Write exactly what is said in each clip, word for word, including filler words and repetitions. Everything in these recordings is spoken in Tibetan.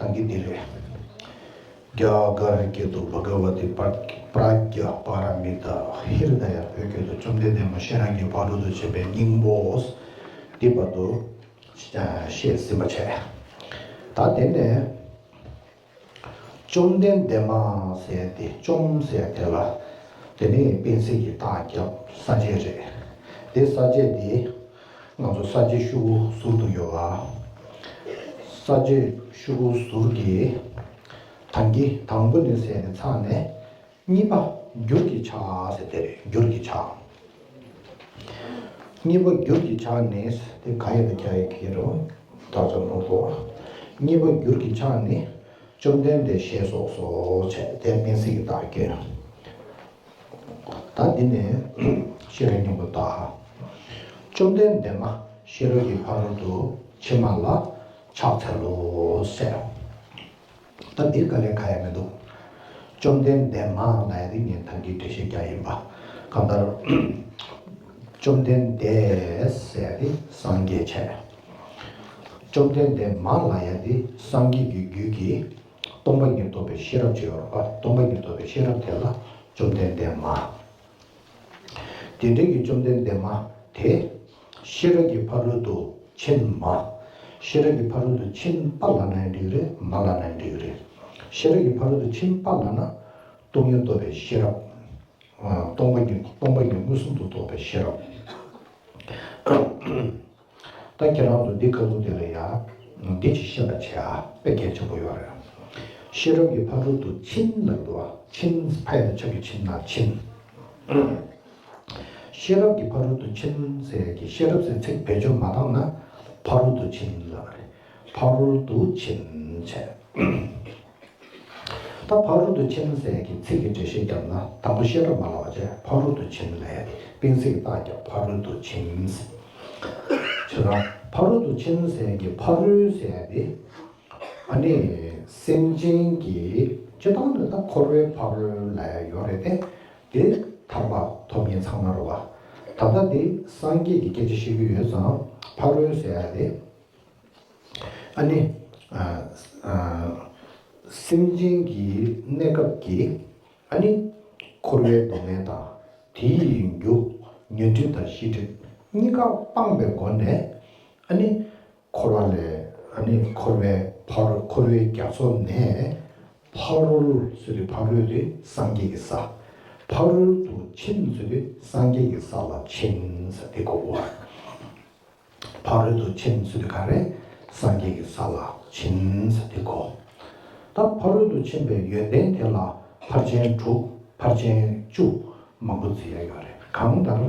དང་གི་འདི་རེད། རྒྱ་གར་སྐད་དུ་བྷ་ག་ཝ་ཏི་པྲ་ཛྙཱ་པཱ་ར་མི་ཏཱ། ཧི་རི་ད་ཡ་བོད་སྐད་དུ་བཅོམ་ལྡན་འདས་མ་ཤེས་རབ་ཀྱི་ཕ་རོལ་ཏུ་ཕྱིན་པའི་སྙིང་པོ། འདི་བར་དུ་བཤད་ཟིན་པ་བྱས། ད་དེ་ནས་བཅོམ་ལྡན་འདས་མ་ཟེར་ཏེ་བཅོམ་ཟེར་དེ་ལ་དེ་ནས་དཔེ་ཚིག་གི་རྟགས་བརྒྱབ། ས་བཅད་རེད། དེ་ས་བཅད་འདི་ང་ཚོ་ས་བཅད་ཤོག་གུ་ཟུར་དུ་ཡོད་པ། ས་བཅད་ཤོག་གུ་ཟུར་གྱི་དང་གི་དང་པོ་ནས་ཟེར་ནས་ཚར་ནས། གཉིས་པ་འགྱུར་གྱི་ཆ་ཟེར་དེ་རེད། འགྱུར་གྱི་ཆ། གཉིས་པ་འགྱུར་གྱི་ཆ་ནི་དེ་ག་ཡེ་ད་ག་ཡེ་གི་རོ། ད་ཚོ་ནོ་གོ། གཉིས་པ་འགྱུར་གྱི་ཆ་ནི་བཅོམ་ལྡན་འདས་ཞེས་སོགས་སོ་བྱས་དེ་དམིགས་བསལ་གྱི་རྟགས་བཀོད། ད་འདི་ནས་ཤེས་རབ་སྙིང་པོ་དག། བཅོམ་ལྡན་འདས་མ་ཤེས་རབ་ཀྱི་ཕ་རོལ་ཏུ་ཕྱིན་མ་ལ་ཕྱག་འཚལ་ལོ་ཟེར། ད་འདིར་དཀའ་ལས་ཁག་ཡ་མི་འདུག། བཅོམ་ལྡན་འདས་མ་ལ་ཡ་དེ་ངས་ད་གིན་འགྲེལ་བཤད་རྒྱག་ཡིན་པ། གང་ལྟར། བཅོམ་ལྡན་འདས་ཟེར་ཡ་དེ་སངས་རྒྱས་བྱས། བཅོམ་ལྡན་འདས་མ་ལ་ཡ་དེ་སངས་རྒྱས་ཀྱི་རྒྱུད་ཀྱི་སྟོང་པ་ཉིད་རྟོགས་པའི་ཤེས་རབ་ཅིག་ཡོད་རེད་པ། སྟོང་པ་ཉིད་རྟོགས་པའི་ཤེས་རབ་དེ་ལ་བཅོམ་ལྡན་འདས་མ། དེ་འདྲའི་གི་བཅོམ་ལྡན་འདས་མ་དེ། ཤེས་རབ་ཀྱི་ཕ་རོལ་ཏུ་ཕྱིན་མ། ཤེས་རབ་ཀྱི་ཕ་རོལ་ཏུ་ཕྱིན་པ་ལབ་ན་ཡང་འགྲིག་གི་རེད། མ་ལབ་ན་ཡང་འགྲིག་གི་རེད། ཤེས་རབ་ཀྱི་ཕ་རོལ་ཏུ་ཕྱིན་པ་ལབ་ན། སྟོང་ཉིད་རྟོགས་པའི་ཤེས་རབ། ཨ། སྟོང་པ་ཉིད། སྟོང་པ་ཉིད་མངོན་སུམ་དུ་རྟོགས་པའི་ཤེས་རབ། ད་ཁྱེད་རང་ཚོ་འདི་ཁ་ཐུག་དེ་ལ་ཡ། འདི་ཅིག་ཤེས་པ་བྱེད་ཨ། དཔེ་གལ་ཆེན་པོ་ཡོད་རེད། ཤེས་རབ་ཀྱི་ཕ་རོལ་ཏུ་ཕྱིན་ལབ་འདུག་བ། ཕྱིན་ཕ་ཡ་ན་ཆ་གི་ཕྱིན་ན་ཕྱིན། ཤེས་རབ་ཀྱི་ཕ་རོལ་ཏུ་ཕྱིན་ཟེར་གྱི་ཤེས་རབ་ཟེར་ཚིག་བེད་སྤྱོད་མ་བཏང་ན་ཕ་རོལ་ཏུ་ཕྱིན་ལབ་རེད། ཕ་རོལ་ཏུ་ཕྱིན་བྱས། ད་ཕ་རོལ་ཏུ་ཕྱིན་ཟེར་གྱི་ཚིག་གི་འགྲེལ་བཤད་བརྒྱབ་ན་དང་པོ་ཤེས་རབ་མ་ལབ་པ་བྱས་ཕ་རོལ་ཏུ་ཕྱིན་ལབ་ཡ་དེ་དཔེ་ཚིག་རྟགས་རྒྱབ། ཕ་རོལ་ཏུ་ཕྱིན་ཟེར། བྱས་ཙང་ཕ་རོལ་ཏུ་ཕྱིན་ཟེར་གྱི་ཕ་རོལ་ཟེར་ཡ་དེ། ཨ་ནི་སེམས་ཅན་གྱི་སྤྱིར་བཏང་ནི་ད་འཁོར་བའི་ཕ་རོལ་ལ་ཡོད་རེད་དེ། དེ་ཐར་པ་ཐོབ་མཁན་ཚང་མ་རེད་བ། ད་ལྟ་དེ་སངས་རྒྱས་ཀྱི་སྐད་ཆ་བཤད་ཀྱི་ཡོད་ཙང་ཕ་རོལ་ཟེར་ཡ་དེ། ཨ་ནི། ཨ། ཨ། སེམས་ཅན་གྱི་གནས་སྐབས་ཀྱི། ཨ་ནི། འཁོར་བའི་སྡུག་བསྔལ་དང་། དེའི་རྒྱུ། ཉོན་སྒྲིབ་དང་ཤེས་སྒྲིབ་གཉིས་ཀ་སྤངས་པའི་སྒོ་ནས། ཨ་ནི། འཁོར་བ་ལས། ཨ་ནི་འཁོར་བའི་ཕ་རོལ། འཁོར་བའི་རྒྱ་མཚོ་ནས་ཕ་རོལ་ཟེར་དུས་ཕ་རོལ་དེ་སངས་རྒྱས་ཀྱི་ས། ཕ་རོལ་ཏུ་ཕྱིན་ཟེར་དུས་སངས་རྒྱས་ཀྱི་ས་ལ་ཕྱིན་ཟེར་དེ་གོ་དགོས། ཕ་རོལ་ཏུ་ཕྱིན་ཟེར་དུས་ག་རེ། སངས་རྒྱས་ཀྱི་ས་ལ་ཕྱིན་ཟེར་དེ་གོ། ད་ཕ་རོལ་ཏུ་ཕྱིན་པའི་ཡོན་ཏན་དེ་ལ་ཕར་ཕྱིན་དྲུག་ཕར་ཕྱིན་བཅུ་མང་པོ་བརྩི་ཡ་ཡོད་རེད། གང་ལྟར།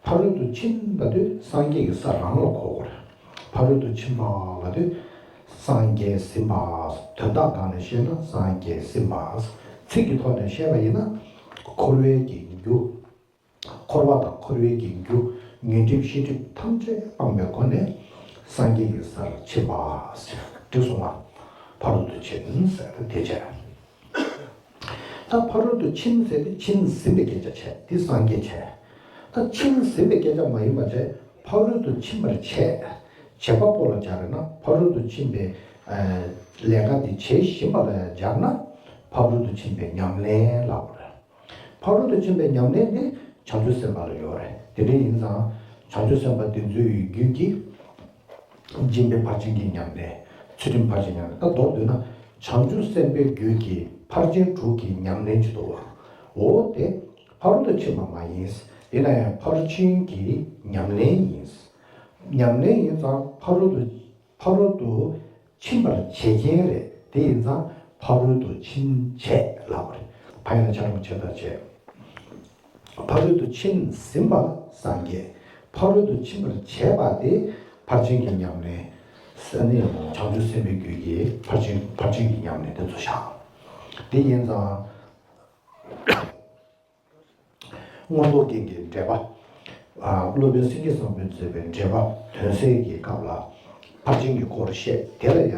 ཕ་རོལ་ཏུ་ཕྱིན་པ་དེ་སངས་རྒྱས་ཀྱི་ས་རང་ལ་གོ་དགོས་རེད། ཕ་རོལ་ཏུ་ཕྱིན་པ་ལབ་དུས་སངས་རྒྱས་ཟིན་པ། དོན་དག་སྒང་ནས་བཤད་ན་སངས་རྒྱས་ཟིན་པ། ཚིག་གི་ཐོག་ནས་བཤད་པ་ཡིན་ན་འཁོར་བའི་གི་རྒྱུ། འཁོར་བ་དང་འཁོར་བའི་གི་རྒྱུ། ཉོན་སྒྲིབ་ཤེས་སྒྲིབ་ཐམས་ཅད་སྤངས་པའི་སྒོ་ནས་སངས་རྒྱས་ཀྱི་སར་ཕྱིན་པ། འགྲིག་སོང་ང་། ཕ་རོལ་ཏུ་ཕྱིན་ཟེར་དེ་བྱས། ད་ཕ་རོལ་ཏུ་ཕྱིན་ཟེར་དེ་ཕྱིན་ཟིན་པའི་སྐད་ཆ་བྱས། འདི་སངས་རྒྱས་བྱས། ད་ཕྱིན་ཟིན་པའི་སྐད་ཆ་མ་ཡིན་པ་བྱས། ཕ་རོལ་ཏུ་ཕྱིན་པར་བྱེད། བྱེད་པ་པོ་ལ་སྦྱར་ན་ཕ་རོལ་ཏུ་ཕྱིན་པའི་ལས་ཀ་འདི་བྱེད་བཞིན་པ་ལ་སྦྱར་ན་ཕ་རོལ་ཏུ་ཕྱིན་པའི་ཉམས་ལེན་ལབ་དགོས་རེད། ཕ་རོལ་ཏུ་ཕྱིན་པའི་ཉམས་ལེན་དེ་བྱང་ཆུབ་སེམས་དཔའ་ལ་ཡོད་རེད། དེ་འདྲ་ཡིན་ཙང་བྱང་ཆུབ་སེམས་དཔའ་དེ་ཚོའི་རྒྱུད་ཀྱི་སྦྱིན་པའི་ཕར་ཕྱིན་གྱི་ཉམས་ལེན། ཚུལ་ཁྲིམས་ཕར་ཕྱིན་ཉམས་ལེན། ད་མདོར་བསྡུས་ན་བྱང་ཆུབ་སེམས་དཔའི་རྒྱུད་ཀྱི་ཕར་ཕྱིན་དྲུག་གི་ཉམས་ལེན་ཅིག་འདུག་བ། འོ་དེ་ཕ་རོལ་ཏུ་ཕྱིན་པ་མ་ཡིན། ཡིན་ན་ཡང་ཕར་ཕྱིན་གྱི་ཉམས་ལེན་ཡིན། ཉམས་ལེན་ཡིན་ཙང་ཕ་རོལ་ཏུ་ཕ་རོལ་ཏུ་ཕྱིན་པར་བྱེད་མཁན་རེད། དེ་ཡིན་ཙང་ཕ་རོལ་ཏུ་ཕྱིན་བྱེད་ལབ་པ་རེད། ཕ་ཡ་ན་ཆ་རོགས་བྱེད་དང་བྱེད། ཕ་རོལ་ཏུ་ཕྱིན་ཟིན་པ་སངས་རྒྱས། ཕ་རོལ་ཏུ་ཕྱིན་པར་བྱེད་པ་དེ་ཕར་ཕྱིན་གྱི་ཉམས་ལེན། ས་ནི་བྱང་ཆུབ་སེམས་དཔའི་རྒྱུད་ཀྱི་ཕར་ཕྱིན་ཕར་ཕྱིན་གྱི་ཉམས་ལེན་དེ་ཚོ་བཞག། དེ་ཡིན་ཙང་། མངོན་རྟོགས་རྒྱན་གྱི་འགྲེལ་པ། ཨ། སློབ་དཔོན་སེང་གེ་བཟང་པོས་མཛད་པའི་འགྲེལ་པ་དོན་གསལ་གྱི་སྐབས་ལ་ཕར་ཕྱིན་གྱི་སྐོར་བཤད། དེ་ལ་ཡང་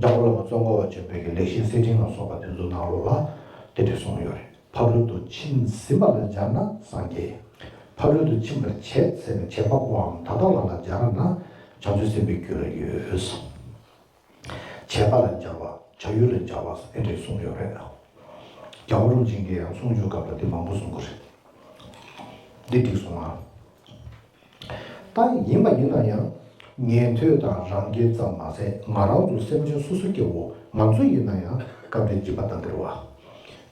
འཇམ་མགོན་བླ་མ་ཙོང་ཁ་པ་ཆེན་པོའི་གི་ལེགས་བཤད་གསེར་ཕྲེང་ལ་སོགས་པ་དེ་ཚོའི་ནང་ལོགས་ལ་དེ་འདྲ་གསུངས་ཡོད་རེད། ཕ་རོལ་ཏུ་ཕྱིན་ཟིན་པ་ལ་སྦྱར་ན་སངས་རྒྱས། ཕ་རོལ་ཏུ་ཕྱིན་པར་བྱེད་ཟེར་ནས་བྱེད་པ་པོའམ་ད་ལྟ་བ་ལ་སྦྱར་ན་བྱང་ཆུབ་སེམས་དཔའི་རྒྱུད་ལ་ཡོད། བྱེད་ བྱས་པ་ལ་སྦྱར་བ། བྱ་ཡུལ་ལ་སྦྱར་བ་ཟེར་དེ་འདྲས་གསུངས་ཡོད་རེད། རྒྱལ་བ་རིན་པོ་ཆེ་གིས་ཡང་གསུང་ཆོས་སྐབས་ལ་དེ་མང་པོ་གསུང་གི་རེད། འདི་འགྲིག་སོང་ང་། ད་ཡིན་པ་ཡིན་ན་ཡང་ཉན་ཐོས་དང་རང་རྒྱལ་ཙམ་མ་ཟད་ང་རང་ཚོ་སེམས་ཅན་སོ་སོ་སྐྱེ་བོ་ང་ཚོ་ཡིན་ན་ཡང་སྐབས་རེ་སྦྱིན་པ་བཏང་གི་རེད་བ།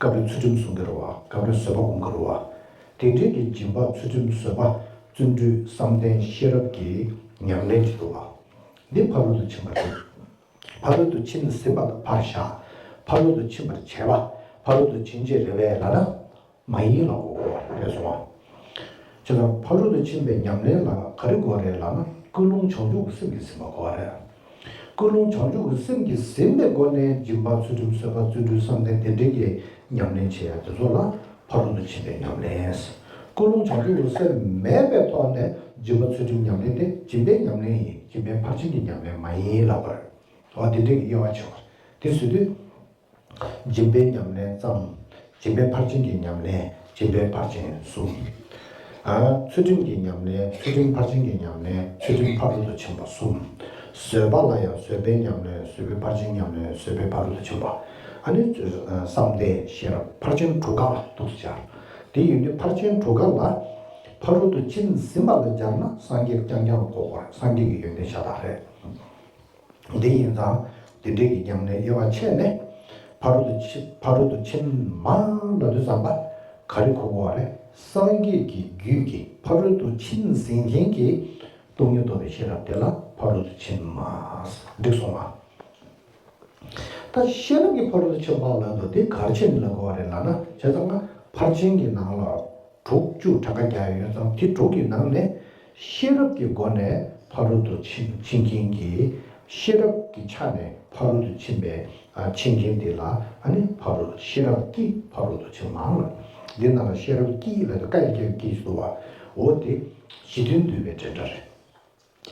སྐབས་རེ་ཚུལ་ཁྲིམས་སྲུང་གི་རེད་བ། སྐབས་རེ་བཟོད་པ་སྒོམ་གི་རེད་བ། དེ་འདྲའི་གི་སྦྱིན་པ་ཚུལ་ཁྲིམས་བཟོད་པ་བརྩོན་འགྲུས་བསམ་གཏན་ཤེས་རབ་ཀྱི་ཉམས་ལེན་ཅིག་འདུག་བ། འདི་ཕ་རོལ་ཏུ་ཕྱིན་པ་རེད། ཕ་རོལ་ཏུ་ཕྱིན་ཟིན་པ་ལ་ཕར་བཞག་ཕ་རོལ་ཏུ་ཕྱིན་པར་བྱེད་པ། ཕ་རོལ་ཏུ་ཕྱིན་བྱེད་རེད་པས་ལབ་ན། མ་ཡིན་ལབ་དགོས་རེད་སོང་ང་། བྱས་ཙང་ཕ་རོལ་ཏུ་ཕྱིན་པའི་ཉམས་ལེན་ལ་ག་རེ་དགོས་རེད་ལབ་ན་ཀུན་སློང་བྱང་ཆུབ་ཀྱི་སེམས་ཀྱིས་ཟིན་པ་དགོས་རེད། ཀུན་སློང་བྱང་ཆུབ་ཀྱི་སེམས་ཀྱིས་ཟིན་པའི་སྒོ་ནས་སྦྱིན་པ་ཚུལ་ཁྲིམས་བཟོད་པ་བརྩོན་འགྲུས་བསམ་གཏན་དེ་འདྲའི་གི་ཉམས་ལེན་བྱེད་ཡ་དེ་ཚོ་ལ་ཕ་རོལ་ཏུ་ཕྱིན་པའི་ཉམས་ལེན། ཀུན་སློང་བྱང་ཆུབ་ཀྱི་སེམས་མེད་པའི་ཐོག་ནས་སྦྱིན་པ་ཚུལ་ཁྲིམས་ཉམས་ལེན་དེ་སྦྱིན་པའི་ཉམས་ལེན་ཡིན། སྦྱིན་པའི་ཕར་ཕྱིན་གྱི་ཉམས་ལེན་མ་ཡིན་ལབ་པ་རེད། འོ་དེ་འདྲའི་གི་དབྱེ་བ་ཕྱེ་བ་རེད། དེ་བཟོས་དུས། སྦྱིན་པའི་ཉམས་ལེན་ཙམ། སྦྱིན་པའི་ཕར་ཕྱིན་གྱི་ཉམས་ལེན། སྦྱིན་པའི་ཕར་ཕྱིན་གསུམ། ཨ། ཚུལ་ཁྲིམས་ཀྱི་ཉམས་ལེན། ཚུལ་ཁྲིམས་ཕར་ཕྱིན་གྱི་ཉམས་ལེན། ཚུལ་ཁྲིམས་ཕ་རོལ་ཏུ་ཕྱིན་པ་གསུམ། བཟོད་པ་ལ་ཡང་བཟོད་པའི་ཉམས་ལེན། བཟོད་པའི་ཕར་ཕྱིན་ཉམས་ལེན། བཟོད་པའི་ཕ་རོལ་ཏུ་ཕྱིན་པ། ཨ་ནི་བསམ་གཏན་ཤེས་རབ་ཕར་ཕྱིན་དྲུག་ཀ་ལ་འདུ་བྱ། དེ་ཡིན་དུས་ཕར་ཕྱིན་དྲུག་ཀ་ལ་ཕ་རོལ་ཏུ་ཕྱིན་ཟིན་པ་ལ་སྦྱར་ན་སངས་རྒྱས་རྐྱང་རྐྱང་ལ་གོ་དགོས་རེད། སངས་རྒྱས་ཀྱི་ཡོན་ཏན་ཤ་སྟག་རེད། འདི་ཡིན་ཙང་འདི་འདྲའི་གི་ཉམས་ལེན་དབྱེ་བ་ཕྱེ་ནས་ཕ་རོལ་ཏུ་ཕྱིན་ཕ་རོལ་ཏུ་ཕྱིན་མ་ལབ་དུས་ཙམ་པ་ག་རེ་གོ་དགོས་པ་རེད། སངས་རྒྱས་ཀྱི་རྒྱུད་ཀྱི་ཕ་རོལ་ཏུ་ཕྱིན་ཟིན་མཁན་གྱི་སྟོང་ཉིད་རྟོགས་པའི་ཤེས་རབ་དེ་ལ་ཕ་རོལ་ཏུ་ཕྱིན་མ། འགྲིག་སོང་ང་། ད་ཤེས་རབ་ཀྱི་ཕ་རོལ་ཏུ་ཕྱིན་པ་ལབ་འདུག་དེ་ག་རེ་བྱས་ནས་ལབ་དགོས་པ་རེད་ལབ་ན། བྱས་ཙང་ང་ཕར་ཕྱིན་གྱི་ནང་ལ་དྲུག་བཅུ་གྲངས་ཀ་རྒྱག་ཡོད་ཙང་དེ་དྲུག་གི་ནང་ནས་ཤེས་རབ་ཀྱི་སྒོ་ནས་ཕ་རོལ་ཏུ་ཕྱིན་ཕྱིན་མཁན་གྱི་ཤེས་རབ་ཀྱི་ཆ་ནས་ཕ་རོལ་ཏུ་ཕྱིན་པའི་ཨ་ཕྱིན་མཁན་དེ་ལ་ཨ་ནི་ཕ་རོལ་ཤེས་རབ་ཀྱི་ཕ་རོལ་ཏུ་ཕྱིན་པ་ལ། འདི་ནང་ལ་ཤེས་རབ་ཀྱི་ལབ་དུས་ཀ་ཡི་ཀ་ཡི་ཀྱི་ཞིག་འདུག་བ། འོ་དེ་གཞི་མཐུན་འདུས་པའི་འབྲེལ་སྒྲ་རེད།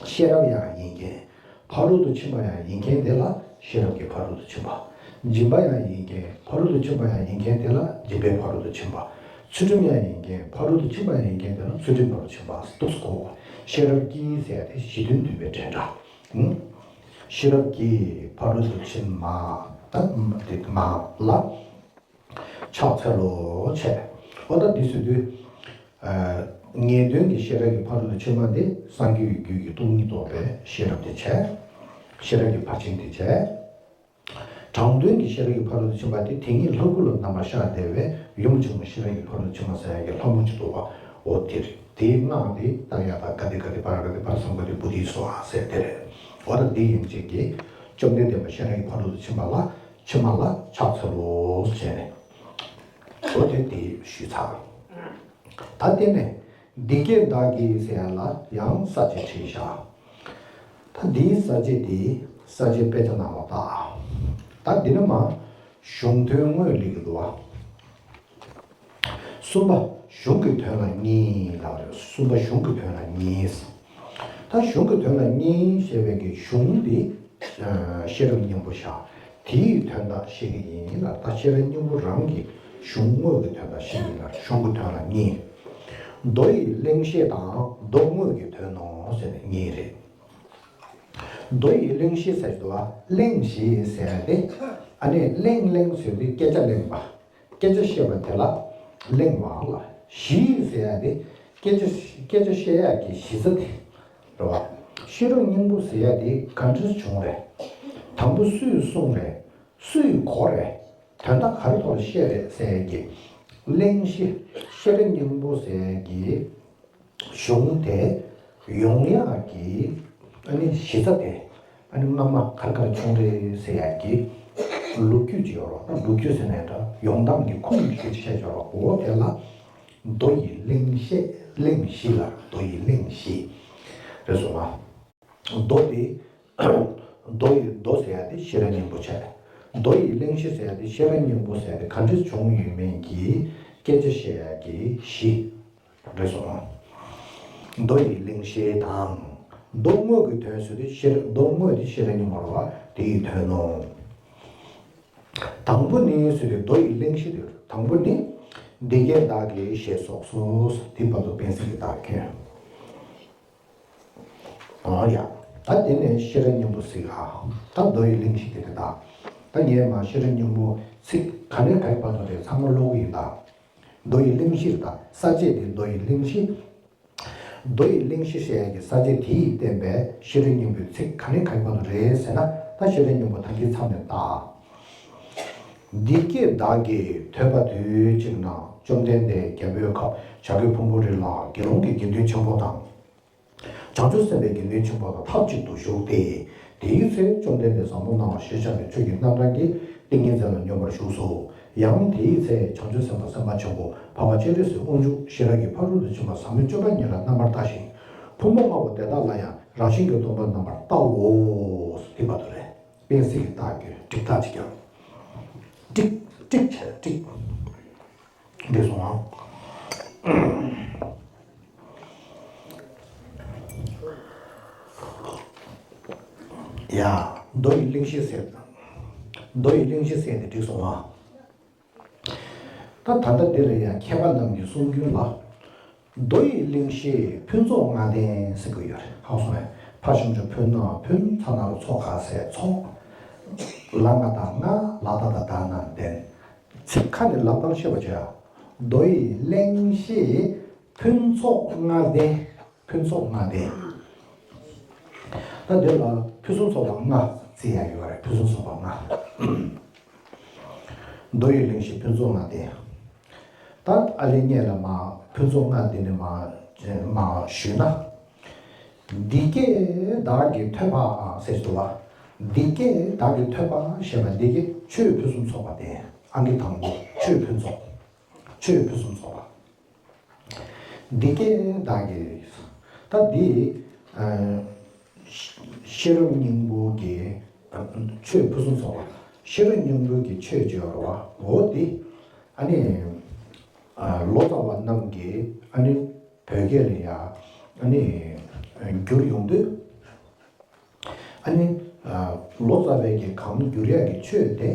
ཤེས་རབ་ཡང་ཡིན་མཁན། ཕ་རོལ་ཏུ་ཕྱིན་པ་ཡང་ཡིན་མཁན་དེ་ལ་ཤེས་རབ་ཀྱི་ཕ་རོལ་ཏུ་ཕྱིན་པ། སྦྱིན་པ་ཡང་ཡིན་མཁན། ཕ་རོལ་ཏུ་ཕྱིན་པ་ཡང་ཡིན་མཁན་དེ་ལ་སྦྱིན་པའི་ཕ་རོལ་ཏུ་ཕྱིན་པ། ཚུལ་ཁྲིམས་ཡང་ཡིན་མཁན། ཕ་རོལ་ཏུ་ཕྱིན་པ་ཡང་ཡིན་མཁན་དེ་ལ་ཚུལ་ཁྲིམས་ཕ་རོལ་ཏུ་ཕྱིན་པ་འདུག་གོ། ཤེས་རབ་ཀྱི་ཟེར་ཡ་དེ་གཞི་མཐུན་འདུས་པའི་འབྲེལ་སྒྲ། ཨང་། ཤེས་རབ་ཀྱི་ཕ་རོལ་ཏུ་ཕྱིན་མ། ད་དེ་མ་ལ། ཕྱག་འཚལ་ལོ་བྱས། འོ་ད་འདི་ཟེར་དུས། ཨ། ངེས་དོན་གྱི་ཤེས་རབ་ཀྱི་ཕ་རོལ་ཏུ་ཕྱིན་པ་འདི་སངས་རྒྱས་ཀྱི་རྒྱུད་ཀྱི་སྟོང་ཉིད་རྟོགས་པའི་ཤེས་རབ་དེ་བྱས། ཤེས་རབ་ཀྱི་ཕར་ཕྱིན་དེ་བྱས། དྲང་དོན་གྱི་ཤེས་རབ་ཀྱི་ཕ་རོལ་ཏུ་ཕྱིན་པ་དེ་དེ་ཉིད་ལྷ་སྐུ་ལ་རྣམ་པར་ཤར་བསྡད་པའི་ཡུམ་ཆེན་མོ་ཤེས་རབ་ཀྱི་ཕ་རོལ་ཏུ་ཕྱིན་པ་ཟེར་ཡ་གི་ལྷ་མོ་ཅིག་འདུག་བ། འོ་དེ་རེད། དེའི་སྔགས་དེ་ཏདྱ་ཐཱ་ག་ཏེ་ག་ཏེ་པཱ་ར་ག་ཏེ་པཱ་ར་སཾ་ག་ཏེ་བོ་དྷི་སྭཱ་ཧཱ་ཟེར་དེ་རེད། འོ་ད་དེ་ཡན་ཆད་ཀྱིས་བཅོམ་ལྡན་འདས་མ་ཤེས་རབ་ཀྱི་ཕ་རོལ་ཏུ་ཕྱིན་པ་ལ་ཕྱི་མ་ལ་ཕྱག་འཚལ་ལོ་ཟེར་ནས། འོ་དེ་དེ་ཞུས་ཚར། ད་དེ་ནས་འདི་སྐད་བདག་གིས་ཟེར་ཡ་ལ་ཡང་ས་བཅད་བྲིས་བཞག་ད་འདིའི་ས་བཅད་དེ་ས་བཅད་དཔེ་ཆ་ནང་ལ་བལྟ། ད་འདི་ནི་མ་གཞུང་དོན་དངོས་ལེགས་འདུག་བ། གསུམ་པ་གཞུང་གི་དོན་ལ་གཉིས་ལབ་རེད། གསུམ་པ་གཞུང་གི་དོན་ལ་གཉིས། ད་གཞུང་གི་དོན་ལ་གཉིས་ཞེས་པའི་གི་གཞུང་འདི་ཤེས་རབ་སྙིང་པོ་བཞག་དེའི་དོན་དག་བཤད་ཀྱི་ཡིན་ལ། ད་ཤེས་རབ་སྙིང་པོ་རང་གི་གཞུང་དངོས་ཀྱི་དོན་དག་བཤད་ཀྱི་ཡིན་ལ། གཞུང་གི་དོན་ལ་གཉིས། མདོ་ཡི་གླེང་བཤད་དང་མདོ་དངོས་ཀྱི་དོན་ནོ་ཟེར་ནས་གཉིས་རེད། མདོ་ཡི་གླེང་བཤད་ཟེར་དུས་གླེང་བཤད་ཟེར་ཏེ་ཨ་ནི་གླེང་གླེང་ཟེར་དུས་སྐད་ཆ་གླེང་བ། སྐད་ཆ་བཤད་པ་དེ་ལ་གླེང་བ་ལ། གཞི་ཟེར་ཡ་དེ་སྐད་ཆ་སྐད་ཆ་བཤད་ཡ་གི་གཞི་རྩ་དེ་རེད་བ། ཤེས་རབ་སྙིང་པོ་ཟེར་ཡ་དེ་ག་འདྲས་བྱུང་རེད། དང་པོ་སུས་གསུངས་རེད། སུས་གོ་རེད། དོན་དག་ག་རེ་ཐོག་ལ་བཤད་རེད་ཟེར་ཡ་གི་གླེང་གཞི། ཤེས་རབ་སྙིང་པོ་ཟེར་ཡ་གི་གཞུང་དེ་ཡོང་ཡག་གི་ཨ་ནི་གཞི་རྩ་དེ་ཨ་ནི་སྔ་མ་ག་རེ་ག་རེ་བྱུང་རེད་ཟེར་ཡག་གི་ལོ་རྒྱུས་ཅིག་ཡོད་རེད། ལོ་རྒྱུས་ཟེར་ནའི་འདྲ་ཡོང་སྟངས་ཀྱི་ཁུངས་ཀྱི་ཆ་ཅིག་ཡོད་རེད། འོ་དེ་ལ་མདོ་ཡི་གླེང་བཤད། གླེང་གཞི་ལ་མདོ་ཡི་གླེང་གཞི་རེད་སོང་ང་། མདོ་དེ། མདོ་ཡི་མདོ་ཟེར་ཡ་དེ་ཤེས་རབ་སྙིང་པོ་བྱས། མདོ་ཡི་གླེང་གཞི་ཟེར་ཡ་དེ་ཤེས་རབ་སྙིང་པོ་ཟེར་ཡ་དེ་ག་འདྲས་བྱུང་ཡོད་མེད་ཀྱི་སྐད་ཆ་བཤད་ཡ་གི་གཞི་རེད་སོང་ང་། མདོ་ཡི་གླེང་གཞི་དང་། མདོ་དངོས་ཀྱི་དོན་ཟེར་དུས་ཤེས་རབ་མདོ་དངོས་དེ་ཤེས་རབ་སྙིང་པོ་རེད་བ། དེ་ཡི་དོན་ནོ། དང་པོ་ནི་ཟེར་དུས་མདོ་ཡི་གླེང་གཞི་དེ་རེད། དང་པོ་ནི་འདི་སྐད་བདག་གིས་ཞེས་སོགས་སོ། དེ་བར་དུ་དཔེ་གཟིགས་ཀྱི་བདག་ཁྱོད། ཨ་ཡ། ད་དེ་ནས་ཤེས་རབ་སྙིང་པོ་གཟིགས་ཨ། ད་མདོ་ཡི་གླེང་གཞི་དེ་རེད་ད། ད་ངས་མ་ཤེས་རབ་སྙིང་པོ་ཚིག་ག་ནས་ག་བར་དུ་རེད་ཚང་མ་ཀློག་གི་ཡིན་ད། མདོ་ཡི་གླེང་གཞི་རེད་ད། ས་བཅད་དེ་མདོ་ཡི་གླེང་གཞི། མདོ་ཡི་གླེང་གཞི་ཞེས་ཀྱི་ས་བཅད་དེ་ཡིས་བསྟན་པའི་ཤེས་རབ་སྙིང་པོའི་ཚིག་ག་ནས་ག་བར་དུ་རེད་ཟེར་ན། ད་ཤེས་རབ་སྙིང་པོ་ད་གིན་མཚམས་ནས་ད། འདི་སྐད་བདག་གིས་ཐོས་པ་དུས་གཅིག་ན། བཅོམ་ལྡན་འདས་རྒྱལ་པོའི་ཁབ་བྱ་རྒོད་ཕུང་པོའི་རི་ལ་དགེ་སློང་གི་དགེ་འདུན་ཆེན་པོ་དང་། བྱང་ཆུབ་སེམས་དཔའི་དགེ་འདུན་ཆེན་པོ་དང་ཐབས་གཅིག་ཏུ་བཞུགས་ཏེ། དེའི་ཚེ་བཅོམ་ལྡན་འདས་བཟང་པོ་སྣང་བ་ཞེས་བྱ་བའི་ཆོས་ཀྱི་རྣམ་གྲངས་ཀྱི་ཏིང་ངེ་འཛིན་ལ་སྙོམས་པར་ཞུགས་སོ། ཡང་དེའི་ཚེ་བྱང་ཆུབ་སེམས་དཔའ་སེམས་དཔའ་ཆེན་པོ་འཕགས་པ་སྤྱན་རས་གཟིགས་དབང་ཕྱུག་ཤེས་རབ་ཀྱི་ཕ་རོལ་ཏུ་ཕྱིན་པ་ཟབ་མོའི་སྤྱོད་པ་ཉིད་ལ་རྣམ་པར་ལྟ་ཞིང་། ཕུང་པོ་ལྔ་པོ་དེ་དག་ལ་ཡང་རང་བཞིན་གྱིས་སྟོང་པར་རྣམ་པར་བལྟའོ། དེ་བར་དུ་རེད། དཔེ་གཟིགས་ཀྱི་རྟགས་ཀྱི་འགྲིག་རྟགས་ཅིག་ཀྱང་། ཀྲིག་ཀྲིག་བྱས་ཀྲིག་འདི་སོང་ཨང་། ཡ། མདོ་ཡི་གླེང་གཞི་ཟེར། མདོ་ཡི་གླེང་གཞི་ཟེར་དེ་འགྲིག་སོང་ཨང་། ད་ད་ལྟ་འདི་ལ་ཡང་མཁས་པ་རྣམས་ཀྱི་གསུང་རྒྱུན་ལ། མདོ་ཡི་གླེང་གཞི་ཕུན་ཚོགས་ལྔ་ལྡན་ཟེར་གྱི་ཡོད་རེད། ཧ་གོ་སོང་ངས། ཕ་ཞབས་ཀྱུ་ཕུ་ན་ཕུན། ཚ་ན་རོ་ཚོ་ག་ས་ཚོགས། ལ་ང་བཏགས་ལྔ། ལ་ད་བཏགས་ལྡ་ན་ལྡན། ཚིག་ཁ་ནས་ལབ་སྟངས་ཤེས་པ་བྱས། མདོ་ཡི་གླེང་གཞི་ཕུན་ཚོགས་ལྔ་ལྡན། ཕུན་ཚོགས་ལྔ་ལྡན། ད་འདི་ལ་ཕུན་སུམ་ཚོགས་པ་ལྔ་བརྩི་ཡ་ཡོད་རེད། ཕུན་སུམ་ཚོགས་པ་ལྔ། མདོ་ཡི་གླེང་གཞི་ཕུན་ཚོགས་ལྔ་ལྡན། ད་ཨ་ལེ་སྔོན་ལ་མ་ཕུན་ཚོགས་ལྔ་ལྡན་ནས་མ་མ་ཞུས་ན། འདི་སྐད་བདག་གིས་ཐོས་པ་ཟེར་འདུག་བ། འདི་སྐད་བདག་གིས་ཐོས་པ་ཞེས་པ་འདི་གི་ཆོས་ཕུན་སུམ་ཚོགས་པ་སྟེ། ཨང་ཀི་དང་པོ་ཆོས་ཕུན་ཚོགས། ཆོས་ཕུན་སུམ་ཚོགས་པ། འདི་སྐད་བདག་གིས། ད་འདི། ཨ། ཤེས་རབ་སྙིང་པོ་གི། ཨ། ཆོས་ཕུན་སུམ་ཚོགས་པ། ཤེས་རབ་སྙིང་པོ་གི་ཆོས་ཅེས་པ་རེད་བ། འོ་འདི། ཨ་ནི། ཨ། ལོ་ཙཱ་བ་རྣམས་ཀྱིས་ཨ་ནི་བོད་སྐད་ལ་ཡ། ཨ་ནི། བསྒྱུར་ཡོང་དུས། ཨ་ནི། ལོ་ཙཱ་བས་ཀྱི་གང་བསྒྱུར་ཡག་གི་ཆོས་དེ།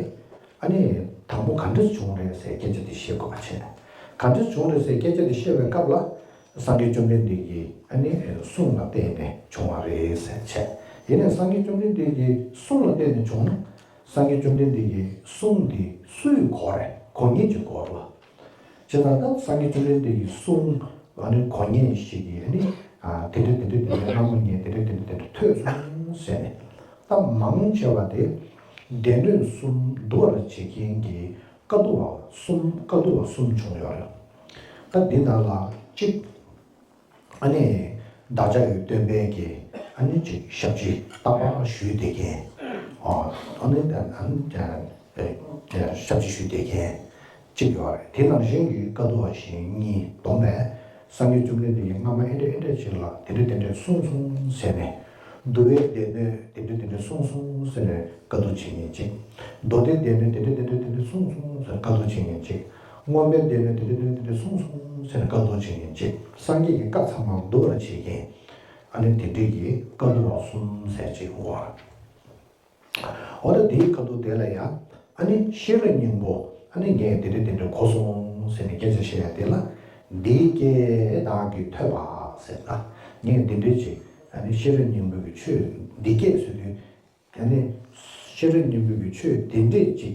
ཨ་ནི། དང་པོ་ག་འདྲས་བྱུང་རེད་ཟེར་སྐད་ཆ་དེ་བཤད་དགོས་པ་བྱས། ག་འདྲས་བྱུང་རེད་ཟེར་སྐད་ཆ་དེ་བཤད་པའི་སྐབས་ལ། སངས་རྒྱས་བཅོམ་ལྡན་འདས་ཀྱི་ཨ་ནི་གསུང་ལ་བརྟེན་ནས་བྱུང་བ་རེད་ཟེར་བྱས། ཡིན་ནའི་སངས་རྒྱས་བཅོམ་ལྡན་འདས་ཀྱི་གསུང་ལ་བརྟེན་ནས་བྱུང་ན། སངས་རྒྱས་བཅོམ་ལྡན་འདས་ཀྱི་གསུང་དེ་སུས་གོ་རེད། གོ་མཁན་གྱིས་གོ་རེད་བ། བྱས་ཙང་ད་སངས་རྒྱས་བཅོམ་ལྡན་འདས་ཀྱི་གསུང་ཨ་ནི་གོ་མཁན་ཞིག་གིས་ཨ་ནི། ཨ། དེ་འདྲ་དེ་འདྲ་དེ་འདྲ་སྔ་མོ་ངས་དེ་འདྲ་དེ་འདྲ་དེ་འདྲ་ཐོས་སོང་ཟེར་ནས། ད་མང་ཆེ་བ་དེ་སྡེ་སྣོད་གསུམ་བསྡུ་བར་བྱེད་མཁན་གྱི་བཀའ་བསྡུ་བ་གསུམ། བཀའ་བསྡུ་བ་གསུམ་བྱུང་ཡོད་རེད། ད་འདི་ནང་ལ་གཅིག་ཨ་ནི་བདག་ཅག་གི་སྟོན་པའི་གི་ཨ་ནི་ཅིག་ཞབས་ཕྱི་རྟག་པར་ཞུས་བསྡད་མཁན། ཨ་ནི་ཨ་ནི་ཞབས་ཕྱི་ཞུས་བསྡད་མཁན་གཅིག་ཡོད་རེད། དེ་ནང་བཞིན་གྱི་བཀའ་བསྡུ་བ་གཞན་གཉིས་བསྡོམས་པས། སངས་རྒྱས་བཅོམ་ལྡན་འདས་ཀྱིས་སྔ་མ་ཨེ་འདྲ་ཨེ་འདྲ་ཞིག་ལ་དེ་འདྲ་དེ་འདྲ་གསུངས་སོང་ཟེར་ནས། འདུལ་བའི་སྡེ་སྣོད་དེ་འདྲ་དེ་འདྲ་གསུངས་སོང་ཟེར་ནས་བཀའ་བསྡུ་བྱེད་མཁན་གཅིག་མདོ་སྡེའི་སྡེ་སྣོད་དེ་འདྲ་དེ་འདྲ་དེ་འདྲ་གསུངས་སོང་ཟེར་བཀའ་བསྡུ་བྱེད་མཁན་གཅིག་མངོན་པའི་སྡེ་སྣོད་དེ་འདྲ་དེ་འདྲ་དེ་འདྲ་གསུངས་སོང་ཟེར་ནས་བཀའ་བསྡུ་བྱེད་མཁན་གཅིག་སངས་རྒྱས་ཀྱི་བཀའ་ཚང་མ་བསྡུ་བར་བྱེད་མཁན། ཨ་ནི་དེ་འདྲའི་གི་བཀའ་བསྡུ་བ་གསུམ་ཟེར་གཅིག་ཡོད་རེད། འོ་ན་དེའི་ཁ་ཐུག་དེ་ལ་ཡང་ཨ་ནི་ཤེས་རབ་སྙིང་པོ། ཨ་ནི་ངས་དེ་འདྲ་དེ་འདྲ་གོ་སོང་ཟེར་ནས་སྐད་ཆ་བཤད་ཡ་དེ་ལ། འདི་སྐད་བདག་གིས་ཐོས་པ་ཟེར་ན། ངས་འདི་འདྲ་ཅིག་ཨ་ནི་ཤེས་རབ་སྙིང་པོ་གི་ཆོས་འདི་སྐད་ཟེར་དུས། ཨ་ནི་ཤེས་རབ་སྙིང་པོ་གི་ཆོས་འདི་འདྲ་ཅིག་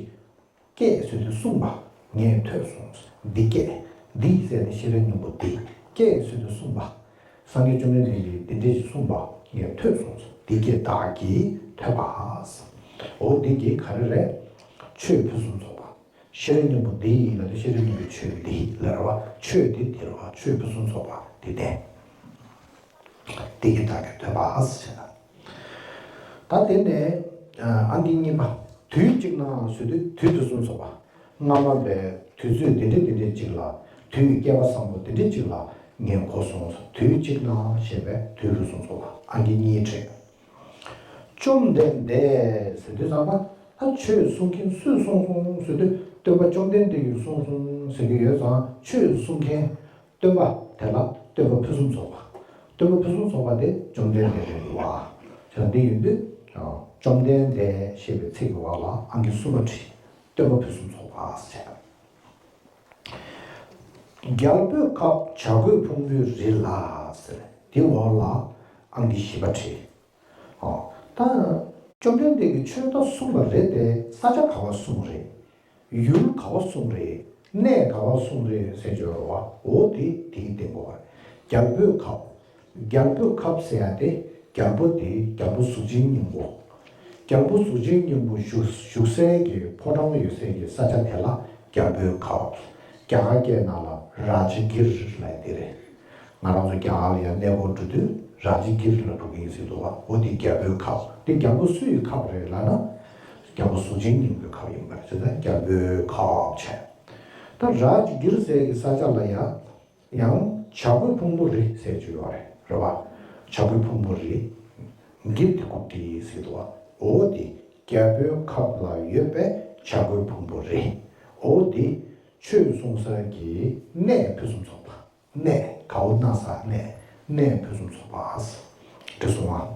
སྐད་ཟེར་དུས་གསུངས་པ་ངས་ཐོས་སོང་། འདི་སྐད། འདི་ཟེར་ནས་ཤེས་རབ་སྙིང་པོ་འདི་སྐད་ཟེར་དུས་གསུངས་པ། སངས་རྒྱས་བཅོམ་ལྡན་འདས་ཀྱིས་འདི་འདྲ་ཞིག་གསུངས་པ་ངས་ཐོས་སོང་། འདི་སྐད་བདག་གིས་ཐོས་པ། འོ་འདི་གི་ག་རེ་རེད། ཆོས་ཕུན་སུམ་ཚོགས་པ། ཤེས་རབ་སྙིང་པོ་འདི་ཡིན་ལ་དེ་ཤེས་རབ་སྙིང་པོའི་ཆོས་འདི་ལ་རེད་བ། ཆོས་འདི་འདི་རེད་བ། ཆོས་ཕུན་སུམ་ཚོགས་པ་འདི་སྟེ། འདི་སྐད་བདག་གིས་ཐོས་པ་ཟེར། ད་དེ་ནས་ཨང་ཀི་གཉིས་པ། དུས་གཅིག་ན་ཟེར་དུས་དུས་ཕུན་སུམ་ཚོགས་པ། སྔ་མ་བའི་དུས་ཚོད་འདི་འདྲ་འདི་འདྲ་གཅིག་ལ། དུས་སྐལ་བ་བཟང་པོ་འདི་འདྲ་གཅིག་ལ་ངས་གོ་སོང་། དུས་གཅིག་ན་ཞེས་པའི་དུས་ཕུན་སུམ་ཚོགས་པ་ཨང་ཀི་གཉིས་བྲིས། བཅོམ་ལྡན་འདས་ཟེར་དུས་ཙམ་པ། ད་ཆོས་གསུང་མཁན་སུས་གསུངས་སོང་ཟེར་དུས་སྟོན་པ་བཅོམ་ལྡན་འདས་ཀྱིས་གསུངས་སོང་ཟེར་གྱི་ཡོད་ཙང་། ཆོས་གསུང་མཁན་སྟོན་པ་དེ་ལ་སྟོན་པ་ཕུན་སུམ་ཚོགས་པ། སྟོན་པ་ཕུན་སུམ་ཚོགས་པ་དེ་བཅོམ་ལྡན་འདས་རེད་བ། བྱས་ཙང་འདི་ཡིན་དུས། བཅོམ་ལྡན་འདས་ཞེས་པའི་ཚིག་གི་འོག་ལ་ཨང་ཀི་གསུམ་པ་བྲིས། སྟོན་པ་ཕུན་སུམ་ཚོགས་པ་ཟེར། རྒྱལ་པོའི་ཁབ་བྱ་རྒོད་ཕུང་པོའི་རི་ལ་ཟེར། དེའི་འོག་ལ་ཨང་ཀི་བཞི་པ་བྲིས། ཨོ། ད་བཅོམ་ལྡན་འདས་ཀྱིས་ཆོས་ད་གསུངས་པ་རེད་དེ། ས་ཆ་ག་བ་གསུངས་རེད། ཡུལ་ག་བ་གསུངས་རེད། གནས་ག་བ་གསུངས་རེད་ཟེར་གྱི་ཡོད་རེད་བ། འོ་དེ་དེའི་སྟེང་གོ། རྒྱལ་པོའི་ཁབ། རྒྱལ་པོའི་ཁབ་ཟེར་ཡ་དེ། རྒྱལ་པོ་དེ་རྒྱལ་པོ་གཟུགས་ཅན་སྙིང་པོ། རྒྱལ་པོ་གཟུགས་ཅན་སྙིང་པོ་བཞུགས་བཞུགས་སའི་གི་ཕོ་བྲང་ཡོད་སའི་གི་ས་ཆ་དེ་ལ་རྒྱལ་པོའི་ཁབ། རྒྱ་གར་སྐད་ནང་ལ་རཱ་ཇ་གིར་ལབ་ཡ་དེ་རེད། ང་རང་ཚོ་རྒྱ་གར་ལ་ཡང་གནས་སྐོར་འགྲོ་དུས་རཱ་ཇ་གིར་ལ་འགྲོ་གི་ཡིན་ཟེར་འདུག་བ། འོ་དེ་རྒྱལ་པོའི་ཁབ། དེ་རྒྱལ་པོ་སུ་ཡི་ཁབ་རེད་ལབ་ན། རྒྱལ་པོ་གཟུགས་ཅན་སྙིང་པོའི་ཁབ་ཡིན་པ་རེད། བྱས་ཙང་རྒྱལ་པོའི་ཁབ་བྱས། ད་རཱ་ཇ་གིར་ཟེར་གྱི་ས་ཆ་ལ་ཡང་ཡང་བྱ་རྒོད་ཕུང་པོ་རི་ཟེར་གྱི་ཡོད་རེད། རེད་བ། བྱ་རྒོད་ཕུང་པོ་རི། གིར་དེ་ཁུག་དེ་ཟེར་འདུག་བ། འོ་དེ་རྒྱལ་པོའི་ཁབ་ལ་ཡོད་པའི་བྱ་རྒོད་ཕུང་པོ་རི། འོ་དེ་ཆོས་གསུང་ས་གི་གནས་ཕུན་སུམ་ཚོགས་པ། གནས་གའོ་ན་ས་གནས། གནས་ཕུན་སུམ་ཚོགས་པ། འགྲིག་སོང་ང་།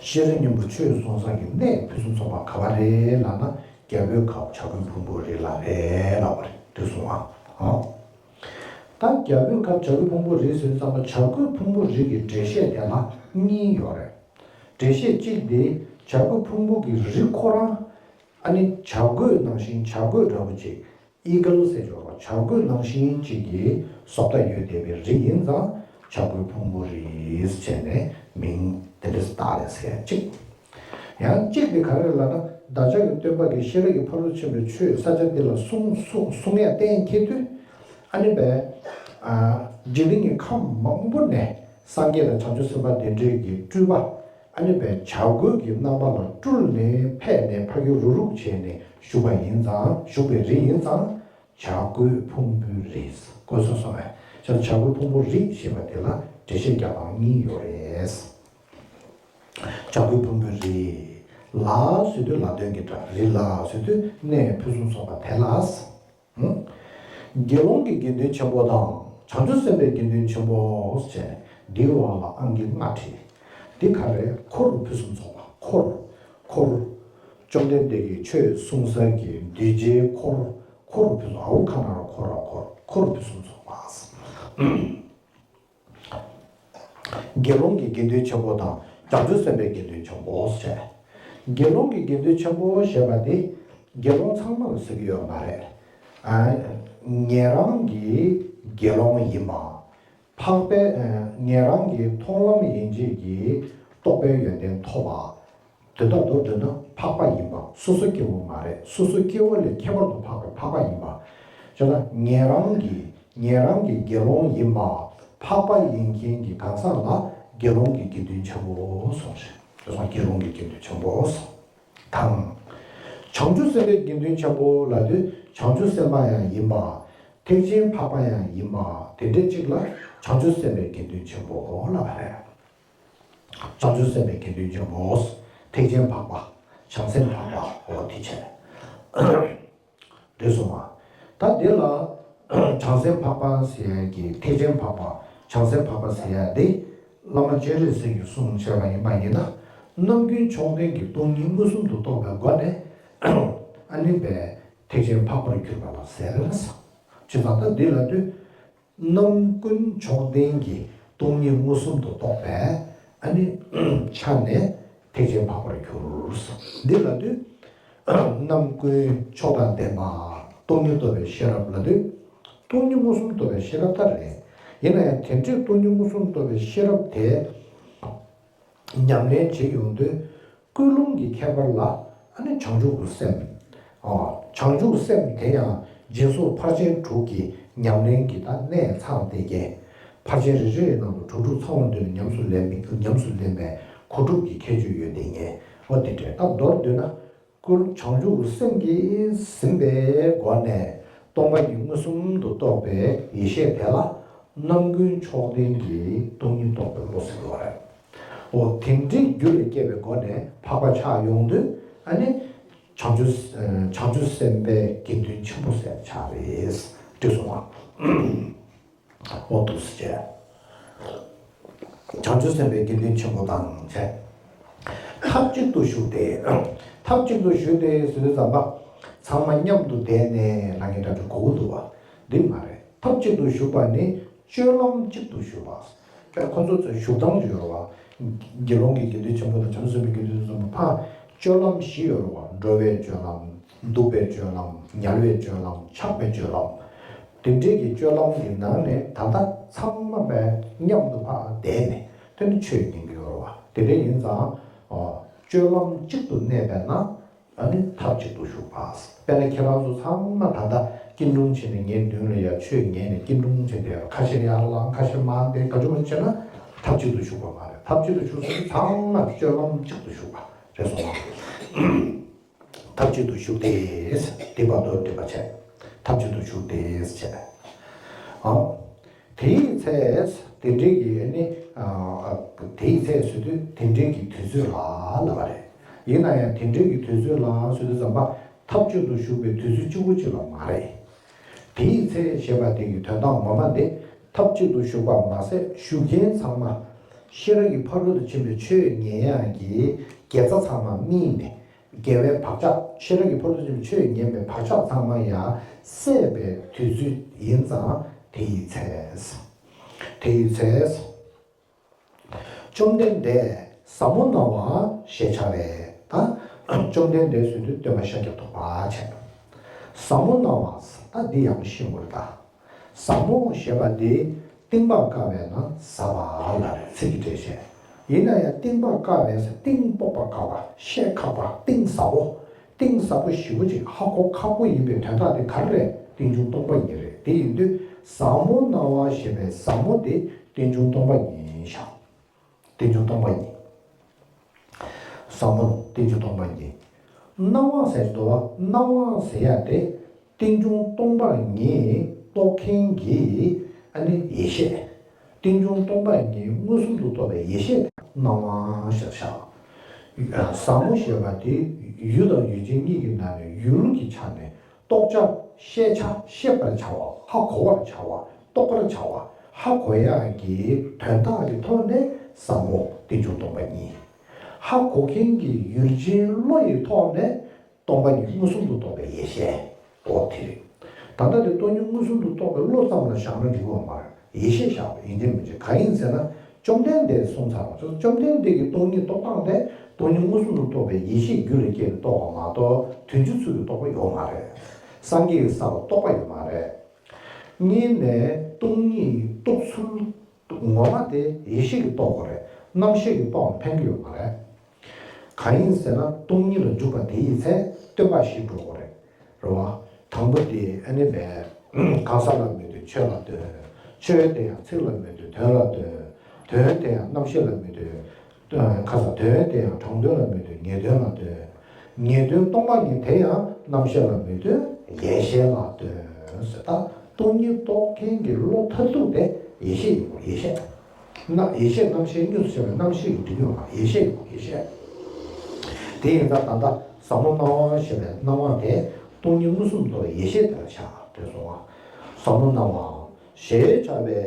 ཤེས་རབ་སྙིང་པོ་ཆོས་གསུང་ས་གི་གནས་ཕུན་སུམ་ཚོགས་པ་ག་བ་རེད་ལབ་ན། རྒྱལ་པོའི་ཁབ་བྱ་རྒོད་ཕུང་པོ་རི་ལ་རེད་ལབ་པ་རེད། འགྲིག་སོང་ང་། ཨོ། ད་རྒྱལ་པོའི་ཁབ་བྱ་རྒོད་ཕུང་པོ་རི་ཟེར་དུས་ཙམ་པ། བྱ་རྒོད་ཕུང་པོ་རི་གི་འགྲེལ་བཤད་དེ་ལ་གཉིས་ཡོད་རེད། འགྲེལ་བཤད་གཅིག་དེ་བྱ་རྒོད་ཕུང་པོ་གི་རི་ཁོ་རང་། ཨ་ནི་བྱ་རྒོད་ནང་བཞིན། བྱ་རྒོད་འདྲ་པོ་ཅིག་ཨི་གལ་ཟེར་ཆོག་རོགས། བྱ་རྒོད་ནང་བཞིན་གཅིག་གི་བཟོ་ལྟ་ཡོད་བསྡད་པའི་རི་ཡིན་ཙང་། བྱ་རྒོད་ཕུང་པོ་རི་ཟེར་བྱས་ནས་མིང་དེ་འདྲས་བཏགས་རེད་ཟེར་ཡ་གཅིག་ཡང་གཅིག་དེ་ག་རེ་ལབ་ན། བདག་ཅག་གི་སྟོན་པ་གིས་ཤེས་རབ་ཀྱི་ཕ་རོལ་ཕྱིན་པའི་ཆོས་ས་ཆ་འདི་ལ་གསུང་གསུང་གསུང་ཡ་གཏན་འཁེལ་དུས། ཨ་ནི་བས། ཨ། འཇིག་རྟེན་གྱི་ཁམས་མང་པོ་ནས་སངས་རྒྱས་དང་བྱང་ཆུབ་སེམས་དཔའ་དེ་འདྲས་ཀྱི་སྤྲུལ་པ། ཨ་ནི་བས་བྱ་རྒོད་ཀྱི་རྣམ་པ་ལ་སྤྲུལ་ནས་ཕེབས་ནས་ཕ་གི་རུག་རུག་བྱས་ནས་བཞུགས་པ་ཡིན་ཙང་། བཞུགས་པའི་རི་ཡིན་ཙང་། བྱ་རྒོད་ཕུང་པོའི་རི། གོ་སོང་སོང་ངས། བྱ་བྱ་རྒོད་ཕུང་པོའི་རི་ཞེས་པ་དེ་ལ་འགྲེལ་བཤད་རྒྱག་སྟངས་གཉིས་ཡོད་རེད། བྱ་རྒོད་ཕུང་པོའི་རི། ལ་ཟེར་དུས་ལ་དོན་གྱི་སྒྲ། རི་ལ་ཟེར་དུས་གནས་ཕུན་སུམ་ཚོགས་པ་དེ་ལ། དགེ་སློང་གི་དགེ་འདུན་ཆེན་པོ་དང་། བྱང་ཆུབ་སེམས་དཔའི་དགེ་འདུན་ཆེན་པོ་ཟེར། འདིའི་འོག་ལ་ཨང་ཀི་ལྔ་བྲིས། འདི་ག་རེ། འཁོར་ཕུན་སུམ་ཚོགས་པ། འཁོར། འཁོར། བཅོམ་ལྡན་འདས་ཀྱིས་ཆོས་གསུང་ས་གི་གདུལ་བྱའི་འཁོར། འཁོར་ཕུན་སུམ། ཨའུ་ཁ་ན་རོ་ཁོ་ར་འཁོར། འཁོར་ཕུན་སུམ་ཚོགས་པ། དགེ་སློང་གི་དགེ་འདུན་ཆེན་པོ་དང་། བྱང་ཆུབ་སེམས་དཔའི་དགེ་འདུན་ཆེན་པོ་ཟེར། དགེ་སློང་གི་དགེ་འདུན་ཆེན་པོ་ཞེས་པ་དེ་དགེ་སློང་ཚང་མ་ལ་ཟེར་གྱི་ཡོད་མ་རེད། ཨ། ཉན་རང་གི་དགེ་སློང་ཡིན་པ། འཕགས་པའི། ཨ། ཉན་རང་གི་མཐོང་ལམ་ཡན་ཆད་ཀྱི་རྟོགས་པའི་ཡོན་ཏན་ཐོབ་པ། དོན་དག་མདོར་བསྡུས་ན་འཕགས་པ་ཡིན་པ། སོ་སོ་སྐྱེ་བོ་མ་རེད། སོ་སོ་སྐྱེ་བོ་ལས་ཁྱད་པར་དུ་འཕགས་པའི་འཕགས་པ་ཡིན་པ། བྱས་ཙང་ཉན་རང་གི། ཉན་རང་གི་དགེ་སློང་ཡིན་པ། འཕགས་པ་ཡིན་མཁན་གྱི་གང་ཟག་ལ་དགེ་སློང་གི་དགེ་འདུན་ཆེན་པོ་གསུངས་ཤིང་། དེ་སོང་དགེ་སློང་གི་དགེ་འདུན་ཆེན་པོ་གསུངས། དང་། བྱང་ཆུབ་སེམས་དཔའི་དགེ་འདུན་ཆེན་པོ་ལབ་དུས་བྱང་ཆུབ་སེམས་དཔའ་ཡང་ཡིན་པ། ཐེག་ཆེན་འཕགས་པ་ཡང་ཡིན་པ། དེ་འདྲའི་གཅིག་ལ་བྱང་ཆུབ་སེམས་དཔའི་དགེ་འདུན་ཆེན་པོ་ལབ་པ་རེད། བྱང་ཆུབ་སེམས་དཔའི་དགེ་འདུན་ཆེན་པོ། ཐེག་ཆེན་འཕགས་པ། བྱང་སེམས་འཕགས་པ། འོ་དེ་བྱས། འགྲིག་སོང་ང་། ད་འདི་ལ་བྱང་སེམས་འཕགས་པ་ཟེར་ཡ་གི། ཐེག་ཆེན་འཕགས་པ། བྱང་སེམས་འཕགས་པ་ཟེར་ཡ་འདི་བླ་མ་སྤྱན་རས་གཟིགས་ཀྱིས་གསུངས་བྱས་པ་ཡིན་པ་ཡིན་ན། རྣམ་ཀུན་མཆོག་ལྡན་གྱི་སྟོང་ཉིད་མངོན་སུམ་དུ་རྟོགས་པའི་སྒོ་ནས། ཨ་ནི་བས་ཐེག་ཆེན་འཕགས་པར་གྱུར་པ་ལ་ཟེར། བྱས་ཙང་ད་འདི་ལ་དུས། རྣམ་ཀུན་མཆོག་ལྡན་གྱི་སྟོང་ཉིད་མངོན་སུམ་དུ་རྟོགས་པའི་ཨ་ནི་ཆ་ནས་ཐེག་ཆེན་འཕགས་པར་གྱུར། འདི་ལ་དུས། རྣམ་ཀུན་མཆོག་དང་ལྡན་པ། སྟོང་ཉིད་རྟོགས་པའི་ཤེས་རབ་ལ་དུས། སྟོང་ཉིད་མངོན་སུམ་རྟོགས་པའི་ཤེས་རབ་ལྟར་རེད། ཡིན་ན་ཡང་དེ་འདྲའི་སྟོང་ཉིད་མངོན་སུམ་རྟོགས་པའི་ཤེས་རབ་དེ། ཉམས་ལེན་བྱེད་ཡོང་དུས། ཀུན་སློང་གི་ཁྱད་པར་ལ་ཨ་ནི་བྱང་ཆུབ་ཀྱི་སེམས། ཨ། བྱང་ཆུབ་སེམས་དེ་ཡང་སྦྱིན་སོགས་ཕར་ཕྱིན་དྲུག་གི་ཉམས་ལེན་གྱི་ད་གནད་ཚང་བསྡད་མཁན། ཕར་ཕྱིན་རེ་རེའི་ནང་དུ་དྲུག་དྲུག་ཚང་བར་འདོད་ནས་ཉམས་སུ་ལེན་པའི། ཉམས་སུ་ལེན་པའི་གོ་སྒྲུབ་ཀྱི་ཁྱད་ཆོས་ཡོད་བསྡད་མཁན། འོ་དེ་འདྲས། ད་མདོར་བསྡུས་ན། ཀུན་བྱང་ཆུབ་སེམས་ཀྱིས་ཟིན་པའི་སྒོ་ནས་སྟོང་པ་ཉིད་མངོན་སུམ་དུ་རྟོགས་པའི་ཡེ་ཤེས་དེ་ལ་རྣམ་ཀུན་མཆོག་ལྡན་གྱི་སྟོང་ཉིད་རྟོགས་པའི་བློ་ཟེར་བ་རེད། འོ་དེ་འདྲའི་རྒྱུ་ལས་སྐྱེས་པའི་སྒོ་ནས་འཕགས་པ་ཆགས་ཡོང་དུས། ཨ་ནི་བྱང་ཆུབ། བྱང་ཆུབ་སེམས་དཔའི་དགེ་འདུན་ཆེན་པོ་ཟེར་ཆགས་རེད། འགྲིག་སོང་ང་། འོ་འདུག་སེ་བྱས། བྱང་ཆུབ་སེམས་དཔའི་དགེ་འདུན་ཆེན་པོ་དང་བཅས། ཐབས་གཅིག་ཏུ་བཞུགས་ཏེ། ཐབས་གཅིག་ཏུ་བཞུགས་ཏེ་ཟེར་དུས་ཙམ་པ། ཚང་མ་མཉམ་དུ་བསྡད་ནས་ལབ་མཁན་འདྲ་པོ་གོ་གི་འདུག་བ། འདི་མ་རེད། ཐབས་གཅིག་ཏུ་བཞུགས་པ་ནི་སྤྱོད་ལམ་གཅིག་ཏུ་བཞུགས་པ། པས་ཁོ་ཚོ་ཚོའི་བཞུགས་སྟངས་ཅིག་ཡོད་རེད་བ། དགེ་སློང་གི་དགེ་འདུན་ཆེན་པོ་དང་བྱང་སེམས་པའི་དགེ་འདུན་ཚོ་ཕར་སྤྱོད་ལམ་བཞི་ཡོད་རེད་བ། འགྲོ་བའི་སྤྱོད་ལམ། འདུག་པའི་སྤྱོད་ལམ། ཉལ་བའི་སྤྱོད་ལམ། འཆག་པའི་སྤྱོད་ལམ། དེ་འདྲའི་གི་སྤྱོད་ལམ་གྱི་ནང་ནས་ད་ལྟ་ཚང་མ་པས་མཉམ་དུ་ཕར་བསྡད་ནས་དེ་ནི་ཆོས་ཉན་གྱི་ཡོད་རེད་བ། དེ་འདྲ་ཡིན་ཙང་། ཨོ། སྤྱོད་ལམ་གཅིག་ཏུ་གནས་པས་ན། ཨ་ནི་ཐབས་གཅིག་ཏུ་བཞུགས་པ། དཔེར་ན་ཁྱེད་རང་ཚོ་ཚང་མ་ད་ལྟ་སྐྱིལ་ཀྲུང་བྱས་ནས་ངའི་མདུན་ལ་ཡར་ཆོས་ཉན་ནས་སྐྱིལ་ཀྲུང་བྱས་ཏེ་ཁ་ཤས་ཡར་ལངས། ཁ་ཤས་མར་བསྡད། ག་ཅུང་མ་བྱས་ན་ཐབས་གཅིག་ཏུ་བཞུགས་པ་མ་རེད། ཐབས་གཅིག་ཏུ་བཞུགས་ཟེར་དུས་ཚང་མ་སྤྱོད་ལམ་གཅིག་ཏུ་བཞུགས་པ་རེད་སོང་ང་། ཐབས་གཅིག་ཏུ་བཞུགས་ཏེ། སྡིག་པ་མདོར་བསྡུས་པ་བྱས། ཐབས་གཅིག་ཏུ་བཞུགས་ཏེ་བྱས། ཨ། དེའི་ཚེ་དེ་འདྲའི་གི་ནི། ཨ། དེའི་ཚེ་ཟེར་དུས་དེ་འདྲའི་གི་དུས་ཚོད་ལ་ལབ་པ་རེད། ཡིན་ན་ཡང་དེ་འདྲའི་གི་དུས་ཚོད་ལ་ཟེར་དུས་ཙམ་པ་ཐབས་གཅིག་ཏུ་བཞུགས་པའི་དུས་ཚོད་གཅིག་པུ་གཅིག་ལ་མ་རེད། དེའི་ཚེ་ཞེས་པ་དེ་གི་དོན་དག་ངོ་མ་དེ་ཐབས་གཅིག་ཏུ་བཞུགས་པ་མ་ཟད་བཞུགས་མཁན་ཚང་མ་ཤེས་རབ་ཀྱི་ཕ་རོལ་ཏུ་ཕྱིན་པའི་ཆོས་ཉན་ཡག་གི་དགེ་རྩ་ཚང་མ་སྨིན་ནས། དགེ་བའི་བག་ཆགས། ཤེས་རབ་ཀྱི་ཕ་རོལ་ཏུ་ཕྱིན་པའི་ཆོས་ཉན་པའི་བག་ཆགས་ཚང་མ་ཡང་སད་པའི་དུས་ཚོད་ཡིན་ཙང་དེ་ཡི་ཚེ། དེ་ཡི་ཚེ། བཅོམ་ལྡན་འདས་ཟབ་མོ་སྣང་བ་ཞེས་བྱ་བའི། ད་བཅོམ་ལྡན་འདས་ཟེར་དུས་སྟོན་པ་ཤཱཀྱ་ཐུབ་པ་བྱས། ཟབ་མོ་སྣང་བ། ད་འདི་ཡག་པོ་ཤེས་དགོས་རེད་ད། ཟབ་མོ་ཞེས་པ་འདི་གཏིང་དཔག་དཀའ་བས་ན་ཟབ་པ་ལབ་རེད། ཚིག་གི་འགྲེལ་བཤད། ཡིན་ན་ཡང་གཏིང་དཔག་དཀའ་བས་ཟེར། གཏིང་དཔོག་པ་དཀའ་བ། བཤད་ཁག་པ། གཏིང་ཟབ་པོ། གཏིང་ཟབ་པོ་ཞེ་པོ་ཅིག་ཧ་གོ་ཁག་པོ་ཡིན་པའི་དོན་དག་དེ་ག་རེ་རེད། རྟེན་འབྱུང་སྟོང་པ་ཉིད་རེད། དེ་ཡིན་དུས་ཟབ་མོ་སྣང་བ་ཞེས་པའི་ཟབ་མོ་དེ་རྟེན་འབྱུང་སྟོང་པ་ཉིད་ཡིན་ཤག་རྟེན་འབྱུང་སྟོང་པ་ཉིད། ཟབ་མོ་རྟེན་འབྱུང་སྟོང་པ་ཉིད། སྣང་བ་ཟེར་དུས་སྣང་བ་ཟེར་ཡ་དེ་རྟེན་འབྱུང་སྟོང་པ་ཉིད་རྟོགས་མཁན་གྱི་ཨ་ནི་ཡེ་ཤེས། རྟེན་འབྱུང་སྟོང་པ་ཉིད་མངོན་སུམ་དུ་རྟོགས་པའི་ཡེ་ཤེས་དེ་སྣང་བ་ཞེས་བྱ། ཟབ་མོ་ཞེས་པ་དེ་ཡུལ་དང་ཡུལ་ཅན་གཉིས་ཀྱི་ནང་ནས་ཡུལ་གྱི་ཆ་ནས། རྟོགས་བྱ། ཤེས་བྱ། ཤེས་པར་བྱ་བ། ཧ་གོ་བར་བྱ་བ། རྟོགས་པར་བྱ་བ། ཧ་གོ་ཡག་གི་དོན་དག་གི་ཐོག་ནས་ཟབ་མོ་རྟེན་འབྱུང་སྟོང་པ་ཉིད། ཧ་གོ་མཁན་གྱི་ཡུལ་ཅན་བློ་ཡི་ཐོག་ནས་སྟོང་པ་ཉིད་མངོན་སུམ་དུ་རྟོགས་པའི་ཡེ་ཤེས། འོ་དེ་རེད། ད་ལྟ་དེ་སྟོང་ཉིད་མངོན་སུམ་དུ་རྟོགས་པའི་བློ་ཙམ་ལ་བཞག་ན་འགྲིག་གི་ཡོད་མ་རེད། ཡེ་ཤེས་བཞག་པ་ཡིན་གཅིག་མིན་གཅིག་གང་ཡིན་ཟེར་ན། བཅོམ་ལྡན་འདས་གསུངས་ཚར་བ། བཅོམ་ལྡན་འདས་ཀྱི་སྟོང་ཉིད་རྟོགས་སྟངས་དེ་སྟོང་ཉིད་མངོན་སུམ་དུ་རྟོགས་པའི་ཡེ་ཤེས་རྒྱུད་ལ་སྐྱེས་ནས་རྟོགས་པ་མ་གཏོགས་དོན་སྤྱི་ཚུལ་དུ་རྟོགས་པ་ཡོད་མ་རེད། སངས་རྒྱས་ཀྱི་ས་ལ་རྟོགས་པ་ཡོད་མ་རེད། གཉིས་ནས་སྟོང་ཉིད་རྟོགས་ཚུལ་ངོ་མ་དེ་ཡེ་ཤེས་ཀྱིས་རྟོགས་དགོས་རེད། རྣམ་ཤེས་ཀྱིས་རྟོགས་ན་ཕན་གྱི་ཡོད་མ་རེད། གང་ཡིན་ཟེར་ན་སྟོང་ཉིད་ལ་འཇུག་པ་དེ་ཡི་ཚེ་སྟོན་པ་བཞི་འགྲོ་དགོས་རེད། རེད་བ། དང་པོ་དེ་ཨ་ནི་བས། གང་ཟག་ལ་མི་ལྟོས་ཆོས་ལ་ལྟོས། ཆོས་དེ་ཡང་ཚིག་ལ་མི་ལྟོས་དོན་ལ་ལྟོས། དོན་དེ་ཡང་རྣམ་ཤེས་ལ་མི་ལྟོས། ཁ་ས་དོན་དེ་ཡང་དྲང་དོན་ལ་མི་ལྟོས་ངེས་དོན་ལ་ལྟོས། ངེས་དོན་སྟོང་པ་ཉིད་དེ་ཡང་རྣམ་ཤེས་ལ་མི་ལྟོས་ཡེ་ཤེས་ལ་ལྟོས་ཟེར། ད་སྟོང་ཉིད་རྟོགས་མཁན་གྱི་བློ་མཐར་ཐུག་དེ་ཡེ་ཤེས་ཡིན་པ་ཡེ་ཤེས། ན་ཡེ་ཤེས་རྣམ་ཤེས་གཉིས་སུ་ཕྱེ་བའི་རྣམ་ཤེས་ཀྱི་སྒྲིབ་ཡོད་པ་ཡེ་ཤེས་ཡོད་ཡེ་ཤེས། དེ་ཡིན་ཙང་ད་ལྟ་ཟབ་མོ་སྣང་བ་ཞེས་པའི་སྣང་བ་དེ་སྟོང་ཉིད་མངོན་སུམ་དུ་ཡེ་ཤེས་དེ་ལ་བཞག་དེ་སོང་བ། ཟབ་མོ་སྣང་བ་ཞེས་བྱ་བའི་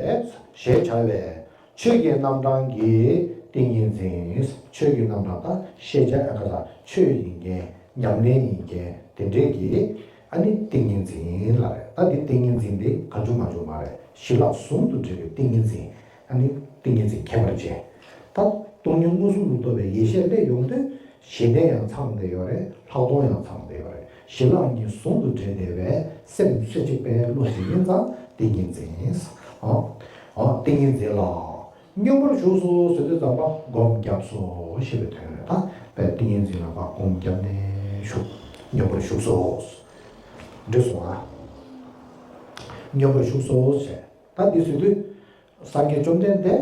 ཞེས་བྱ་བའི་ཆོས་ཀྱི་རྣམ་གྲངས་ཀྱི་ཏིང་ངེ་འཛིན། ཆོས་ཀྱི་རྣམ་གྲངས་ད་ཤེས་བྱ་ཨ་ཁ་ད་ཆོས་ཡིན་མཁན་ཉམས་ལེན་ཡིན་མཁན་དེ་འདྲས་ཀྱི་ཨ་ནི་ཏིང་ངེ་འཛིན་ལ་རེད། ད་འདི་ཏིང་ངེ་འཛིན་དེ་གང་བྱུང་མང་བྱུང་མ་རེད། ཞི་ལྷག་ཟུང་དུ་འབྲེལ་བའི་ཏིང་ངེ་འཛིན། ཨ་ནི་ཏིང་ངེ་འཛིན་ཁྱད་པར་ཅན། ད་སྟོང་ཉིད་མངོན་སུམ་དུ་རྟོགས་པའི་ཡེ་ཤེས་སླེབས་ཡོང་དུས་ཞི་གནས་ཡང་ཚང་བསྡད་ཡོད་རེད། ལྷག་མཐོང་ཡང་ཚང་བསྡད་ཡོད་རེད། ཞི་ལྷག་གཉིས་ཟུང་དུ་འབྲེལ་བསྡད་པའི་སེམས་རྩེ་གཅིག་པའི་བློ་ཞིག་ཡིན་ཙང་ཏིང་ངེ་འཛིན། ཨོ། ཨོ་ཏིང་ངེ་འཛིན་ལ་སྙོམས་པར་ཞུགས་སོ་ཟེར་དུས་ཙམ་པ་སྒོམ་བརྒྱབ་སོ་ཞེས་པའི་དོན་རེད། ད་དཔེ་ཏིང་ངེ་འཛིན་ལ་ཕར་སྒོམ་བརྒྱབ་ནས་བཞུགས། སྙོམས་པར་ཞུགས་སོ། འགྲིག་སོང་ཨ། སྙོམས་པར་ཞུགས་སོ་ཞེས། ད་འདི་ཟེར་དུས། སངས་རྒྱས་བཅོམ་ལྡན་འདས་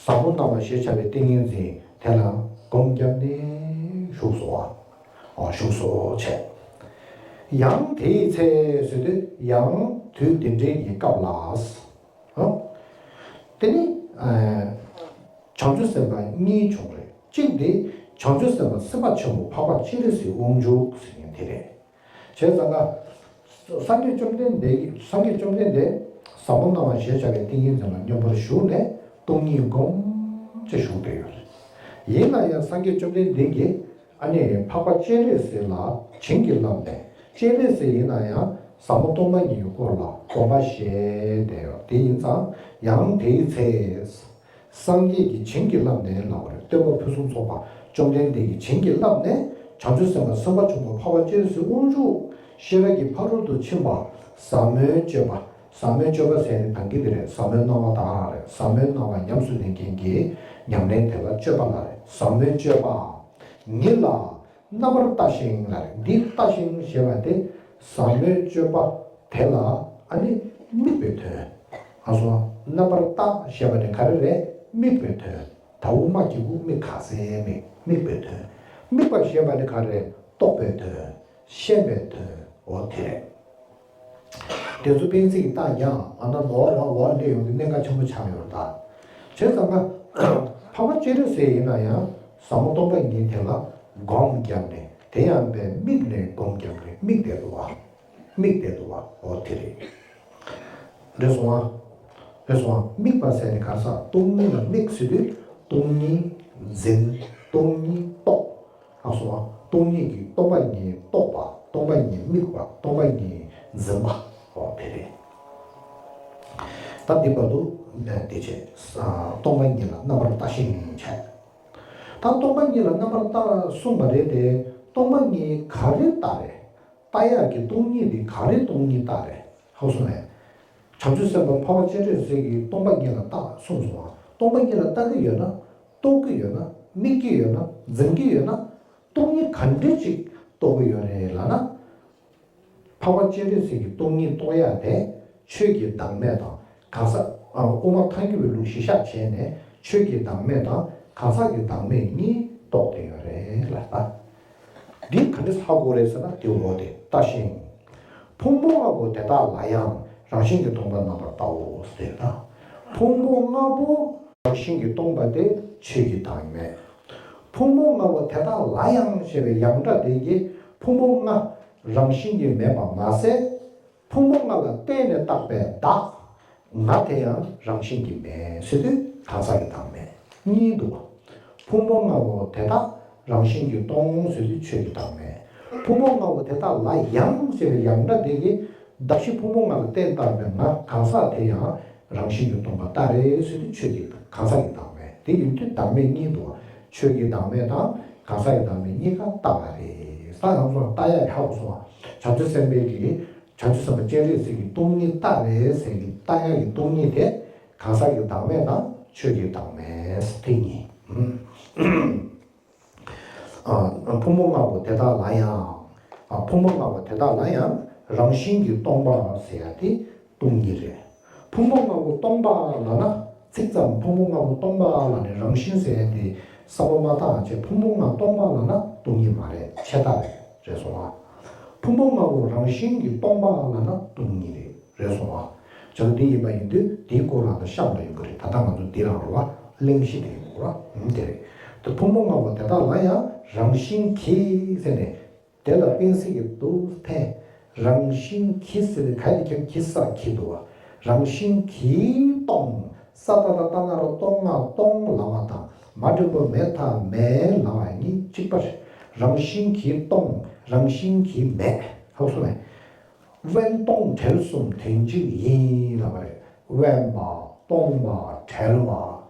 ཟབ་མོ་སྣང་བ་ཞེས་བྱ་བའི་ཏིང་ངེ་འཛིན་དེ་ལ་སྒོམ་བརྒྱབ་ནས་བཞུགས་སོ། ཨ། བཞུགས་སོ་བྱས། ཡང་དེའི་ཚེ་ཟེར་དུས་ཡང་དུས་དེ་འདྲའི་གི་སྐབས་ལ། ཨ། དེ་ནི། ཨ། བྱང་ཆུབ་སེམས་དཔའ་གཉིས་བྱུང་རེད། གཅིག་དེ་བྱང་ཆུབ་སེམས་དཔའ་སེམས་དཔའ་ཆེན་པོ་འཕགས་པ་སྤྱན་རས་གཟིགས་དབང་ཕྱུག་ཟེར་མཁན་དེ་རེད། བྱས་ཙང་ཀ། སངས་རྒྱས་བཅོམ་ལྡན་འདས་ཀྱིས་སངས་རྒྱས་བཅོམ་ལྡན་འདས་ཟབ་མོ་སྣང་བ་ཞེས་བྱ་བའི་ཏིང་ངེ་འཛིན་ལ་སྙོམས་པར་ཞུགས་ནས་སྟོང་ཉིད་སྒོམ་ཅེས་བཞུགས་བསྡད་ཡོད་རེད། ཡིན་ན་ཡང་སངས་རྒྱས་བཅོམ་ལྡན་འདས་ཀྱིས་ཨ་ནི་འཕགས་པ་སྤྱན་རས་གཟིགས་ལ་བྱིན་གྱིས་བརླབས་ནས་སྤྱན་རས་གཟིགས་ཡིན་ན་ཡང་ཟབ་མོ་སྟོང་པ་ཉིད་ཀྱི་སྐོར་ལ་དགོངས་པ་བཞེས་བསྡད་ཡོད། དེ་ཡིན་ཙང་ཡང་དེའི་ཚེ། སངས་རྒྱས་ཀྱིས་བྱིན་གྱིས་བརླབས་ནས་ལབ་པ་རེད། སྟོན་པ་ཕུན་སུམ་ཚོགས་པ་བཅོམ་ལྡན་འདས་ཀྱིས་བྱིན་གྱིས་བརླབས་ནས་བྱང་ཆུབ་སེམས་དཔའ་སེམས་དཔའ་ཆེན་པོ་འཕགས་པ་སྤྱན་རས་གཟིགས་དབང་ཕྱུག་ཤེས་རབ་ཀྱི་ཕ་རོལ་ཏུ་ཕྱིན་པ་ཟབ་མོའི་སྤྱོད་པ། ཟབ་མོའི་སྤྱོད་པ་ཟེར་ནི་ད་གིན་དེ་རེད། ཟབ་མོའི་སྣང་བ་དག་རང་རེད། ཟབ་མོའི་སྣང་བ་ཉམས་སུ་ལེན་མཁན་གྱི་ཉམས་ལེན་དེ་ལ་སྤྱོད་པ་ལ་རེད། ཟབ་མོའི་སྤྱོད་པ་ཉིད་ལ། རྣམ་པར་ལྟ་ཞིང་ལ་རེད། འདི་ལྟ་ཞིང་ཞེས་པ་དེ་ཟབ་མོའི་སྤྱོད་པ་དེ་ལ་ཨ་ནི་དམིགས་པའི་དོན། ཨ་སོ། རྣམ་པར་ལྟ་ཞེས་པ་དེ་ག་རེ་རེད། དམིགས་པའི་དོན། ད་འུ་མ་གི་གུ་མིག་ག་སེ་མིག་དམིགས་པའི་དོན། དམིགས་པ་ཞེས་པ་དེ་ག་རེ་རེད། རྟོགས་པའི་དོན། ཤེས་པའི་དོན། འོ་དེ་རེད། དེ་ཚོ་སྤེན་ཚེ་གི་རྟགས་ཀྱང་ང་ད་ནོར་རང་འོག་ལས་ཡོང་གི་གནད་འགག་ཆེན་པོ་ཆགས་ཡོད་རེད་ད། བྱས་ཙང་ང་། འཕགས་པ་སྤྱན་རས་གཟིགས་ཡིན་ན་ཡང་ཟབ་མོ་སྟོང་པ་ཉིད་དེ་ལ་སྒོམ་བརྒྱབ་ནས་དེ་ཡང་པའི་དམིགས་ནས་སྒོམ་བརྒྱབ་ནས་དམིགས་བསྡད་འདུག་བ། དམིགས་བསྡད་འདུག་བ། འོ་དེ་རེད། རེད་སོང་ཨ། རེད་སོང་ཨ། དམིགས་པ་ཟེར་ནས་ག་ས་སྟོང་ཉིད་ལ་དམིགས་ཟེར་དུས་སྟོང་ཉིད་འཛིན། སྟོང་ཉིད་རྟོགས། ཨ་སོ། སྟོང་ཉིད་ཀྱི་སྟོང་པ་ཉིད་རྟོགས་པ། སྟོང་པ་ཉིད་དམིགས་པ། སྟོང་པ་ཉིད་འཛིན་པ། འོ་དེ་རེད། ད་འདི་བར་དུ་དེ་བྱས། སྟོང་པ་ཉིད་ལ་རྣམ་པར་ལྟ་ཞིང་བྱས། ད་སྟོང་པ་ཉིད་ལ་རྣམ་པར་ལྟ་གསུངས་པ་རེད་དེ། སྟོང་པ་ཉིད་ག་རེ་ལྟ་རེད། ལྟ་ཡག་གི་སྟོང་ཉིད་དེ་ག་རེ་སྟོང་ཉིད་ལྟ་རེད། ཧ་གོ་སོང་ངས། བྱང་ཆུབ་སེམས་དཔའ་འཕགས་པ་སྤྱན་རས་གཟིགས་ཀྱིས་སྟོང་པ་ཉིད་ལ་རྟགས་གསུངས་སོང་བ། སྟོང་པ་ཉིད་ལ་ལྟ་གི་ཡོད་ན། རྟོགས་ཀྱི་ཡོད་ན། དམིགས་ཀྱི་ཡོད་ན། འཛིན་གྱི་ཡོད་ན། སྟོང་ཉིད་ག་འདྲ་ཅིག་རྟོགས་ཀྱི་ཡོད་རེད་ལབ་ན། འཕགས་པ་སྤྱན་རས་གཟིགས་ཀྱིས་སྟོང་ཉིད་རྟོགས་ཡ་དེ་ཆོས་ཀྱི་བདག་མེད་དང་གང་ཟག་ཨ། དབུ་མ་ཐལ་འགྱུར་བའི་ལུགས་གཞི་བཞག་བྱས་ནས་ཆོས་ཀྱི་བདག་མེད་དང་གང་ཟག་གི་བདག་མེད་གཉིས་རྟོགས་བསྡད་ཡོད་རེད་ལ་ད། འདི་ག་འདྲ་ཧ་གོ་རེད་ཟེར་ན། དེ་འོ་དེ་ལྟ་ཞིང་། ཕུང་པོ་ལྔ་པོ་དེ་དག་ལ་ཡང་རང་བཞིན་གྱིས་སྟོང་པར་རྣམ་པར་བལྟའོ་ཟེར་ད། ཕུང་པོ་ལྔ་པོ་རང་བཞིན་གྱིས་སྟོང་པ་དེ་ཆོས་ཀྱི་བདག་མེད། ཕུང་པོ་ལྔ་པོ་དེ་དག་ལ་ཡང་ཞེས་པའི་ཡང་སྒྲ་དེ་གིས་ཕུང་པོ་ལྔ་རང་བཞིན་གྱིས་མེད་པ་མ་ཟད། ཕུང་པོ་ལྔ་ལ་བརྟེན་ནས་བཏགས་པའི་བདག་ང་དེ་ཡང་རང་བཞིན་གྱིས་མེད་ཟེར་དུས་གང་ཟག་གི་བདག་མེད་གཉིས་འདུག་བ། ཕུང་པོ་ལྔ་པོ་དེ་དག་རང་བཞིན་གྱིས་སྟོང་ཟེར་དུས་ཆོས་ཀྱི་བདག་མེད། ཕུང་པོ་ལྔ་པོ་དེ་དག་ལ་ཡང་ཞེས་པའི་ཡང་སྒྲ་དེ་གིས་གདགས་གཞི་ཕུང་པོ་ལྔ་ལ་བརྟེན་བཏགས་པའི་ང་གང་ཟག་དེ་ཡང་རང་བཞིན་གྱིས་སྟོང་པ་ལྟ་རེད་ཟེར་དུས་ཆོས་ཀྱི་གང་ཟག་གི་བདག་མེད། དེ་ཡིན་དུས་བདག་མེད་གཉིས་འདུག་བ། ཆོས་ཀྱི་བདག་མེད་དང་གང་ཟག་གི་བདག་མེད་གཉིས་ཀ་ལྟ་བ་རེད། ས་ཡང་སོང་ལྟ་ཡ་ཧ་གོ་སོང་བ། བྱང་ཆུབ་སེམས་དཔའི་གི་བྱང་ཆུབ་སེམས་དཔའ་སྤྱན་རས་གཟིགས་ཀྱི་སྟོང་ཉིད་ལྟ་རེད་ཟེར་གི་ལྟ་ཡག་གི་སྟོང་ཉིད་དེ་གང་ཟག་གི་བདག་མེད་དང་ཆོས་ཀྱི་བདག་མེད་དེ་གཉིས། ཨ། ཕུང་པོ་ལྔ་པོ་དེ་དག་ལ་ཡང་། ཨ། ཕུང་པོ་ལྔ་པོ་དེ་དག་ལ་ཡང་རང་བཞིན་གྱིས་སྟོང་པ་ཟེར་ཡ་དེ་སྟོང་ཉིད་རེད། ཕུང་པོ་ལྔ་པོ་སྟོང་པ་ལབ་ན་ཚིག་ཙམ་ཕུང་པོ་ལྔ་པོ་སྟོང་པ་ལབ་ནས་རང་བཞིན་ཟེར་ཡ་དེ་བསམ་བློ་མ་བཏང་བྱས་ཕུང་པོ་ལྔ་སྟོང་པ་ལབ་ན་སྟོང་ཉིད་མ་རེད། ཆད་ལྟ་རེད། རེད་སོང་ཨ། ཕུང་པོ་ལྔ་པོ་རང་བཞིན་གྱིས་སྟོང་པ་ལབ་ན་སྟོང་ཉིད་རེད། རེད་སོང་ཨ། བྱས་ཙང་འདི་ཡིན་པ་ཡིན་དུས་འདིའི་སྐོར་ལ་ད་གཤམ་ལ་ཡོང་གི་རེད། ད་ལྟ་ང་ཚོ་འདི་རང་རེད་བ། གླེང་གཞི་དེ་ཡིན་དགོས་ར། ཨང་། དེ་རེད། ད་ཕུང་པོ་ལྔ་པོ་དེ་དག་ལ་ཡང་རང་བཞིན་གྱིས་ཟེར་ནས་དེ་ལ་དཔེ་ཟེར་གྱི་འདུག་ཕན། རང་བཞིན་གྱིས་ཟེར་ནས་ག་དེ་ཁྱབ་གྱིས་ས་གྱིས་འདུག་བ། རང་བཞིན་གྱིས་སྟོང་། ས་ཏ་ལ་ཏ་ན་རོ་སྟོང་ང་སྟོང་ལབ་པ་དང་མ་འགྲེང་བུ་མེ་ཐ་མེད་ལབ་པ་གཉིས་གཅིག་པ་རེད། རང་བཞིན་གྱིས་སྟོང་། རང་བཞིན་གྱིས་མེད། ཧ་གོ་སོང་ངས། དབེན་སྟོང་བྲལ་གསུམ་དོན་གཅིག་ཡིན་ལབ་པ་རེད། དབེན་པ། སྟོང་པ། བྲལ་བ།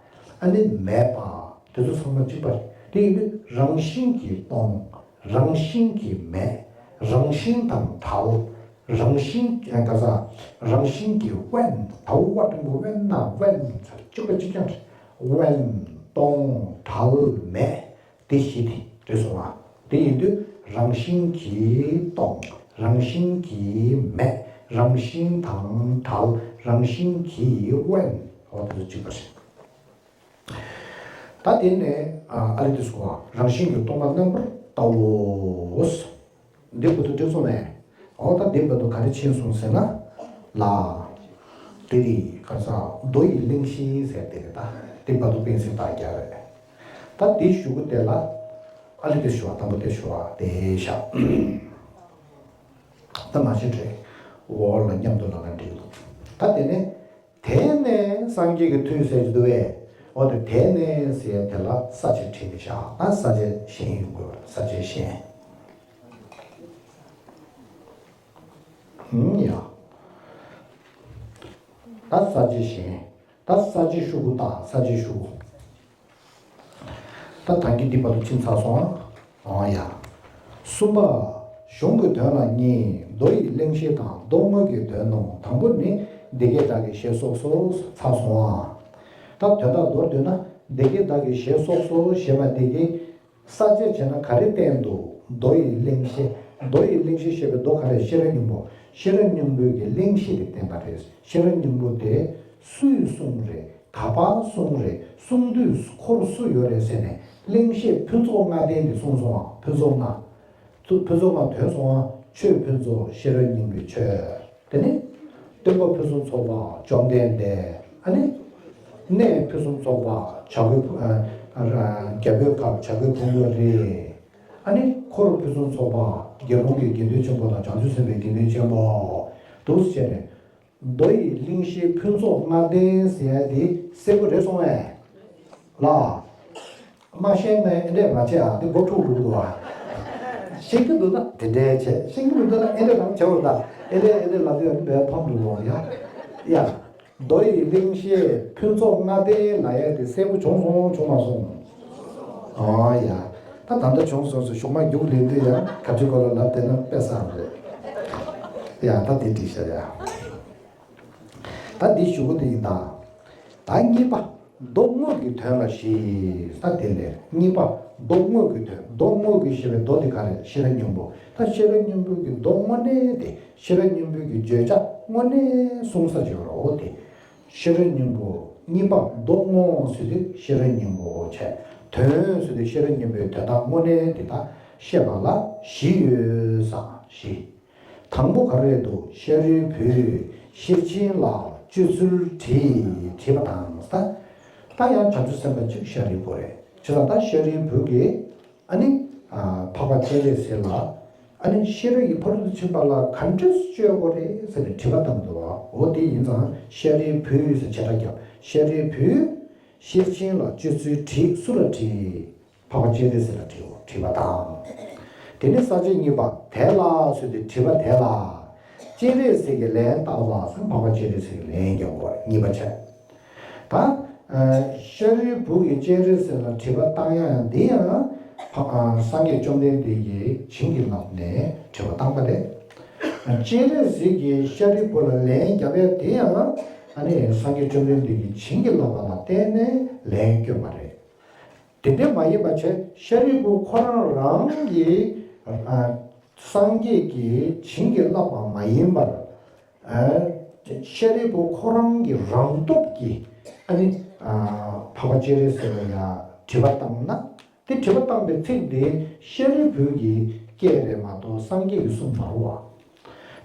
ཨ་ནི་མེད་པ། དེ་ཚོ་ཚང་མ་གཅིག་པ་རེད། དེ་ཡིན་དུས་རང་བཞིན་གྱིས་སྟོང་། རང་བཞིན་གྱིས་མེད། རང་བཞིན་དང་བྲལ། རང་བཞིན་ག་ས། རང་བཞིན་གྱིས་དབེན། ད་འོ་བ་འགྲེང་བུ་དབེན་ན་དབེན། གཅིག་པ་གཅིག་རྐྱང་རེད། དབེན། སྟོང་། བྲལ། མེད། དེ་བཞི་དེ་རེད་སོང་ཨ། དེ་ཡིན་དུས་རང་བཞིན་གྱིས་སྟོང་། རང་བཞིན་གྱིས་མེད། རང་བཞིན་དང་བྲལ། རང་བཞིན་གྱིས་དབེན། འོ་དེ་ཚོ་གཅིག་པ་རེད། ད་དེ་ནས་ཨ་ཨ་ལེ་དེ་སོང་ཨ། རང་བཞིན་གྱིས་སྟོང་པར་རྣམ་པར་བལྟའོ། འདི་བར་དུ་འགྲིག་སོང་ངས། འོ་ད་འདི་བར་དུ་ག་རེ་ཕྱིན་སོང་ཟེར་ན། ལ། དེ་རིང་ཁ་སང་མདོ་ཡི་གླེང་གཞི་ཟེར་དེ་རེད་ད། འདི་བར་དུ་སྤེན་སྲིད་རྟགས་བརྒྱབ་རེད། ད་དེ་ཞུ་གི་དེ་ལ། ཨ་ལེ་དེ་ཞུ་བ་དང་པོ་དེ་ཞུ་བ་དེ་བཞག་ད་མ་བྱེད་དྲན། འོ་ལ་མཉམ་དུ་ལ་ན་འགྲིག་འདུག་ད་དེ་ནས། དེ་ནས་སངས་རྒྱས་ཀྱི་མཐུས་ཟེར་གྱི་འདུག་བས། འོ་དེ་དེ་ནས་ཟེར་དེ་ལ་ས་བཅད་བྲིས་ནས་བཞག་ད་ས་བཅད་གཞན་ཡོང་དགོས་པ་ས་བཅད་གཞན། ཧུམ་ཡ། ད་ས་བཅད་གཞན། ད་ས་བཅད་ཤོག་གུ་ད་ས་བཅད་ཤོག་གུ། ད་ཐང་གི་འདི་བར་དུ་ཕྱིན་ཚར་སོང་ཨ། ཨང་ཡ། གསུམ་པ། གཞུང་གི་དོན་ལ་གཉིས། མདོ་ཡི་གླེང་གཞི་དང་མདོ་སྔོན་གྱི་དོན་ནོ། དང་པོ་ནི་སྡེ་བརྒྱད་དག་གི་ཞེས་སོགས་སོ། ཚར་སོང་ཨ། ད་དོན་དག་མདོར་བསྡུས་ན་སྡེ་བརྒྱད་དག་གི་ཞེས་སོགས་སོ་ཞེས་པ་འདི་གི་ས་བཅད་བྱས་ན་ག་རེ་བསྟན་འདུག་མདོ་ཡི་གླེང་གཞི། མདོ་ཡི་གླེང་གཞི་ཞེས་པའི་མདོ་ག་རེ། ཤེས་རབ་སྙིང་པོ། ཤེས་རབ་སྙིང་པོའི་གི་གླེང་གཞི་དེ་བསྟན་པ་རེད། ཤེས་རབ་སྙིང་པོ་དེ་སུས་གསུངས་རེད། ག་པར་གསུངས་རེད། གསུང་དུས་འཁོར་སུ་ཡོད་རེད་ཟེར་ནས་གླེང་གཞི་ཕུན་ཚོགས་ལྔ་ལྡན་དེ་གསུངས་སོང་ཨ། ཕུན་ཚོགས་ལྔ། ཕུན་ཚོགས་ལྔ་ཐོན་སོང་ཨ། ཆོས་ཕུན་ཚོགས་ཤེས་རབ་སྙིང་པོའི་ཆོས། དེ་ནི། སྟོན་པ་ཕུན་སུམ་ཚོགས་པ་བཅོམ་ལྡན་འདས། ཨ་ནི། གནས་ཕུན་སུམ་ཚོགས་པ་བྱ་རྒོད་ཕུ་ཨ་ཨ་རྒྱལ་པོའི་ཁབ་བྱ་རྒོད་ཕུང་པོའི་རི། ཨ་ནི་འཁོར་ཕུན་སུམ་ཚོགས་པ་དགེ་སློང་གི་དགེ་འདུན་ཆེན་པོ་དང་བྱང་ཆུབ་སེམས་དཔའི་དགེ་འདུན་ཆེན་པོ། འདུག་སེ་བྱས་ནས། མདོ་ཡི་གླེང་གཞི་ཕུན་ཚོགས་ལྔ་ལྡན་ཟེར་ཡ་དེ་གསལ་པོ་རེད་སོང་བས། ལ། མ་ཤེས་ན་ཨེ་འདྲས་མ་བྱེད་ཨ། དེ་མགོ་འཁྲུག་འགྲོ་གི་འདུག་ཨ། ཤེས་ཀྱི་འདུག་ན་དེ་འདྲས་བྱེད། ཤེས་ཀྱི་མི་འདུག་ན་ཨེ་འདྲས་རང་བྱེད་འོ་ད། ཨེ་འདྲས་ཨེ་འདྲས་ལབ་དུས་ཨ་ནི་བས་ཕམ་འགྲོ་གི་འདུག་ཨ། ཡ། ཡ། མདོ་ཡི་གླེང་གཞི་ཕུན་ཚོགས་ལྔ་ལྡན་ལབ་ཡ་དེ་གསལ་པོ་བྱུང་སོང་བྱུང་མ་སོང་། ཨ་ཡ། ད་ད་ལྟ་བྱུང་སོང་ཟེར་གཞུག་མ་རྒྱུགས་ལེན་དུས་ཡང་ག་ཚོད་གོ་ལ་ལབ་བསྡད་ན་དཔེ་བསགས་རེད། ཡ་ད་དེ་འགྲིག་ཤག་ཡ། ད་འདི་ཞུ་གི་འདི་ཡིན་ད། ད་གཉིས་པ། མདོ་སྔོན་གྱི་དོན་ལ་གཞི། ད་དེ་ལས་གཉིས་པ། མདོ་སྔོན་གྱི་དོན། མདོ་སྔོན་གྱི་ཞེས་པའི་མདོ་འདི་ག་རེ། ཤེས་རབ་སྙིང་པོ། ད་ཤེས་རབ་སྙིང་པོའི་གི་མདོ་དངོས་གནས་དེ། ཤེས་རབ་སྙིང་པོའི་གི་བརྗོད་བྱ་དངོས་གནས་གསུང་ས་ཅིག་ཡོད་རེད་འོ་དེ། ཤེས་རབ་སྙིང་པོ་གཉིས་པ། མདོ་སྔོན་ཟེར་དུས་ཤེས་རབ་སྙིང་པོ་བྱས། དོན་ཟེར་དུས་ཤེས་རབ་སྙིང་པོའི་དོན་དག་དངོས་གནས་དེ་དག་བཤད་པ་ལ་གཞི་ཡོད་ས་གཞི། དང་པོ་ག་རེ་འདུག་ཤཱ་རིའི་བུས་ཤེར་ཕྱིན་ལ་སྤྱོད་ཚུལ་དྲིས། དྲིས་པ་དང་ད། ད་ཡང་བྱང་ཆུབ་སེམས་དཔའ་གཅིག་ཤཱ་རིའི་བུ་རེད། བྱས་ཙང་ད་ཤཱ་རིའི་བུ་གིས་ཨ་ནི། ཨ་འཕགས་པ་སྤྱན་རས་གཟིགས་ལ། ཨ་ནི་ཤེས་རབ་ཀྱི་ཕ་རོལ་ཏུ་ཕྱིན་པ་ལ་ག་འདྲས་སྤྱོད་དགོས་རེད་ཟེར་ནས་དྲི་བ་བཏང་འདུག་འོ་དེ་ཡིན་ཙང་ཤཱ་རིའི་བུས་ཟེར་བྱེ་བྲག་བརྒྱབ། ཤཱ་རིའི་བུས་ཤེར་ཕྱིན་ལ་སྤྱོད་ཚུལ་དྲིས། སུ་ལ་དྲིས། འཕགས་པ་སྤྱན་རས་གཟིགས་ལ་དྲིའོ། དྲི་བ་དང་། དེ་ནས་ས་བཅད་གཉིས་པ་དེ་ལ་ཟེར་ཏེ་དྲི་བ་དེ་ལ། སྤྱན་རས་གཟིགས་ཀྱིས་ལན་བཏབ་པ་སང་འཕགས་པ་སྤྱན་རས་གཟིགས་ཀྱིས་ལན་རྒྱབ་པ་གཉིས་པ་བྱས། ད། ཤཱ་རིའི་བུ་གིས་སྤྱན་རས་གཟིགས་ལ་དྲི་བ་བཏང་ཡ་ཡང་འདི་ཡང་། སངས་རྒྱས་བཅོམ་ལྡན་འདས་ཀྱིས་བྱིན་གྱིས་བརླབས་ནས་དྲི་བ་བཏང་པ་རེད། སྤྱན་རས་གཟིགས་ཀྱིས་ཤཱ་རིའི་བུ་ལ་ལན་རྒྱབ་ཡ་དེ་ཡང་། ཨ་ནི་སངས་རྒྱས་བཅོམ་ལྡན་འདས་ཀྱིས་བྱིན་གྱིས་བརླབས་པ་ལ་བརྟེན་ནས་ལན་བསྐྱོན་པ་རེད། དེ་འདྲ་མ་ཡིན་པ་བྱས་ཤཱ་རིའི་བུ་ཁོ་རང་རང་གིས་ཨ་སངས་རྒྱས་ཀྱིས་བྱིན་གྱིས་བརླབས་པ་མ་ཡིན་པར། ཨ་ཤཱ་རིའི་བུ་ཁོ་རང་གི་རང་སྟོབས་ཀྱིས་ཨ་ནི་ཨ་འཕགས་པ་སྤྱན་རས་གཟིགས་ལ་ཡང་དྲི་བ་བཏང་ན། དེ་དྲི་བ་བཏང་པའི་ཚིག་དེ་ཤཱ་རིའི་བུ་གིས་སྐད་རེད་མ་གཏོགས་སངས་རྒྱས་ཀྱི་གསུང་མ་རེད་བ།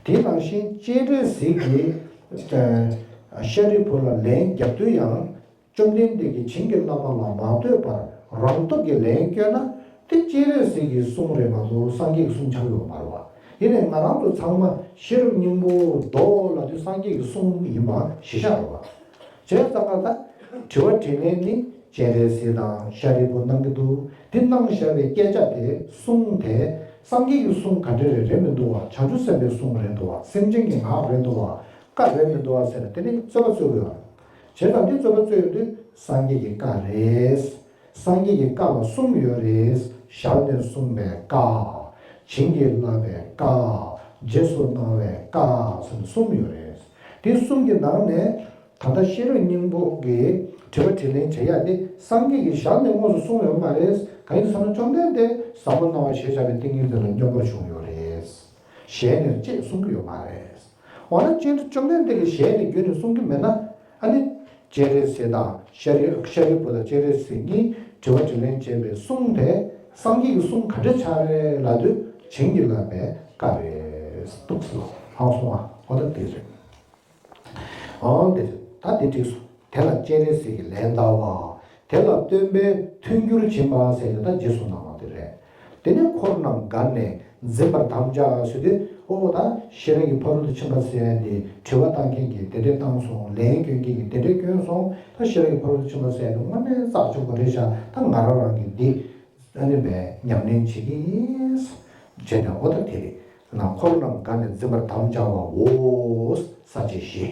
དེ་ནང་བཞིན་སྤྱན་རས་གཟིགས་ཀྱིས་ཨ་ཤཱ་རིའི་བུ་ལ་ལན་རྒྱབ་དུས་ཡང་། བཅོམ་ལྡན་འདས་ཀྱིས་བྱིན་གྱིས་བརླབས་པ་ལ་མ་ལྟོས་པར་རང་སྟོབས་ཀྱིས་ལན་བསྐྱོན་ན། དེ་སྤྱན་རས་གཟིགས་ཀྱི་གསུང་རེད་མ་གཏོགས་སངས་རྒྱས་ཀྱི་གསུང་ཆགས་ཡོད་མ་རེད་བ། ཡིན་ནའི་ང་རང་ཚོ་ཚང་མ་ཤེས་རབ་སྙིང་པོ་མདོ་ལབ་དུས་སངས་རྒྱས་ཀྱི་གསུང་ཡིན་པ་གཞི་བཞག་རེད་བ། བྱས་ཙང་ཀ་ད་དྲི་བ་དྲིས་ལན་ནི་སྤྱན་རས་གཟིགས་དང་ཤཱ་རིའི་བུ་གནང་གི་འདུག་དེ་གནང་བཞག་པའི་སྐད་ཆ་དེ་གསུང་དེ་སངས་རྒྱས་ཀྱི་གསུང་ག་འདྲ་རེད། རེད་མི་འདུག་བ། བྱང་ཆུབ་སེམས་དཔའི་གསུང་རེད་འདུག་བ། སེམས་ཅན་གྱི་ངག་རེད་འདུག་བ། བཀའ་རེད་མི་འདུག་བ་ཟེར་ནས་དེ་ནི་རྩོད་པ་རྩོད་དགོས་བ། བྱས་ཙང་འདི་རྩོད་པ་རྩོད་ཡོང་དུས་སངས་རྒྱས་ཀྱི་བཀའ་རེད། སངས་རྒྱས་ཀྱི་བཀའ་ལ་གསུམ་ཡོད་རེད། ཞལ་ནས་གསུངས་པའི་བཀའ། བྱིན་གྱིས་བརླབས་པའི་བཀའ། རྗེས་སུ་གནང་བའི་བཀའ་ཟེར་ནས་གསུམ་ཡོད་རེད། དེ་གསུམ་གྱི་ནང་ནས་ད་ལྟ་ཤེས་རབ་སྙིང་པོ་གི་དྲི་བ་དྲིས་ལན་བྱེད་ཡ་དེ་སངས་རྒྱས་ཀྱི་ཞལ་ནས་དངོས་སུ་གསུངས་ཡོད་མ་རེད། གང་ཡིན་ཟེར་ན་བཅོམ་ལྡན་འདས་ཟབ་མོ་སྣང་བ་ཞེས་བྱ་བའི་ཏིང་ངེ་འཛིན་ལ་སྙོམས་པར་ཞུགས་ཡོད་རེད། ཞལ་ནས་ཅེས་གསུང་གི་ཡོད་མ་རེད། འོ་ན་སྤྱིར་བཅོམ་ལྡན་འདས་ཀྱི་ཞལ་ནས་བརྒྱུད་ནས་གསུང་གི་མེད་ན། ཨ་ནི། སྤྱན་རས་གཟིགས་དང་ཤཱ་རིའི་ཤཱ་རིའི་བུ་དང་སྤྱན་རས་གཟིགས་གཉིས་དྲི་བ་དྲིས་ལན་བྱས་པའི་གསུང་དེ་སངས་རྒྱས་ཀྱི་གསུང་ག་འདྲ་ཆགས་རེད་ལབ་དུས་བྱིན་གྱིས་བརླབས་པའི་བཀའ་རེད་འདུག་ཟེར་ལ་ཧང་སོང་བ་འོ་ད་དེ་རེད། འོ་དེ་ད་དེ་འགྲིག་སོང་། དེ་ལ་སྤྱན་རས་གཟིགས་ཀྱིས་ལན་བཏབ་པ། དེ་ལ་སྟོན་པས་མཐུན་འགྱུར་བྱིན་པ་ཟེར་ཏེ་ད་རྗེས་སུ་གནང་བ་དེ་རེད། དེ་ནས་འཁོར་རྣམས་དགའ་ནས་འཛིན་པར་དམ་བཅའ་ཟེར་དུས་ཨོ་ད་ཤེས་རབ་ཀྱི་ཕ་རོལ་ཏུ་ཕྱིན་པ་ཟེར་ཡ་དེ་དྲི་བ་བཏང་མཁན་གྱིས་དེ་འདྲས་བཏང་སོང་། ལན་སྐྱོན་མཁན་གྱིས་དེ་འདྲས་སྐྱོན་སོང་། ད་ཤེས་རབ་ཀྱི་ཕ་རོལ་ཏུ་ཕྱིན་པ་ཟེར་ཡ་དེ་དངོས་གནས་རྩ་ཆེན་པོ་རེད་ཤག་ད་ང་རང་རང་གིས་འདི་ཨ་ནི་བས་ཉམས་ལེན་བྱེད་ཀྱི་ཡིན་བྱས་ནས་ཨོ་ད་དེ་རེད། ན་འཁོར་རྣམས་དགའ་ནས་འཛིན་པར་དམ་བཅའ་བའོ། ས་བཅད་བཞི།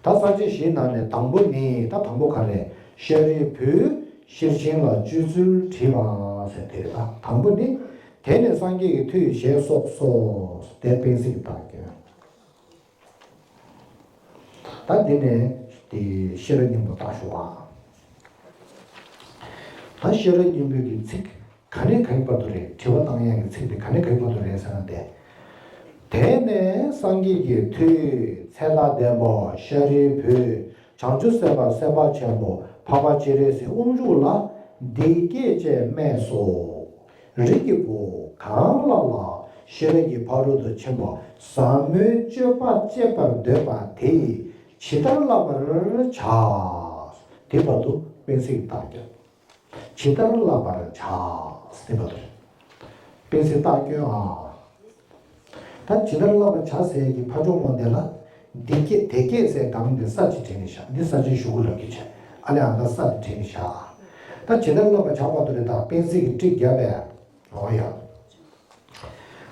ད་ས་བཅད་བཞིའི་ནང་ནས་དང་པོ་ནི། ད་དང་པོ་ག་རེ། ཤཱ་རིའི་བུས་ཤེར་ཕྱིན་ལ་སྤྱོད་ཚུལ་དྲིས་པ་ཟེར་དེ་རེད། ད་དང་པོ་ནི། དེ་ནས་སངས་རྒྱས་ཀྱིས་ཐུགས་བཞེད་སོགས་སོ། དེ་སྤེལ་ཚིག་དག་སྐྱོན། ད་དེ་ནས་དེ་ཤེས་རབ་སྙིང་པོ་དག་ཞུ་བ། ད་ཤེས་རབ་སྙིང་པོའི་གི་ཚིག་ག་ནས་ག་གི་བར་དུ་རེད། དྲི་བ་བཏང་ཡག་གི་ཚིག་དེ་ག་ནས་ག་གི་བར་དུ་རེད་ཟེར་ན། དེ། དེ་ནས་སངས་རྒྱས་ཀྱིས་ཐུགས་ཚེ་དང་ལྡན་པ་ཤཱ་རིའི་བུས་བྱང་ཆུབ་སེམས་དཔའ་སེམས་དཔའ་ཆེན་པོ་འཕགས་པ་སྤྱན་རས་གཟིགས་དབང་ཕྱུག་ལ་འདི་སྐད་ཅེས་སྨྲས་སོ། རིགས་ཀྱི་བུ་གང་ལ་ལ་ཤེས་རབ་ཀྱི་ཕ་རོལ་ཏུ་ཕྱིན་པ་ཟབ་མོའི་སྤྱོད་པ་སྤྱད་པར་འདོད་པ་དེས་ཇི་ལྟར་བསླབ་པར་བྱ། དེ་བར་དུ་སྤེལ་ཚིག་དག་སྐྱོན། ཇི་ལྟར་བསླབ་པར་བྱ། ཟེར་བ་དེ་རེད། སྤེལ་ཚིག་དག་སྐྱོན་ཨ། ད་ཇི་ལྟར་བསླབ་པར་བྱ་ཟེར་གྱི་ཕར་ཕྱོགས་ངོ་དེ་ལ། འདི་སྐད་དེ་སྐད་ཟེར་གང་དེ་ས་ཅིག་བྲིས་ནས་བཞག་འདི་ས་ཆེན་ཞུ་གི་ལབ་ཀྱི་བྱས། ཨ་ལེ་ཨ་ད་ས་དེ་བྲིས་ནས་བཞག་ད་ཇི་ལྟར་བསླབ་པར་བྱ་བར་དུ་རེད། ད་སྤེལ་ཚིག་གི་ཀྲིག་བརྒྱབ་པས། འོ་ཡ།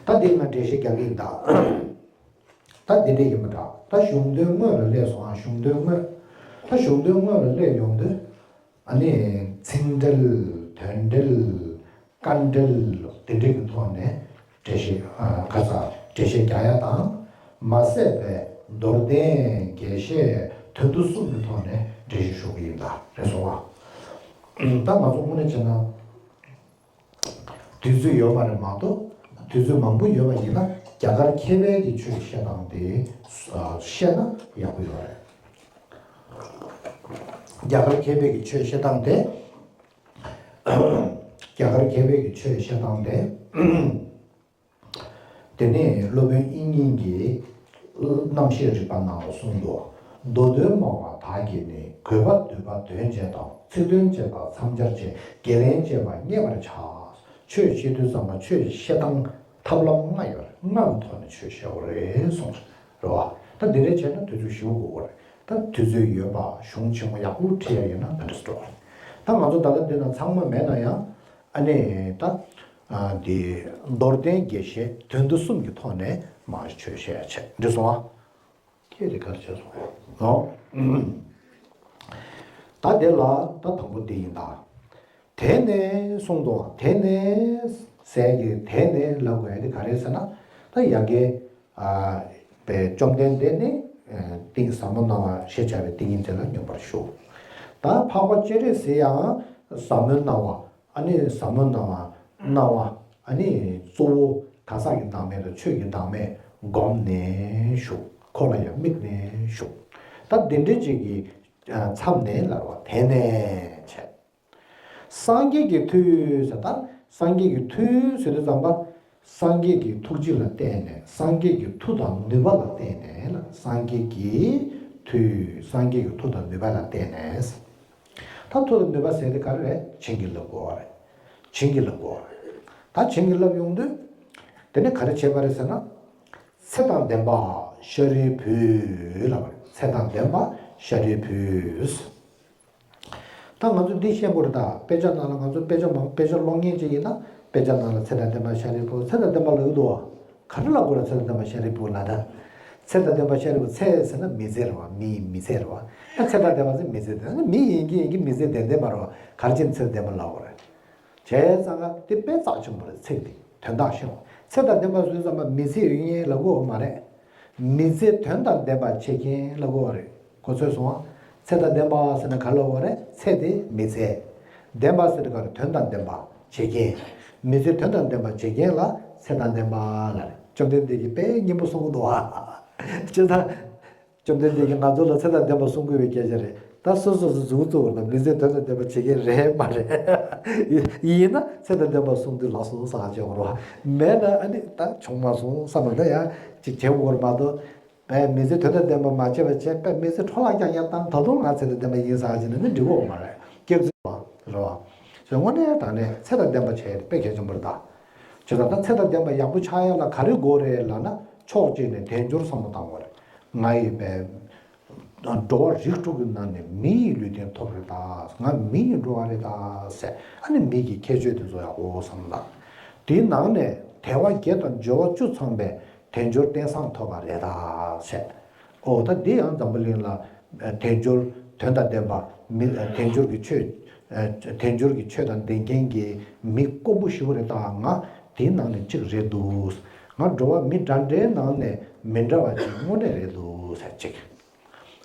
ད་འདི་ང་འགྲེལ་བཤད་རྒྱག་གི་ཡིན་ད། ད་འདི་འདྲ་ཡིན་པ་འདྲ། ད་གཞུང་དོན་དངོས་ལ་སླེབས་སོང་ཨ། གཞུང་དོན་དངོས། ད་གཞུང་དོན་དངོས་ལ་སླེབས་ཡོང་དུས། ཨ་ནི་ཚིག་འགྲེལ། དོན་འགྲེལ། དཀའ་འགྲེལ། དེ་འདྲ་གི་ཐོག་ནས་འགྲེལ་བཤད། ཨ། ག་ས་འགྲེལ་བཤད་རྒྱག་ཡ་དང་། མ་ཟད་པའི་མདོར་བསྟན་རྒྱས་བཤད་དོན་བསྡུ་གསུམ་གྱི་ཐོག་ནས་འགྲེལ་བཤད་ཞུ་གི་ཡིན་ད། རེད་སོང་ཨ། ད་ང་ཚོ་དངོས་གནས་བྱས་ན། དུས་ཚོད་ཡོད་པ་རེད་མ་གཏོགས། དུས་ཚོད་མང་པོ་ཡོད་པ་ཡིན་ན་རྒྱ་གར་མཁས་པའི་གི་ཆོས་བཤད་སྟངས་དེ་བཤད་ན་ཡག་པོ་ཡོད་རེད། རྒྱ་གར་མཁས་པའི་གི་ཆོས་བཤད་སྟངས་དེ། རྒྱ་གར་མཁས་པའི་གི་ཆོས་བཤད་སྟངས་དེ། དེ་ནས་སློབ་དཔོན་དབྱིག་གཉེན་གྱིས་རྣམ་བཤད་རིག་པ་ནང་ལ་གསུངས་འདུག་མདོ་དོན་སྨྲ་བ་དག་གིས་ནི། དགོས་པ་སྡུད་པ་དོན་བྱེད་དང་། ཚིག་དོན་བཅད་པ་མཚམས་སྦྱར་བཅས། བརྒལ་ལན་བཅད་པ་བསྙད་པར་བྱ། ཆོས་བཤད་དུས་ཙམ་པ་ཆོས་བཤད་སྟངས་ཐབས་ལམ་ལྔ་ཡོད་རེད། ལྔ་གི་ཐོག་ནས་ཆོས་བཤད་པ་རེད་གསུངས་རེད་བ། ད་འདི་འདྲ་བྱས་ན་དུས་ཚོད་ཞེ་པོ་འགོར་གྱི་རེད། ད་དུས་ཚོད་ཡོད་པ་གཞུང་ཆེན་མོ་ཡག་པོ་ཁྲིད་ཡ་ཡིན་ན་ད་འདྲ་སེ་འགྲོ་གི་རེད། ད་ང་ཚོ་ད་ལྟ་འདི་ན་ཚང་མ་མེད་ན་ཡང་། ཨ་ནི་ད། ཨ། འདི་མདོར་བསྟན་རྒྱས་བཤད་དོན་བསྡུ་གསུམ་གྱི་ཐོག་ནས་མར་ཆོས་བཤད་ཡ་བྱས། འགྲིག་སོང་ཨ། ཁྱེད་དེ་ག་རེ་བྱས་སོང་ཨོ། ད་དེ་ལ་ད་དང་པོ་འདི་ཡིན་ད། དེ་ནས་གསུངས་འདུག་དེ་ནས་ཟེར་གྱི་དེ་ནས་ལབ་དགོས་ཡ་དེ་ག་རེད་ཟེར་ན། ད་ཡ་གི། ཨ། པའི་བཅོམ་ལྡན་འདས་ནི། ཨ། ཏིང་ཟབ་མོ་སྣང་བ་ཞེས་བྱ་བའི་ཏིང་ངེ་འཛིན་ལ་སྙོམས་པར་ཞུགས། ད་འཕགས་པ་སྤྱན་རས་གཟིགས་ཡང་ཟབ་མོའི་སྣང་བ། ཨ་ནི་ཟབ་མོའི་སྣང་བ། སྣང་བ། ཨ་ནི་གཙོ་བོ་གང་ཟག་གི་བདག་མེད་དང་ཆོས་ཀྱི་བདག་མེད་བསྒོམས་ནས་བཞུགས། འཁོར་ལ་ཡང་དམིགས་ནས་བཞུགས། ད་འདི་འདྲ་ཅིག་གི། ཨ། མཚམས་ནས་ལབ་པ་དེ་ནས་བྱས། སངས་རྒྱས་ཀྱི་མཐུས་ཟེར། ད་སངས་རྒྱས་ཀྱི་མཐུས་ཟེར་དུས་ཙམ་པ། སངས་རྒྱས་ཀྱི་ཐུགས་རྗེ་ལ་བརྟེན་ནས། སངས་རྒྱས་ཀྱི་མཐུ་དང་ནུས་པ་ལ་བརྟེན་ནས་ལ། སངས་རྒྱས་ཀྱི་མཐུས། སངས་རྒྱས་ཀྱི་མཐུ་དང་ནུས་པ་ལ་བརྟེན་ནས། ད་མཐུ་དང་ནུས་པ་ཟེར་དེ་ག་རེ་རེད། བྱིན་གྱིས་བརླབས་དགོས་པ་རེད། བྱིན་གྱིས་བརླབས་དགོས་པ་རེད། ད་བྱིན་གྱིས་བརླབས་ཡོང་དུས། དེ་ནས་ག་རེ་བྱས་པ་རེད་ཟེར་ན། ཚེ་དང་ལྡན་པ་ཤཱ་རིའི་བུ་ལབ་པ་རེད། ཚེ་དང་ལྡན་པ་ཤཱ་རིའི་བུ། ད་ང་ཚོ་འདི་ཤེས་དགོས་རེད་ད། དཔེ་ཆ་ནང་ལ་ང་ཚོ་དཔེ་ཆ་མང་དཔེ་ཆ་ཀློག་མཁན་ཅིག་ཡིན་ན། དཔེ་ཆ་ནང་ལ་ཚེ་དང་ལྡན་པ་ཤཱ་རིའི་བུ། ཚེ་དང་ལྡན་པ་ལབ་ཀྱི་འདུག་བ། ག་རེ་ལབ་དགོས་རེད། ཚེ་དང་ལྡན་པ་ཤཱ་རིའི་བུ་ལབ་ན། ཚེ་དང་ལྡན་པ་ཤཱ་རིའི་བུ། ཚེ་ཟེར་ན་མི་ཚེ་རེད་བ། མི་ཡི་མི་ཚེ་རེད་བ། ཨ། ཚེ་དང་ལྡན་པ་ཟེར་མི་ཚེ་དེ་ནི་མི་ཡིན་གྱི་ཡིན་གྱི་མི་ཚེ་ལྡན་ལྡན་པ་རེད་བ། ག་རེ་བྱས་ནས་ཚེ་དང་ལྡན་པ་ལབ་དགོས་རེད། བྱས་ཙང་ཀ་དེ་དཔེ་རྩ་ཆེན་པོ་རེད། ཚིག་དེ་དོན་དག་ཤེས་དགོས། ཚེ་དང་ལྡན་པ་ཟེར་ཙམ་པ་མི་ཚེ་ཡོད་མཁན་ལབ་དགོས་མ་རེད། མི་ཚེ་དོན་དང་ལྡན་པ་བྱེད་མཁན་ལབ་དགོས་རེད། གོ་ཚོད་སོང་ཨ། ཚེ་དང་ལྡན་པ་ཟེར་ན་ག་ལབ་དགོས་རེད། ཚེ་དེ་མི་ཚེ། ལྡན་པ་ཟེར་ན་ག་རེ། དོན་དང་ལྡན་པ་བྱེད་མཁན། མི་ཚེ་དོན་དང་ལྡན་པ་བྱེད་མཁན་ལ་ཚེ་དང་ལྡན་པ་ལབ་རེད། བཅོམ་ལྡན་འདས་ཀྱིས་དཔེ་སྙན་པོ་གསུང་གི་འདུག་ཨ། བྱས་ཙང་། བཅོམ་ལྡན་འདས་ཀྱིས་ང་ཚོ་ལ་ཚེ་དང་ལྡན་པ་གསུང་དགོས་པའི་སྐད་ཆ་རེད། ད་སོ་སོ་སོ་མཛུབ་བཙུགས་པ་དང་མི་ཚེ་དོན་དང་ལྡན་པ་བྱེད་མཁན་རེད་མ་རེད། ཡིན་ན་ཚེ་དང་ལྡན་པ་གསུང་དུས་ལགས་སོ་ཟེར་བྱས་པ་རེད། མེད་ན་ཨ་ནི་ད་བྱུང་མ་སོང་བསམ་པ་ད་ཡང་ཅིག་བྱེད་དགོས་རེད་མ་གཏོགས། པས་མི་ཚེ་དོན་དང་ལྡན་པ་མ་བྱས་པ་བྱས་པས་མི་ཚེ་འཕྲོ་བརླག་རྒྱག་ཡ་བཏང་། ད་དུང་ང་ཚེ་དང་ལྡན་པ་ཡིན་ཟེར་བྱས་ན་ནི་འགྲིག་གི་མ་རེད། སྐྱག་རྫུན་རེད་བ། དངོས་གནས་དྲང་གནས་ཚེ་དང་ལྡན་པ་བྱས་དཔེ་གལ་ཆེན་པོ་རེད་ད། བྱས་ཙང་ད་ཚེ་དང་ལྡན་པ་ཡག་པོ་ཆགས་ཡ་ལ་ག་རེ་དགོས་རེད་ལབ་ན། ཕྱོགས་གཅིག་ནས་དལ་འབྱོར་བསམ་བློ་བཏང་དགོས་རེད། ང་ཡི་པའི་འགྲོ་བ་རིགས་དྲུག་གི་ནང་ནས་མི་ཡི་ལུས་རྟེན་ཐོབ་རེད་ད། ང་མི་ཡི་འགྲོ་བ་རེད་ད་ཟེར། ཨ་ནི་མི་གི་ཁྱད་ཆོས་དེ་ཚོ་ཡག་པོ་བསམ་བློ་བཏང་། དེའི་ནང་ནས་དལ་བ་བརྒྱད་དང་འབྱོར་བ་བཅུ་ཚང་བའི་དལ་འབྱོར་རྟེན་བཟང་ཐོབ་པ་རེད་ད་ཟེར། ཨོ་ད་འདི་ཡང་འཛམ་བུ་གླིང་ལ་ དལ་འབྱོར་དོན་དང་ལྡན་པ་མི་དལ་འབྱོར་གྱི་ཆོས། དལ་འབྱོར་གྱི་ཆོས་དང་ལྡན་མཁན་གྱི་མི་དཀོན་པོ་ཞེ་པོ་རེད། ད་ང་དེའི་ནང་ནས་གཅིག་རེད་འདུག་ང་འགྲོ་བ་མི་འདྲ་འདྲའི་ནང་ནས་མི་འདྲ་བ་ཅིག་དངོས་གནས་རེད་འདུག་ཟེར་གཅིག་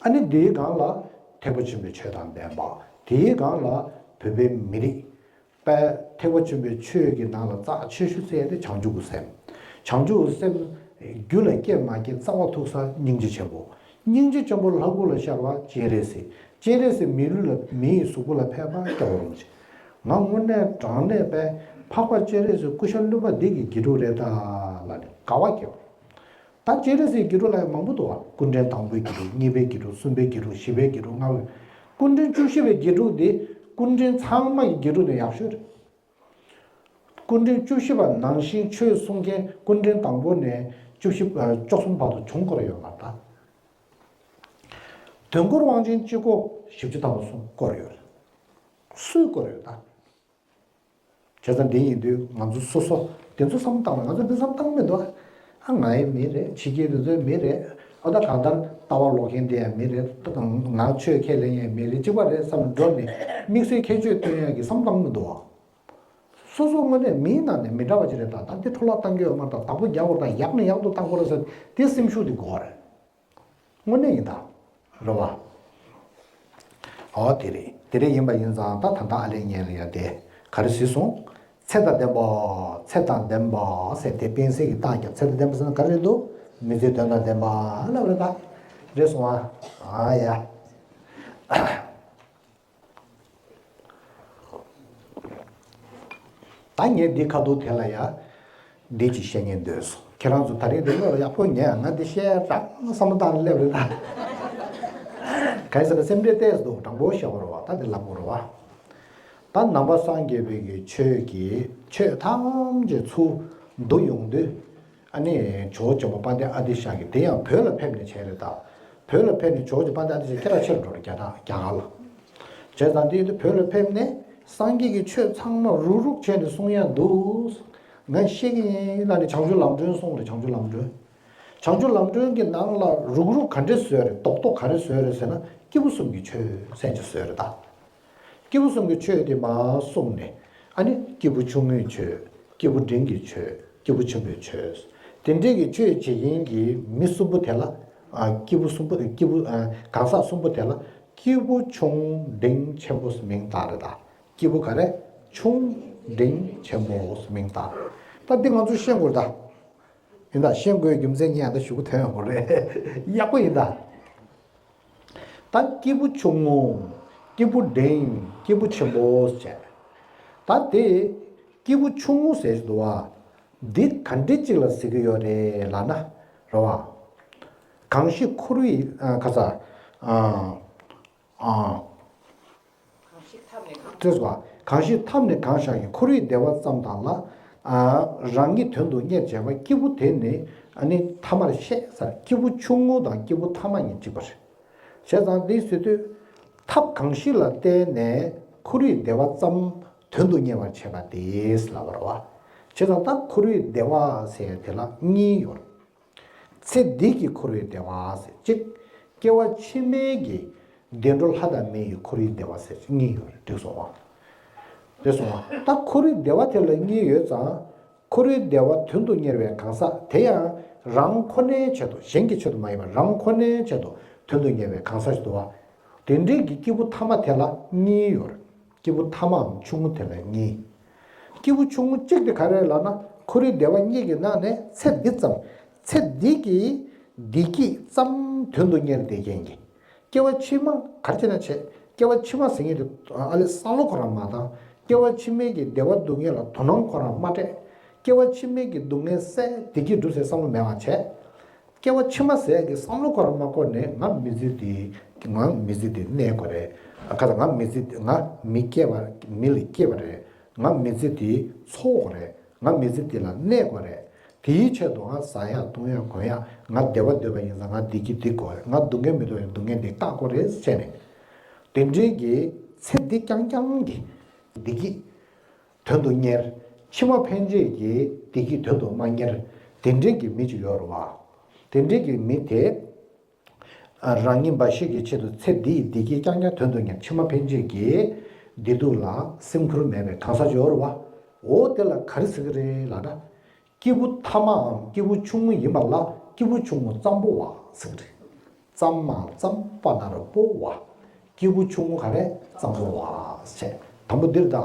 ཨ་ནི་དེའི་སྒང་ལ་ཐེག་པ་ཆེན་པོའི་ཆོས་དང་ལྡན་པ། དེའི་སྒང་ལ་བོད་པའི་མི་རིགས། པས་ཐེག་པ་ཆེན་པོའི་ཆོས་ཀྱི་ནང་ལ་རྩ་ཆེ་ཤོས་ཟེར་ཡ་དེ་བྱང་ཆུབ་ཀྱི་སེམས། བྱང་ཆུབ་ཀྱི་སེམས། རྒྱུད་ལ་སྐྱེས་མ་སྐྱེས་རྩ་བ་ཐུག་ས་སྙིང་རྗེ་ཆེན་པོ། སྙིང་རྗེ་ཆེན་པོ་ལྷ་སྐུ་ལ་ཤར་བ་སྤྱན་རས་གཟིགས། སྤྱན་རས་གཟིགས་མི་ལུས་ལ་མི་ཡི་གཟུགས་པོ་ལ་ཕེབས་པ་སྐྱབས་མགོན་རིན་པོ་ཆེ། ང་དངོས་གནས་དྲང་གནས་པས་འཕགས་པ་སྤྱན་རས་གཟིགས་སྐུ་ཤ་རློན་པ་འདི་གི་དགེ་ཕྲུག་རེད་ད་ལབ་ནས་དགའ་བ་སྐྱེས་པ། ད་སྤྱན་རས་གཟིགས་དགེ་ཕྲུག་ལ་ཡང་མང་པོ་འདུག་བ། སྐུ་ཕྲེང་དང་པོའི་དགེ་ཕྲུག་གཉིས་པའི་དགེ་ཕྲུག་གསུམ་པའི་དགེ་ཕྲུག་བཞི་པའི་དགེ་ཕྲུག་ལྔ་པའི། སྐུ་ཕྲེང་བཅུ་བཞི་པའི་དགེ་ཕྲུག་དེ་སྐུ་ཕྲེང་ཚང་མ་གི་དགེ་ཕྲུག་དེ་ཡག་ཤོས་རེད། སྐུ་ཕྲེང་བཅུ་བཞི་པ་ནང་བཞིན་ཆོས་གསུང་མཁན་སྐུ་ཕྲེང་དང་པོ་ནས་བཅུ་བཞི་བཅུ་གསུམ་བར་དུ་བྱུང་དགོས་ཡོད་མ་རེད་ད། དུས་འཁོར་དབང་ཆེན་སྤྱི་སྒོ་བཞི་བཅུ་ཐམ་པ་གསུང་དགོས་ཡོད་རེད། སུས་དགོས་ཡོད་ད། བྱས་ཙང་འདི་ཡིན་དུས་ང་ཚོ་སོ་སོ་དེ་ཚོ་བསམ་བཏང་ན། ང་ཚོ་འདི་བསམ་བཏང་མི་འདུག་ཨ། ང་ཡི་མི་རེད། ཕྱི་རྒྱལ་དེ་ཚོའི་མི་རེད། ཨ། ད་གང་ལྟར་ལྟ་བ་ལོག་མཁན་དེ་ཡང་མི་རེད། ང་ཆོས་ཁས་ལེན་ཡང་མི་རེད། གཅིག་པ་རེད་བསམ་འགྲོ་ནས་དམིགས་བསལ་ཁྱད་ཆོས་སྟོན་ཡག་གི་བསམ་བཏང་མི་འདུག་ཨ། སོ་སོ་དངོས་གནས་མིའི་ནང་ནས་མི་འདྲ་བ་ཅིག་རེད། ད་ད་འདི་འཕྲོ་བརླག་བཏང་གི་ཡོད་མ་རེད། ད་བདག་པོ་རྒྱག་དགོས་རེད། ད་ཡག་ནས་ཡག་ཏུ་བཏང་དགོས་རེད་ཟེར་དེ་སེམས་ཤུགས་དེ་དགོས་རེད། དངོས་གནས་ཡིན་ད། རེད་བ། ཨོ་དེ་རེད། དེ་རེད། ཡིན་པ་ཡིན་ཙང་ད་ད་ལྟ་ཨ་ལས་ཉན་ལ་ཡ་དེ་ག་རེ་ཟེར་སོང་། ཚེ་དང་ལྡན་པ། ཚེ་དང་ལྡན་པ་ཟེར་དེ་པེན་སི་གི་རྟགས་རྒྱབ། ཚེ་དང་ལྡན་པ་ཟེར་ན་ག་རེ་རེད་འདུག་མི་ཚེ་དོན་དང་ལྡན་པ་ལབ་རེད་ད། རེད་སོང་ཨ། ཨ་ཡ། ད་ངས་འདི་ཁ་ཐུག་དེ་ལ་ཡ། འདི་ཅིག་བཤད་ཉན་འདོད་སོང་། ཁྱེད་རང་ཚོ་ད་རིང་འདི་ལོ་ཡག་པོ་ཉན། ང་འདི་བཤད་རང་བསམ་བློ་བཏང་ནས་སླེབས་རེད་ད། གང་ཡིན་ཟེར་ན་སེམས་ཁྲལ་ཏོག་ཙམ་འདུག་དྲང་པོ་བཤད་པ་རེད་བ། ད་འདི་ལབ་དགོས་རེད་བ། ད་ནང་པ་སངས་རྒྱས་པའི་གི་ཆོས་ཀྱི་ཆོས་ཐམས་ཅད་ཚུར་བསྡུ་ཡོང་དུས། ཨ་ནི་ཇོ་བོ་རྗེ་དཔལ་ལྡན་ཨ་ཏི་ཤ་གིས་དེ་ཡང་བོད་ལ་ཕེབས་ནས་བྱས་རེད་ད། བོད་ལ་ཕེབས་ནས་ཇོ་བོ་རྗེ་དཔལ་ལྡན་ཨ་ཏི་ཤ་སྐད་གྲགས་ཆེ་རུ་འགྲོ་རེད་རྒྱ་ནག་རྒྱ་གར་ལ། བྱས་ཙང་དེ་ཡིན་དུས་བོད་ལ་ཕེབས་ནས་སངས་རྒྱས་ཀྱི་ཆོས་ཚང་མ་རུག་རུག་བྱས་ནས་གསུང་ཡ་འདུག་ངས་བཤད་ཀྱི་ཡིན་ལབ་ནས་བྱང་ཆུབ་ལམ་སྒྲོན་གསུངས་རེད། བྱང་ཆུབ་ལམ་སྒྲོན། བྱང་ཆུབ་ལམ་སྒྲོན་གྱི་ནང་ལ་རུག་རུག་ག་འདྲས་བཟོས་རེད། རྡོག་རྡོག་ག་རེ་བཟོས་རེད་ཟེར་ན་སྐྱེས་བུ་གསུམ་གྱི་ཆོས་ཟེར་གྱི་བཟོས་རེད་ད། སྐྱེས་བུ་གསུམ་གྱི་ཆོས་དེ་མར་གསུངས་ནས། ཨ་ནི་སྐྱེས་བུ་ཆུང་ངུའི་ཆོས། སྐྱེས་བུ་འབྲིང་གི་ཆོས། སྐྱེས་བུ་ཆེན་པོའི་ཆོས། དེ་འདྲའི་གི་ཆོས་བྱེད་མཁན་གྱི་མི་གསུམ་པོ་དེ་ལ། ཨ། སྐྱེས་བུ་གསུམ་པོ་དེ། སྐྱེས་བུ། ཨ། གང་ཟག་གསུམ་པོ་དེ་ལ་སྐྱེས་བུ་ཆུང་འབྲིང་ཆེན་པོ་མིང་བཏགས་རེད་ད། སྐྱེས་བུ་ག་རེ། ཆུང་འབྲིང་ཆེན་པོ་མིང་བཏགས། ད་འདི་ང་ཚོས་ཤེས་དགོས་རེད་ད། ཡིན་ད། ཤེས་དགོས་རྒྱུ་མཚན་ངས་ད་ཞུ་གི་ཐོན་ཡོང་གི་རེད། ཡག་པོ་ཡིན་ད། ད་སྐྱེས་བུ་ཆུང་ངུ། སྐྱེས་བུ་འབྲིང་། སྐྱེས་བུ་ཆེན་པོ་བྱས། ད་དེ་སྐྱེས་བུ་ཆུང་ངུ་ཟེར་གྱི་འདུག་བ། འདི་ག་འདྲ་ཅིག་ལ་ཟེར་གྱི་ཡོད་རེད་ལབ་ན། རེད་བ། གང་ཞིག་འཁོར་བའི། ཨ། ཁ་ཚ། ཨ། ཨ། གང་ཞིག་ཐབས་ནས་གང་། ཐོས་པ། གང་ཞིག་ཐབས་ནས་གང་ཞག་གི་འཁོར་བའི་བདེ་བ་ཙམ་དག་ལ། ཨ། རང་གི་དོན་དུ་གཉེར་བྱས་པ་སྐྱེས་བུ་དེ་ནི། ཨ་ནི་ཐ་མར་ཤེས་ཟེར། སྐྱེས་བུ་ཆུང་ངུ་དང་སྐྱེས་བུ་ཐ་མ་གཉིས་གཅིག་པ་རེད། བྱས་ཙང་འདི་ཟེར་དུས། ཐབས་གང་ཞིག་ལ་བརྟེན་ནས་འཁོར་བའི་བདེ་བ་ཙམ་དོན་དུ་གཉེར་བར་བྱེད་པ་དེས་ལབ་པ་རེད་བ། བྱས་ཙང་ད་འཁོར་བའི་བདེ་བ་ཟེར་དེ་ལ་གཉིས་ཡོད་རེད། ཚེ་འདི་གི་འཁོར་བའི་བདེ་བ་ཟེར་གཅིག་སྐྱེ་བ་ཕྱི་མའི་གི་བདེ་འགྲོ་ལྷ་དང་མི་ཡི་འཁོར་བའི་བདེ་བ་ཟེར་གཉིས་ཡོད་རེད། འགྲིག་སོང་བ། རེད་སོང་བ། ད་འཁོར་བའི་བདེ་བ་དེ་ལ་གཉིས་ཡོད་ཙང་། འཁོར་བའི་བདེ་བ་དོན་དུ་གཉེར་བའི་གང་ཟག་དེ་ཡང་རང་ཁོ་ནའི་ཆེད་དུ། གཞན་གྱི་ཆེད་དུ་མ་ཡིན་པར་རང་ཁོ་ནའི་ཆེད་དུ་དོན་དུ་གཉེར་བའི་གང་ཟག་ཞིག་འདུག་བ། དེ་འདྲའི་གི་སྐྱེས་བུ་ཐ་མ་དེ་ལ་གཉིས་ཡོད་རེད། སྐྱེས་བུ་ཐ་མའམ་ཆུང་ངུ་དེ་ལ་གཉིས། སྐྱེས་བུ་ཆུང་ངུ་གཅིག་དེ་ག་རེ་ལབ་ན། འཁོར་བའི་བདེ་བ་གཉིས་ཀྱི་ནང་ནས་ཚེ་འདི་ཙམ། ཚེ་འདི་གི་བདེ་སྐྱིད་ཙམ་དོན་དུ་གཉེར་བསྡད་མཁན་གྱི། སྐྱེ་བ་ཕྱི་མ་ག་རེ་བྱས་ན་བྱས། སྐྱེ་བ་ཕྱི་མ་ཟེར་མཁན་དེ་ཨ་ལས་བསམ་བློ་ཁོ་རང་མ་བཏང་། སྐྱེ་བ་ཕྱི་མའི་གི་བདེ་བ་སྡུག་བསྔལ་ལ་དོ་སྣང་ཁོ་རང་མ་སྤྲད། སྐྱེ་བ་ཕྱི་མའི་གི་སྡུག་བསྔལ་བསལ། བདེ་སྐྱིད་སྒྲུབ་ཟེར་བསམ་བློ་མེད་པ་བྱས། སྐྱེ་བ་ཕྱི་མ་ཟེར་ཡག་གི་བསམ་བློ་ཁོ་རང་མ་འཁོར་ནས། ང་མི་ཚེ་འདི། ང་མི་ཚེ་འདི་གནས་དགོས་རེད། ཁ་ཚ། ང་མི་ཚེ་འདི། ང་མི་སྐྱེ་བ། མི་ལ་སྐྱེ་བ་རེད། ང་མི་ཚེ་འདི་འཚོ་དགོས་རེད། ང་མི་ཚེ་འདི་ལ་གནས་དགོས་རེད། དེའི་ཆེད་དུ་ང་ཟ་ཡག་འཐུང་ཡག་གོན་ཡག་ང་བདེ་བ་འདོད་པ་ཡིན་ཙང་ང་བདེ་སྐྱིད་འདི་དགོས་རེད། ང་སྡུག་བསྔལ་མི་འདོད་པའི་སྡུག་བསྔལ་འདི་བཀག་དགོས་རེད་ཟེར་ནས། དེ་འདྲའི་གི་ཚེ་འདི་རྐྱང་རྐྱང་གི་བདེ་སྐྱིད་དོན་དུ་གཉེར། ཕྱི་མ་ཕན་ཆད་ཀྱི་བདེ་སྐྱིད་དོན་དུ་མ་གཉེར། དེ་འདྲའི་གི་མི་ཅིག་ཡོད་རེད་བ། དེ་འདྲའི་གི་མི་དེ། རང་ཉིད་འབའ་ཞིག་གི་ཆེད་དུ་ཚེ་འདི་ཡི་བདེ་སྐྱིད་རྐྱང་རྐྱང་དོན་དུ་གཉེར། ཕྱི་མ་ཕན་ཆད་ཀྱི་བདེ་སྡུག་ལ་སེམས་ཁུར་མེད་པའི་གང་ཟག་ཅིག་ཡོད་རེད་བ། འོ་དེ་ལ་ག་རེ་ཟེར་གྱི་རེད་ལབ་ན། སྐྱེས་བུ་ཐ་མའམ་སྐྱེས་བུ་ཆུང་ངུ་ཡིན་པ་ལ་སྐྱེས་བུ་ཆུང་ངུ་ཙམ་པོ་བ་ཟེར་གྱི་རེད། ཙམ་མ་ཙམ་པ་ན་རོ་པོ་བ། སྐྱེས་བུ་ཆུང་ངུ་ག་རེ་ཙམ་པོ་བ་ཟེར། དང་པོ་འདིར་ད།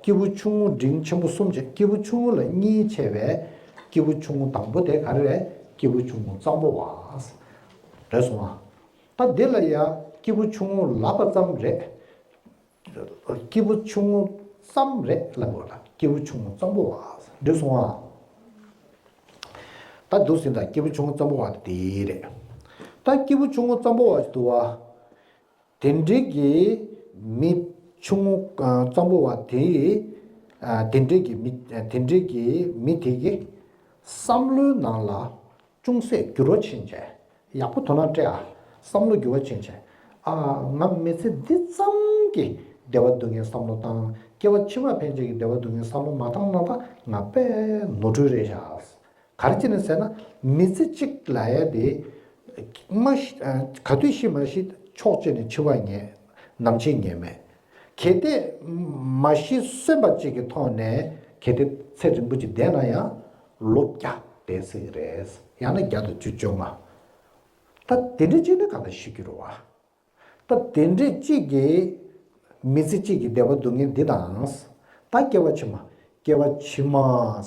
སྐྱེས་བུ་ཆུང་ངུ་འབྲིང་ཆེན་པོ་གསུམ་བྱས། སྐྱེས་བུ་ཆུང་ངུ་ལ་གཉིས་ཕྱེ་བས། སྐྱེས་བུ་ཆུང་ངུ་དང་པོ་དེ་ག་རེ་རེད། སྐྱེས་བུ་ཆུང་ངུ་ཙམ་པོ་བ། རེད་སོང་ཨ། ད་འདི་ལ་ཡ་སྐྱེས་བུ་ཆུང་ངུ་ལབ་པ་ཙམ་རེད། སྐྱེས་བུ་ཆུང་ངུ་ཙམ་རེད་ལབ་དགོས་ལ། སྐྱེས་བུ་ཆུང་ངུ་ཙམ་པོ་བ། འགྲིག་སོང་ཨ། ད་འདུག་ཟིན་ད་སྐྱེས་བུ་ཆུང་ངུ་ཙམ་པོ་བ་དེ་རེད། ད་སྐྱེས་བུ་ཆུང་ངུ་ཙམ་པོ་བ་ཞིག་འདུག་བ། དེ་འདྲའི་གི་མི་ཆུང་ངུ་ཙམ་པོ་བ་དེ། དེ་འདྲའི་གི་མི་དེ་འདྲའི་གི་མི་དེ་གི་བསམ་བློའི་ནང་ལ་ཅུང་ཟད་འགྱུར་བ་ཕྱིན་བྱས། ཡག་པོ་དོ་སྣང་སྤྲད་ཨ། བསམ་བློ་འགྱུར་བ་ཕྱིན་བྱས། ཨ། ང་མི་ཚེ་འདི་ཙམ་གྱི་བདེ་བ་སྡུག་བསྔལ་བསམ་བློ་བཏང་། སྐྱེ་བ་ཕྱི་མ་ཕན་ཆད་ཀྱི་བདེ་བ་སྡུག་བསྔལ་བསམ་བློ་མ་བཏང་ན་ད་ང་དཔེ་ནོར་འཁྲུལ་རེད་ཤག། ག་རེ་བྱས་ནས་ཟེར་ན། མི་ཚེ་གཅིག་ལབ་ཡ་དེ་མ་ཤི། ག་དུས་ཤི་མ་ཤི་ཕྱོགས་གཅིག་ནས་འཆི་བ་ངེས། ནམ་འཆི་ངེས་མེད། གལ་ཏེ་མ་ཤི་གསོན་པ་གཅིག་གི་ཐོག་ནས་གལ་ཏེ་ཚེ་རིང་པོ་ཅིག་བསྡད་ན་ཡང་ལོ་བརྒྱ་བསྡད་སྲིད་ཀྱི་རེད། ཡང་ན་བརྒྱ་དང་བཅུ་བཅོ་ལྔ། ད་དེ་འདྲ་བྱས་ནས་གང་ལྟར་ཤི་རྒྱུ་རེད་བ། ད་དེ་འདྲས་གཅིག་གིས་མི་ཚེ་གཅིག་གི་བདེ་བ་སྡུག་བསྔལ་འདི་དང་། ད་སྐྱེ་བ་ཕྱི་མ། སྐྱེ་བ་ཕྱི་མ་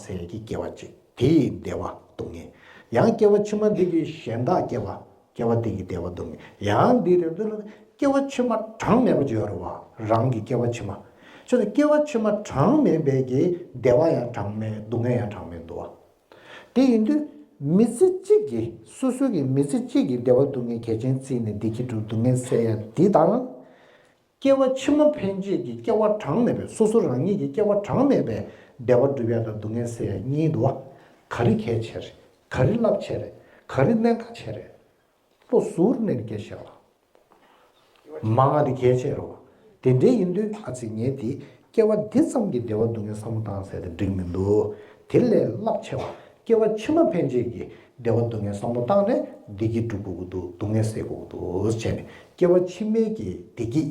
ཟེར་གྱི་སྐྱེ་བ་གཅིག་དེ་ཡི་བདེ་བ་སྡུག་བསྔལ། ཡང་སྐྱེ་བ་ཕྱི་མ་འདི་གི་གཞན་དག་སྐྱེ་བ། སྐྱེ་བ་འདི་གི་བདེ་བ་སྡུག་བསྔལ། ཡང་འདི་རེ་འདུག་ལ་སྐྱེ་བ་ཕྱི་མ་གྲངས་མེད་པ་ཅིག་ཡོད་རེད་བ། རང་གི་སྐྱེ་བ་ཕྱི་མ། ཁྱོད་ཚོ་སྐྱེ་བ་ཕྱི་མ་གྲངས་མེད་པའི་གི་བདེ་བ་ཡང་གྲངས་མེད། སྡུག་བསྔལ་ཡང་གྲངས་མེད་འདུག་བ། དེ་ཡིན་དུས་མི་ཚེ་གཅིག་གི་སོ་སོ་གི་མི་ཚེ་གཅིག་གི་བདེ་བ་སྡུག་བསྔལ་གལ་ཆེན་བརྩིས་ནས་བདེ་སྐྱིད་སྒྲུབ། སྡུག་བསྔལ་སེལ་ཡ་འདི་དང་། སྐྱེ་བ་ཕྱི་མ་ཕན་ཆད་ཀྱི་སྐྱེ་བ་གྲངས་མེད་པའི། སོ་སོ་རང་ཉིད་ཀྱི་སྐྱེ་བ་གྲངས་མེད་པའི་བདེ་བ་སྒྲུབ་ཡ་དང་སྡུག་བསྔལ་སེལ་ཡ་གཉིས་འདུག་བ། ག་རེ་གལ་ཆེ་རེད། ག་རེ་རླབས་ཆེ་རེད། ག་རེ་གནད་འགག་ཆེ་རེད། བློ་གཟུར་གནས་ནས་སྐད་ཆ་བཤད་པ། མང་བ་དེ་གལ་ཆེ་རེད་བ། དེ་འདྲའི་ཡིན་དུས་ཨ་ཙི་ངས་དེ་སྐྱེ་བ་འདི་ཙམ་གྱི་བདེ་བ་སྡུག་བསྔལ་བསམ་བློ་བཏང་ཟེར་དེ་འགྲིག་མི་འདུག། དེ་ལས་རླབས་ཆེ་བ་སྐྱེ་བ་ཕྱི་མ་ཕན་ཆད་ཀྱི་བདེ་བ་སྡུག་བསྔལ་བསམ་བློ་བཏང་ནས་བདེ་སྐྱིད་སྒྲུབ་དགོས་ཀྱི་འདུག། སྡུག་བསྔལ་སེལ་དགོས་ཀྱི་འདུག་བྱས་ནས་སྐྱེ་བ་ཕྱི་མའི་གི་བདེ་སྐྱིད།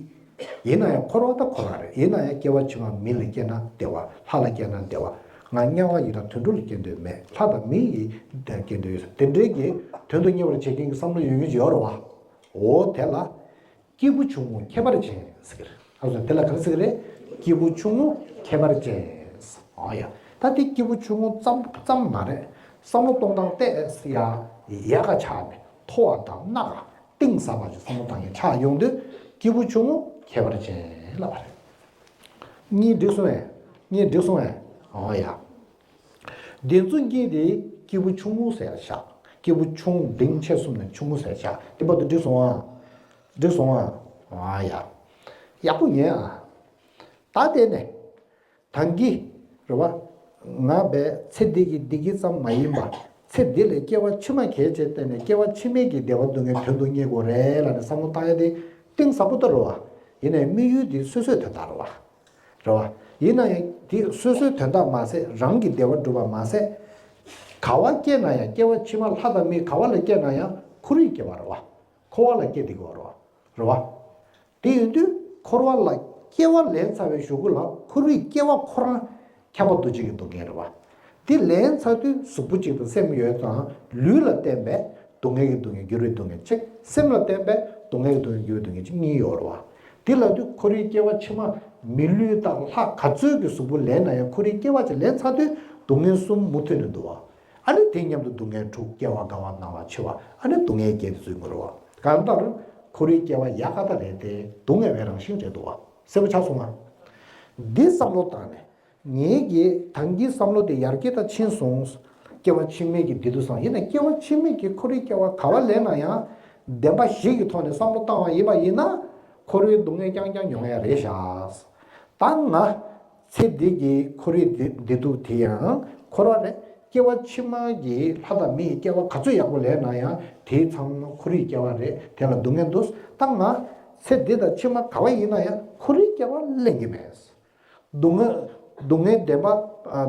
ཡིན་ན་ཡང་འཁོར་བ་ད་འཁོར་བ་རེད། ཡིན་ན་ཡང་སྐྱེ་བ་ཕྱི་མ་མི་ལ་སྐྱེས་ན་བདེ་བ། ལྷ་ལ་སྐྱེས་ན་བདེ་བ། ང་དམྱལ་བ་ཡི་རང་དུད་འགྲོ་ལ་སྐྱེ་འདོད་མེད། ལྷ་དང་མི་ཡི་སྐྱེ་འདོད་ཡོད། དེ་འདྲའི་གི་དོན་དུ་གཉེར་བར་བྱེད་མཁན་གྱི་བསམ་བློ་ཡོད་མཁན་ཅིག་ཡོད་རེད་བ། འོ་དེ་ལ། སྐྱེས་བུ་ཆུང་ངུ་ཁྱད་པར་ཅན་ཟེར་གྱི་རེད། ཨ་ཙི་དེ་ལ་ག་རེ་ཟེར་གྱི་རེད། སྐྱེས་བུ་ཆུང་ངུ་ཁྱད་པར་ཅན། ཨ་ཡ། ད་དེ་སྐྱེས་བུ་ཆུང་ངུ་ཙམ་ཙམ་མ་རེད། བསམ་བློ་གཏོང་སྟངས་ཏོག་ཙམ་ཡ་ཡག་ག་ཆགས་ནས་མཐོ་བ་དང་གནག་ག་གཏིང་ཟབ་པ་ཞིག་བསམ་བློ་བཏང་མཁན་ཆགས་ཡོང་དུས་སྐྱེས་བུ་ཆུང་ངུ་ཁྱད་པར་ཅན་ལབ་པ་རེད། གཉིས་འགྲིག་སོང་ངས། གཉིས་འགྲིག་སོང་ངས། ཨ་ཡ། དེ་ཚོ་གཉིས་དེ་སྐྱེས་བུ་ཆུང་ངུ་ཟེར་བཞག། སྐྱེས་བུ་ཆུང་འབྲིང་ཆེ་གསུམ་ནས་ཆུང་ངུ་ཟེར་བཞག། དེ་བར་དུ་འགྲིག་སོང་ཨ། འགྲིག་སོང་ཨ། ཨ་ཡ། ཡག་པོ་ཉན་ཨ། ད་དེ་ནས། ད་གིན། རེད་བ། ང་བས་ཚེ་འདི་གི་བདེ་སྐྱིད་ཙམ་མ་ཡིན་པ། ཚེ་འདི་ལས་སྐྱེ་བ་ཕྱི་མ་གལ་ཆེ་བལྟས་ནས་སྐྱེ་བ་ཕྱི་མའི་གི་བདེ་བ་སྡུག་བསྔལ་དོན་དུ་གཉེར་དགོས་རེད་ལབ་ནས་བསམ་བློ་བཏང་ཡ་དེ་གཏིང་ཟབ་པོ་ད་རེད་བ། ཡིན་ནའི་དམིགས་ཡུལ་དེ་སོ་སོའི་དོན་དག་རེད་བ། རེད་བ། ཡིན་ན་ཡང་དེ་སོ་སོའི་དོན་དག་མ་ཟད་རང་གི་བདེ་བ་སྒྲུབ་པ་མ་ཟད། ག་བ་སྐྱེས་ན་ཡང་སྐྱེ་བ་ཕྱི་མ་ལྷ་དང་མི་ག་བ་ལ་སྐྱེས་ན་ཡང་འཁོར་བའི་སྐྱེ་བ་རེད་བ། འཁོར་བ་ལ་སྐྱེས་བསྡད་དགོས་རེད་བ། རེད་བ། དེ་ཡིན་དུས་འཁོར་བ་ལ་སྐྱེ་བ་ལེན་ཚར་བའི་གཞུག་གུ་ལ་འཁོར་བའི་སྐྱེ་བ་ཁོ་རང་ཁྱབ་པ་འདུ་བྱེད་ཀྱི་སྡུག་བསྔལ་རེད་བ། དེ་ལེན་ཚར་དུས་གཟུགས་པོ་གཅིག་དང་སེམས་ཡོད་ཙང་ལུས་ལ་བརྟེན་པའི་སྡུག་བསྔལ་གྱི་སྡུག་བསྔལ་འགྱུར་བའི་སྡུག་བསྔལ་གཅིག། སེམས་ལ་བརྟེན་པའི་སྡུག་བསྔལ་གྱི་སྡུག་བསྔལ་འགྱུར་བའི་སྡུག་བསྔལ་གཅིག་གཉིས་ཡོད་རེད་བ། དེ་ལབ་དུས་འཁོར་བའི་སྐྱེ་བ་ཕྱི་མ་མི་ལུས་དང་ལྷ་ག་ཚོད་ཀྱི་གཟུགས་པོ་ལེན་ན་ཡང་འཁོར་བའི་སྐྱེ་བ་གཅིག་ལེན་ཚར་དུས་སྡུག་བསྔལ་གསུམ་མུ་མཐུད་ནས་འདུག་བ། ཨ་ནི་དེ་མཉམ་དུ་སྡུག་བསྔལ་དྲུག་སྐྱེ་བ་རྒ་བ་ན་བ་འཆི་བ་ཨ་ནི་སྡུག་བསྔལ་བརྒྱད་དེ་ཚོ་ཡོང་གི་རེད་བ། གང་ལྟར་འཁོར་བའི་སྐྱེ་བ་ཡག་ག་ད་རེད་དེ་སྡུག་བསྔལ་བའི་རང་བཞིན་རེད་འདུག་བ། གསལ་པོ་ཆགས་སོང་ང་། འདི་བསམ་བློ་བཏང་ནས། ངེད་ཀྱི་ད་གིན་བསམ་བློ་དེ་ཡར་རྒྱས་ད་ཕྱིན་སོང་། སྐྱེ་བ་ཕྱི་མའི་གི་བདེ་སྡུག་བསམ། ཡིན་ན་སྐྱེ་བ་ཕྱི་མའི་གི་འཁོར་བའི་སྐྱེ་བ་ག་བ་ལེན་ན་ཡང་། བདེན་པ་བཞི་གི་ཐོག་ནས་བསམ་བློ་བཏང་བ་ཡིན་པ་ཡིན་ན། འཁོར་བའི་སྡུག་བསྔལ་རྐྱང་རྐྱང་མྱོང་ཡ་རེད་ཤག། ད་ང་ཚེ་འདི་གི་འཁོར་བའི་བདེ་བདེ་སྡུག་དེ་ཡང་འཁོར་བ་རེད། སྐྱེ་བ་ཕྱི་མ་གི་ལྷ་དང་མིའི་སྐྱེ་བ་ག་ཚོད་ཡག་པོ་ལེན་ན་ཡང་དེ་ཚང་མ་འཁོར་བའི་སྐྱེ་བ་རེད། དེ་ལ་སྡུག་བསྔལ་འདུག། ད་ང་ཚེ་འདི་དང་ཕྱི་མ་ག་བ་ཡིན་ན་ཡང་འཁོར་བའི་སྐྱེ་བ་ལེན་གྱི་མེད། སྡུག་བསྔལ། སྡུག་བསྔལ་བདེན་པ།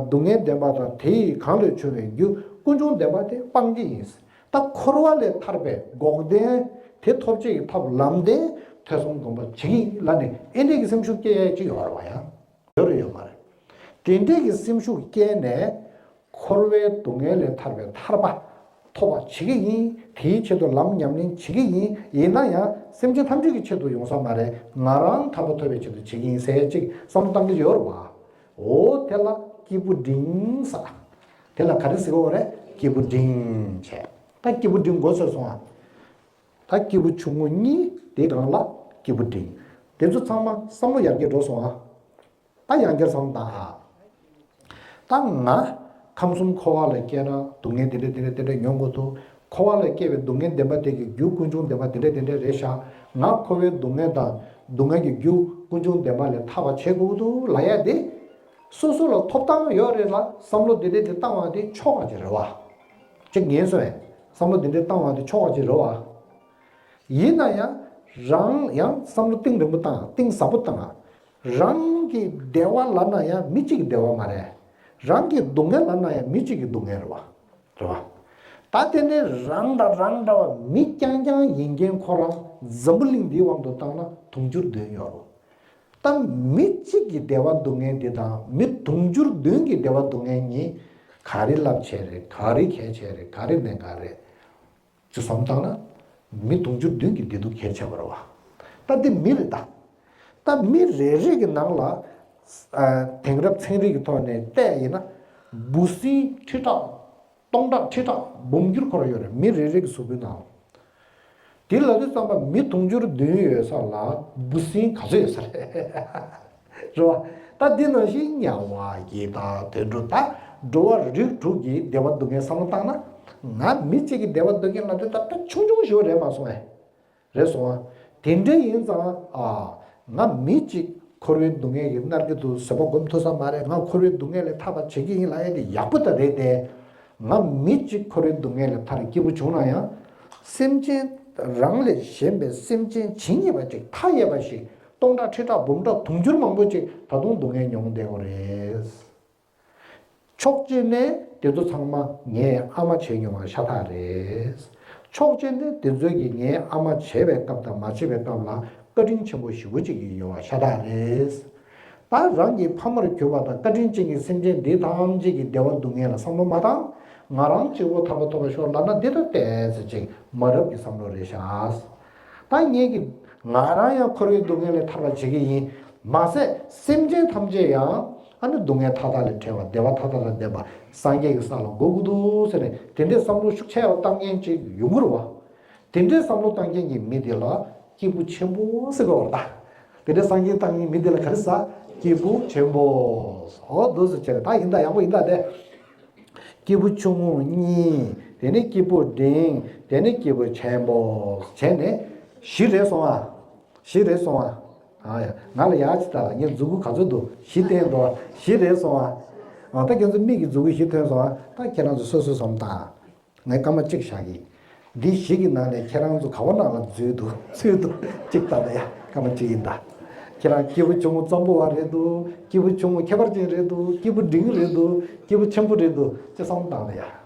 སྡུག་བསྔལ་བདེན་པ་དང་དེ་ཡི་གང་ལས་བྱུང་བའི་རྒྱུ་ཀུན་འབྱུང་བདེན་པ་དེ་སྤང་གི་ཡིན། ད་འཁོར་བ་ལས་ཐར་པའི་འགོག་བདེན་དེ་ཐོབ་བྱེད་ཀྱི་ཐབས་ལམ་བདེན་ཐོས་བསམ་སྒོམ་པ་བྱེད་ཀྱི་ཡིན་ལབ་ནས་ཨེ་འདྲས་ཀྱི་སེམས་ཤུགས་སྐྱེ་ཡས་ཅིག་ཡོད་རེད་བ། ཡང་ཡོད་རེད་ཡོད་མ་རེད། དེ་འདྲས་ཀྱི་སེམས་ཤུགས་སྐྱེས་ནས་འཁོར་བའི་སྡུག་བསྔལ་ལས་ཐར་པའི་ཐར་པ་ཐོབ་པ་བྱེད་ཀྱི་ཡིན། དེའི་ཆེད་དུ་ལམ་ཉམས་ལེན་བྱེད་ཀྱི་ཡིན། ཡིན་ན་ཡང་སེམས་ཅན་ཐམས་ཅད་ཀྱི་ཆེད་དུ་ཡོང་ས་མ་རེད། ང་རང་ཐར་པ་ཐོབ་པའི་ཆེད་དུ་བྱེད་ཀྱི་ཡིན་ཟེར་ཅིག་བསམ་བློ་བཏང་གི་ཡོད་རེད་བ། འོ་དེ་ལ་སྐྱེས་བུ་འབྲིང་ཟེར། དེ་ལ་ག་རེ་ཟེར་གྱི་ཡོད་རེད། སྐྱེས་བུ་འབྲིང་བྱས། ད་སྐྱེས་བུ་འབྲིང་མགོ་ཚོས་སོང་ཨ། ད་སྐྱེས་བུ་ཆུང་ངུ་གཉིས། དེའི་སྒང་ལ་སྐྱེས་བུ་འབྲིང་། དེ་ཚོ་ཚང་མ་བསམ་བློ་ཡར་རྒྱས་འགྲོ་སོང་ཨ། ད་ཡང་བསྐྱར་བསམ་བློ་བཏང་ཨ། ད་ང་ཁམས་གསུམ་འཁོར་བ་ལ་སྐྱེས་ན་སྡུག་བསྔལ་དེ་འདྲ་དེ་འདྲ་དེ་འདྲ་མྱོང་དགོས་འདུག་འཁོར་བ་ལ་སྐྱེ་བའི་སྡུག་བསྔལ་བདེན་པ་དེ་གི་རྒྱུ་ཀུན་འབྱུང་བདེན་པ་དེ་འདྲ་དེ་འདྲ་རེད་ཤག་ང་འཁོར་བའི་སྡུག་བསྔལ་དང་སྡུག་བསྔལ་གྱི་རྒྱུ་ཀུན་འབྱུང་བདེན་པ་ལས་ཐར་བ་བྱེད་དགོས་འདུག་ལབ་ཡ་དེ། སོ་སོ་ལ་ཐོབ་ཐང་ཡོད་རེད་ལ་བསམ་བློ་དེ་འདྲ་དེ་བཏང་བ་དེ་ཆོག་པ་ཅིག་རེད་བ། ཅིག་ངན་སོང་བས་བསམ་བློ་དེ་འདྲ་བཏང་བ་དེ་ཆོག་པ་ཅིག་རེད་བ། ཡིན་ན་ཡང་རང་ཡང་བསམ་བློ་གཏིང་རིང་པོ་བཏང་། གཏིང་ཟབ་པོ་བཏང་། རང་གི་བདེ་བ་ལབ་ན་ཡང་མི་གཅིག་གི་བདེ་བ་མ་རེད། རང་གི་སྡུག་བསྔལ་ལབ་ན་ཡང་མི་གཅིག་གི་སྡུག་བསྔལ་རེད་བ། རེད་བ། ད་དེ་ནས་རང་དང་རང་འདྲ་བ་མི་རྐྱང་རྐྱང་ཡིན་མཁན་ཁོ་རང་འཛམ་བུ་གླིང་འདིའི་དབང་དུ་བཏང་ན་དུང་ཕྱུར་བདུན་ཡོད་རེད། ད་མི་གཅིག་གི་བདེ་བ་སྡུག་བསྔལ་འདི་དང་མི་དུང་ཕྱུར་བདུན་གྱི་བདེ་བ་སྡུག་བསྔལ་གཉིས་ག་རེ་རླབས་ཆེ་རེད། ག་རེ་གལ་ཆེ་རེད། ག་རེ་གནད་འགག་རེད། ཅིག་བསམ་བཏང་ན། མི་དུང་ཕྱུར་བདུན་གྱི་བདེ་སྡུག་གལ་ཆེ་བ་རེད་བ། ད་འདི་མི་རེད་ད། ད་མི་རེ་རེ་གི་ནང་ལ། ཨ། དེང་རབས་ཚན་རིག་གི་ཐོག་ནས་བལྟས་ཡིན་ན། འབུ་སྲིན་ཁྲི་ཕྲག་སྟོང་ཕྲག་ཁྲི་ཕྲག་འབུམ་འགྱུར་ཁོ་རང་ཡོད་རེད། མི་རེ་རེ་གི་གཟུགས་པོའི་ནང་། དེ་ལབ་དུས་ཙམ་པ་མི་དུང་ཕྱུར་བདུན་ཡོད་ས་ལ་འབུ་སྲིན་ག་ཚོད་ཡོད་ས་རེད། རེད་བ། ད་འདི་ནང་བཞིན་དམྱལ་བ་ཡི་དྭགས་དུད་འགྲོ། ད་འགྲོ་བ་རིགས་དྲུག་གི་བདེ་བ་སྡུག་བསྔལ་བསམ་བློ་བཏང་ན། ང་མི་གཅིག་གི་བདེ་བ་སྡུག་བསྔལ་ལབ་དུས་ད་ད་ཆུང་ཆུང་ཞིག་རེད་མ་སོང་ངས། རེད་སོང་ཨ། དེ་འདྲ་ཡིན་ཙང་ཨ། ང་མི་གཅིག་འཁོར་བའི་སྡུག་བསྔལ་གྱིས་མནར་གྱི་འདུག་བཟོད་པ་སྒོམ་ཐུབ་ས་མ་རེད། ང་འཁོར་བའི་སྡུག་བསྔལ་ལས་ཐར་བ་བྱེད་ཀྱི་ཡིན་ལབ་ཡ་དེ་ཡག་པོ་ད་རེད་དེ། ང་མི་གཅིག་འཁོར་བའི་སྡུག་བསྔལ་ལས་ཐར་སྐྱིད་པོ་བྱུང་ན་ཡང་། སེམས་ཅན་རང་ལས་གཞན་པའི་སེམས་ཅན་ཇི་སྙེད་པ་ཅིག་མཐའ་ཡས་པ་ཞིག་སྟོང་ཕྲག་ཁྲི་ཕྲག་འབུམ་ཕྲག་དུང་ཕྱུར་མང་པོ་ཅིག་ད་དུང་སྡུག་བསྔལ་མྱོང་བསྡད་ཡོད་རེད། ཕྱོགས་གཅིག་ནས་དེ་ཚོ་ཚང་མ་ངའི་ཨ་མ་བྱས་མྱོང་བ་ཤ་སྟག་རེད། ཕྱོགས་གཅིག་ནས་དེ་ཚོ་གིས་ངའི་ཨ་མ་བྱས་པའི་སྐབས་དང་མ་བྱས་པའི་སྐབས་ལ་བཀའ་དྲིན་ཆེན་པོ་ཞེ་པོ་ཅིག་ཡིན་ཡོང་བ་ཤ་སྟག་རེད། ད་རང་གི་ཕ་མར་གྱུར་པ་དང་བཀའ་དྲིན་ཅན་གྱི་སེམས་ཅན་འདི་ཐམས་ཅད་ཀྱི་བདེ་བ་སྡུག་བསྔལ་ལ་བསམ་བློ་མ་བཏང་། ང་རང་གཅིག་པོ་ཐར་པ་ཐོབ་པར་ཤོག་ལབ་ན་འདི་ལྟར་ཏོག་ཙམ་ཅིག་མ་རབས་ཀྱི་བསམ་བློ་རེད་ཤག་ད་ངེད་ཀྱི་ང་རང་ཡང་འཁོར་བའི་སྡུག་བསྔལ་ལས་ཐར་བར་བྱེད་ཀྱི་ཡིན། མ་ཟད་སེམས་ཅན་ཐམས་ཅད་ཡང་ཨ་ནི་སྡུག་བསྔལ་མཐའ་དག་ལས་བྲལ་བ་བདེ་བ་མཐའ་དག་ལ་ལྡན་པ་སངས་རྒྱས་ཀྱི་ས་ལ་འགོད་དགོས་འདུག་ཟེར་ནས་དེ་འདྲའི་བསམ་བློ་ཤུགས་ཆེ་བ་བཏང་མཁན་ཅིག་ཡོང་གི་རེད་བ། དེ་འདྲའི་བསམ་བློ་བཏང་མཁན་གྱི་མི་དེ་ལ་སྐྱེས་བུ་ཆེན་པོ་ཟེར་གི་རེད་བ། ད་དེ་འདྲའི་བསམ་བློ་བཏང་མཁན་མི་དེ་ལ་ག་རེ་ཟེར། སྐྱེས་བུ་ཆེན་པོ། འོ་འདུག་སེ་བྱས་ནས་ད་ཡིན་ད་ཡག་པོ་ཡིན་ད་དེ། སྐྱེས་བུ་ཆུང་ངུ་གཉིས། དེ་ནས་སྐྱེས་བུ་འབྲིང་། དེ་ནས་སྐྱེས་བུ་ཆེན་པོ། བྱས་ནས་བཞི་རེད་སོང་ཨ། བཞི་རེད་སོང་ཨ། ཨ་ཡ། ང་ལ་ཡག་ཅིག་ལྟ། ངས་མཛུབ་གུ་ག་ཚོད་འདུག་བཞི་བསྟན་འདུག་བཞི་རེད་སོང་ཨ། ཨ་ད་ཁྱེད་ཚོ་མིག་གིས་མཛུབ་གུ་བཞི་ཐོན་སོང་ཨ། ད་ཁྱེད་རང་ཚོ་སོ་སོས་བསམ་བཏང་། ངས་སྐར་མ་གཅིག་བཞག་གི། འདི་བཞི་གི་ནང་ནས་ཁྱེད་རང་ཚོ་ག་བ་ནང་ལ་འཛུལ་འདུག་ཚུད་འདུག་གཅིག་ལྟ་ད་ཡ། སྐར་མ་གཅིག་ཡིན་ད། ཁྱེད་རང་སྐྱེས་བུ་ཆུང་ངུ་གཙང་པོ་བ་རེད་འདུག་སྐྱེས་བུ་ཆུང་ངུ་ཁྱད་པར་ཅན་རེད་འདུག་སྐྱེས་བུ་འབྲིང་རེད་འདུག་སྐྱེས་བུ་ཆེན་པོ་རེད་འདུག་ཅེས་བསམ་བཏང་ད་ཡ།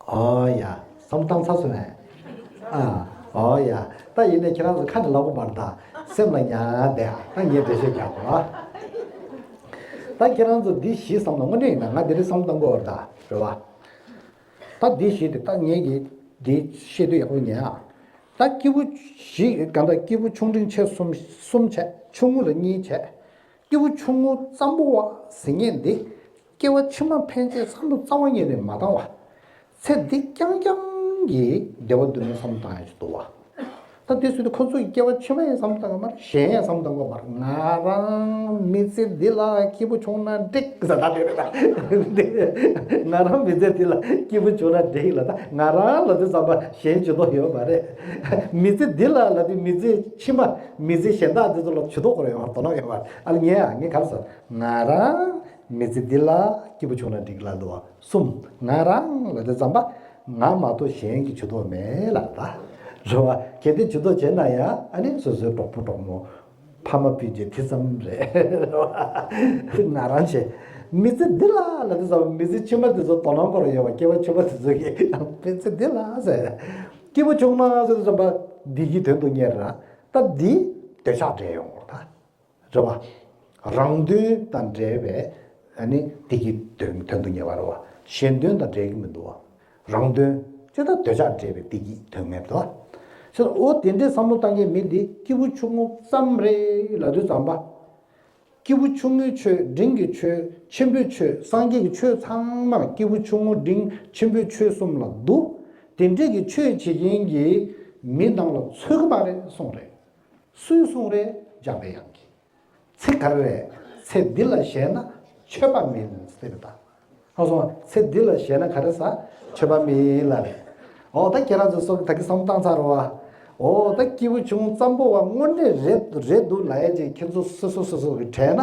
ཨོ་ཡ། བསམ་བཏང་ཚར་སོང་ངས། ཨ། ཨོ་ཡ། ད་ཡིན་ནའི་ཁྱེད་རང་ཚོ་ཁ་ནས་ལབ་དགོས་མ་རེད་ད། སེམས་ལ་ཉར་བསྡད་ཨ། ད་ངས་འགྲེལ་བཤད་རྒྱག་དགོས་ཨ། ད་ཁྱེད་རང་ཚོ་འདི་བཞི་བསམ་ན་དངོས་གནས་ཡིན་ན་ང་འདི་རིགས་བསམ་བཏང་དགོས་རེད་ད། རེད་བ། ད་འདི་བཞི་དེ་ད་ངས་ཀྱིས་འདི་བཤད་དུས་ཡག་པོ་ཉན་ཨ། ད་སྐྱེས་བུ་བཞི་གང་ལྟར་སྐྱེས་བུ་ཆུང་འབྲིང་ཆེ་གསུམ་གསུམ་བྱས། ཆུང་ངུ་ལ་གཉིས་བྱས། སྐྱེས་བུ་ཆུང་ངུ་གཙང་པོ་བ་ཟེར་མཁན་འདི། སྐྱེ་བ་ཕྱི་མ་ཕན་ཆད་བསམ་བློ་རྩ་བ་ཉིད་ནས་མ་བཏང་བ། ཚེ་འདི་རྐྱང་རྐྱང་གི་བདེ་བ་སྡུག་བསྔལ་བསམ་བློ་བཏང་ཡ་ཅིག་འདུག་བ། ད་དེ་སུ་དེ་ཁོ་ཚོ་ཡི་སྐྱེ་བ་ཕྱི་མ་ཡི་བསམ་བློ་བཏང་གི་མ་རེད། གཞན་ཡང་བསམ་བློ་བཏང་གི་མ་རེད། ང་རང་མི་ཚེ་འདི་ལ་སྐྱིད་པོ་བྱུང་ན་འགྲིག་ཟེར། ད་དེ་རེད། ད་ང་རང་མི་ཚེ་འདི་ལ་སྐྱིད་པོ་བྱུང་ན་འགྲིག་ལ། ད་ང་རང་ལ་དེ་ཙམ་པ་གཞན་ཇུས་གཏོགས་ཡོད་མ་རེད། མི་ཚེ་འདི་ལ་ལ་དེ་མི་ཚེ་ཕྱི་མ་མི་ཚེ་གཞན་དག་དེ་ཚོ་ལ་ཇུས་གཏོགས་དགོས་ཡོད་མ་རེད། དོ་སྣང་ཡོད་མ་རེད། ཨ་ལ་ངས་ཨ་ངས་ག་རེ་ཟེར། ང་རང་མི་ཚེ་འདི་ལ་སྐྱིད་པོ་བྱུང་ན་འགྲིག་ལ་འདུག་བ། གསུམ། ང་རང་ལ་དེ་ཙམ་པ་ང་མ་གཏོགས་གཞན་གྱིས་ཇུས་གཏོགས་མེད་ལ། ད་རེད་བ། གལ་ཏེ་ཇུས་གཏོགས་བྱས་ན་ཡང་ཨ་ནི་སོ་སོའི་གྲོགས་པོ་གྲོགས་མོ་ཕ་མ་སྤུན་མཆེད་དེ་ཙམ་རེད། རེད་བ། ང་རང་བྱས། མི་ཚེ་འདི་ལ་ལ་དེ་ཙམ་པ་མི་ཚེ་ཕྱི་མ་དེ་ཚོ་དོ་སྣང་སྐོར་ཡོད་བ། སྐྱེ་བ་ཕྱི་མ་དེ་ཚོ་གི་ཡང་མི་ཚེ་འདི་ལ་ཟེར། སྐྱིད་པོ་བྱུང་ན་ཟེར་དུས་ཙམ་པ་བདེ་སྐྱིད་དོན་དུ་གཉེར་ར། ད་འདི་འདོད་ཆགས་འདྲེས་ཡོང་བ་ད། རེད་བ། རང་དོན་དང་འབྲེལ་བའི་ཨ་ནི་བདེ་སྐྱིད་དོན་དོན་དུ་གཉེར་བ་རེད་བ། གཞན་དོན་དང་འབྲེལ་གྱི་མི་འདུག་བ། རང་དོན་ཅི་ལྟར་འདོད་ཆགས་འདྲེས་པའི་བདེ་སྐྱིད་དོན་གཉེར་འདུག་བ། ཅི་ལྟར་འོ་དེ་འདྲའི་བསམ་བློ་བཏང་མཁན་མི་འདི་སྐྱིད་པོ་ཆུང་ངུ་ཙམ་རེད་ལབ་དུས་ཙམ་པ། སྐྱིད་པོ་ཆུང་ངུའི་ཆོས། འབྲིང་གི་ཆོས། ཆེན་པོའི་ཆོས། སངས་རྒྱས་ཀྱི་ཆོས་ཚང་མ་སྐྱིད་པོ་ཆུང་ངུ་འབྲིང་ཆེན་པོའི་ཆོས་གསུམ་ལ་འདུ། དེ་འདྲས་ཀྱི་ཆོས་བྱེད་མཁན་གྱི་མི་ནང་ལ་ཚུད་ཀྱི་མ་རེད་གསུངས་རེད། སུས་གསུངས་རེད། འཇམ་པའི་དབྱངས་ཀྱིས། ཚེ་ག་རེ་རེད། ཚེ་འདི་ལ་ཞེན་ན་ཆོས་པ་མིན་ཟེར་ད། ཧ་སོང་། ཚེ་འདི་ལ་ཞེན་ན་ག་རེ་ཟ། ཆོས་པ་མིན་ལ་རེད། འོ་ད་ཁྱེད་རང་ཚོ་སོགས་ད་གི་བསམ་བཏང་ཚར་བ། འོ་ད་སྐྱིད་པོ་བྱུང་ཙམ་པོ་བ་དངོས་གནས་རེད་རེད་འདུག་ལབ་ཡ་ཅིག་ཁྱེད་ཚོ་སོ་སོ་སོ་སོ་གི་དྲན་ན།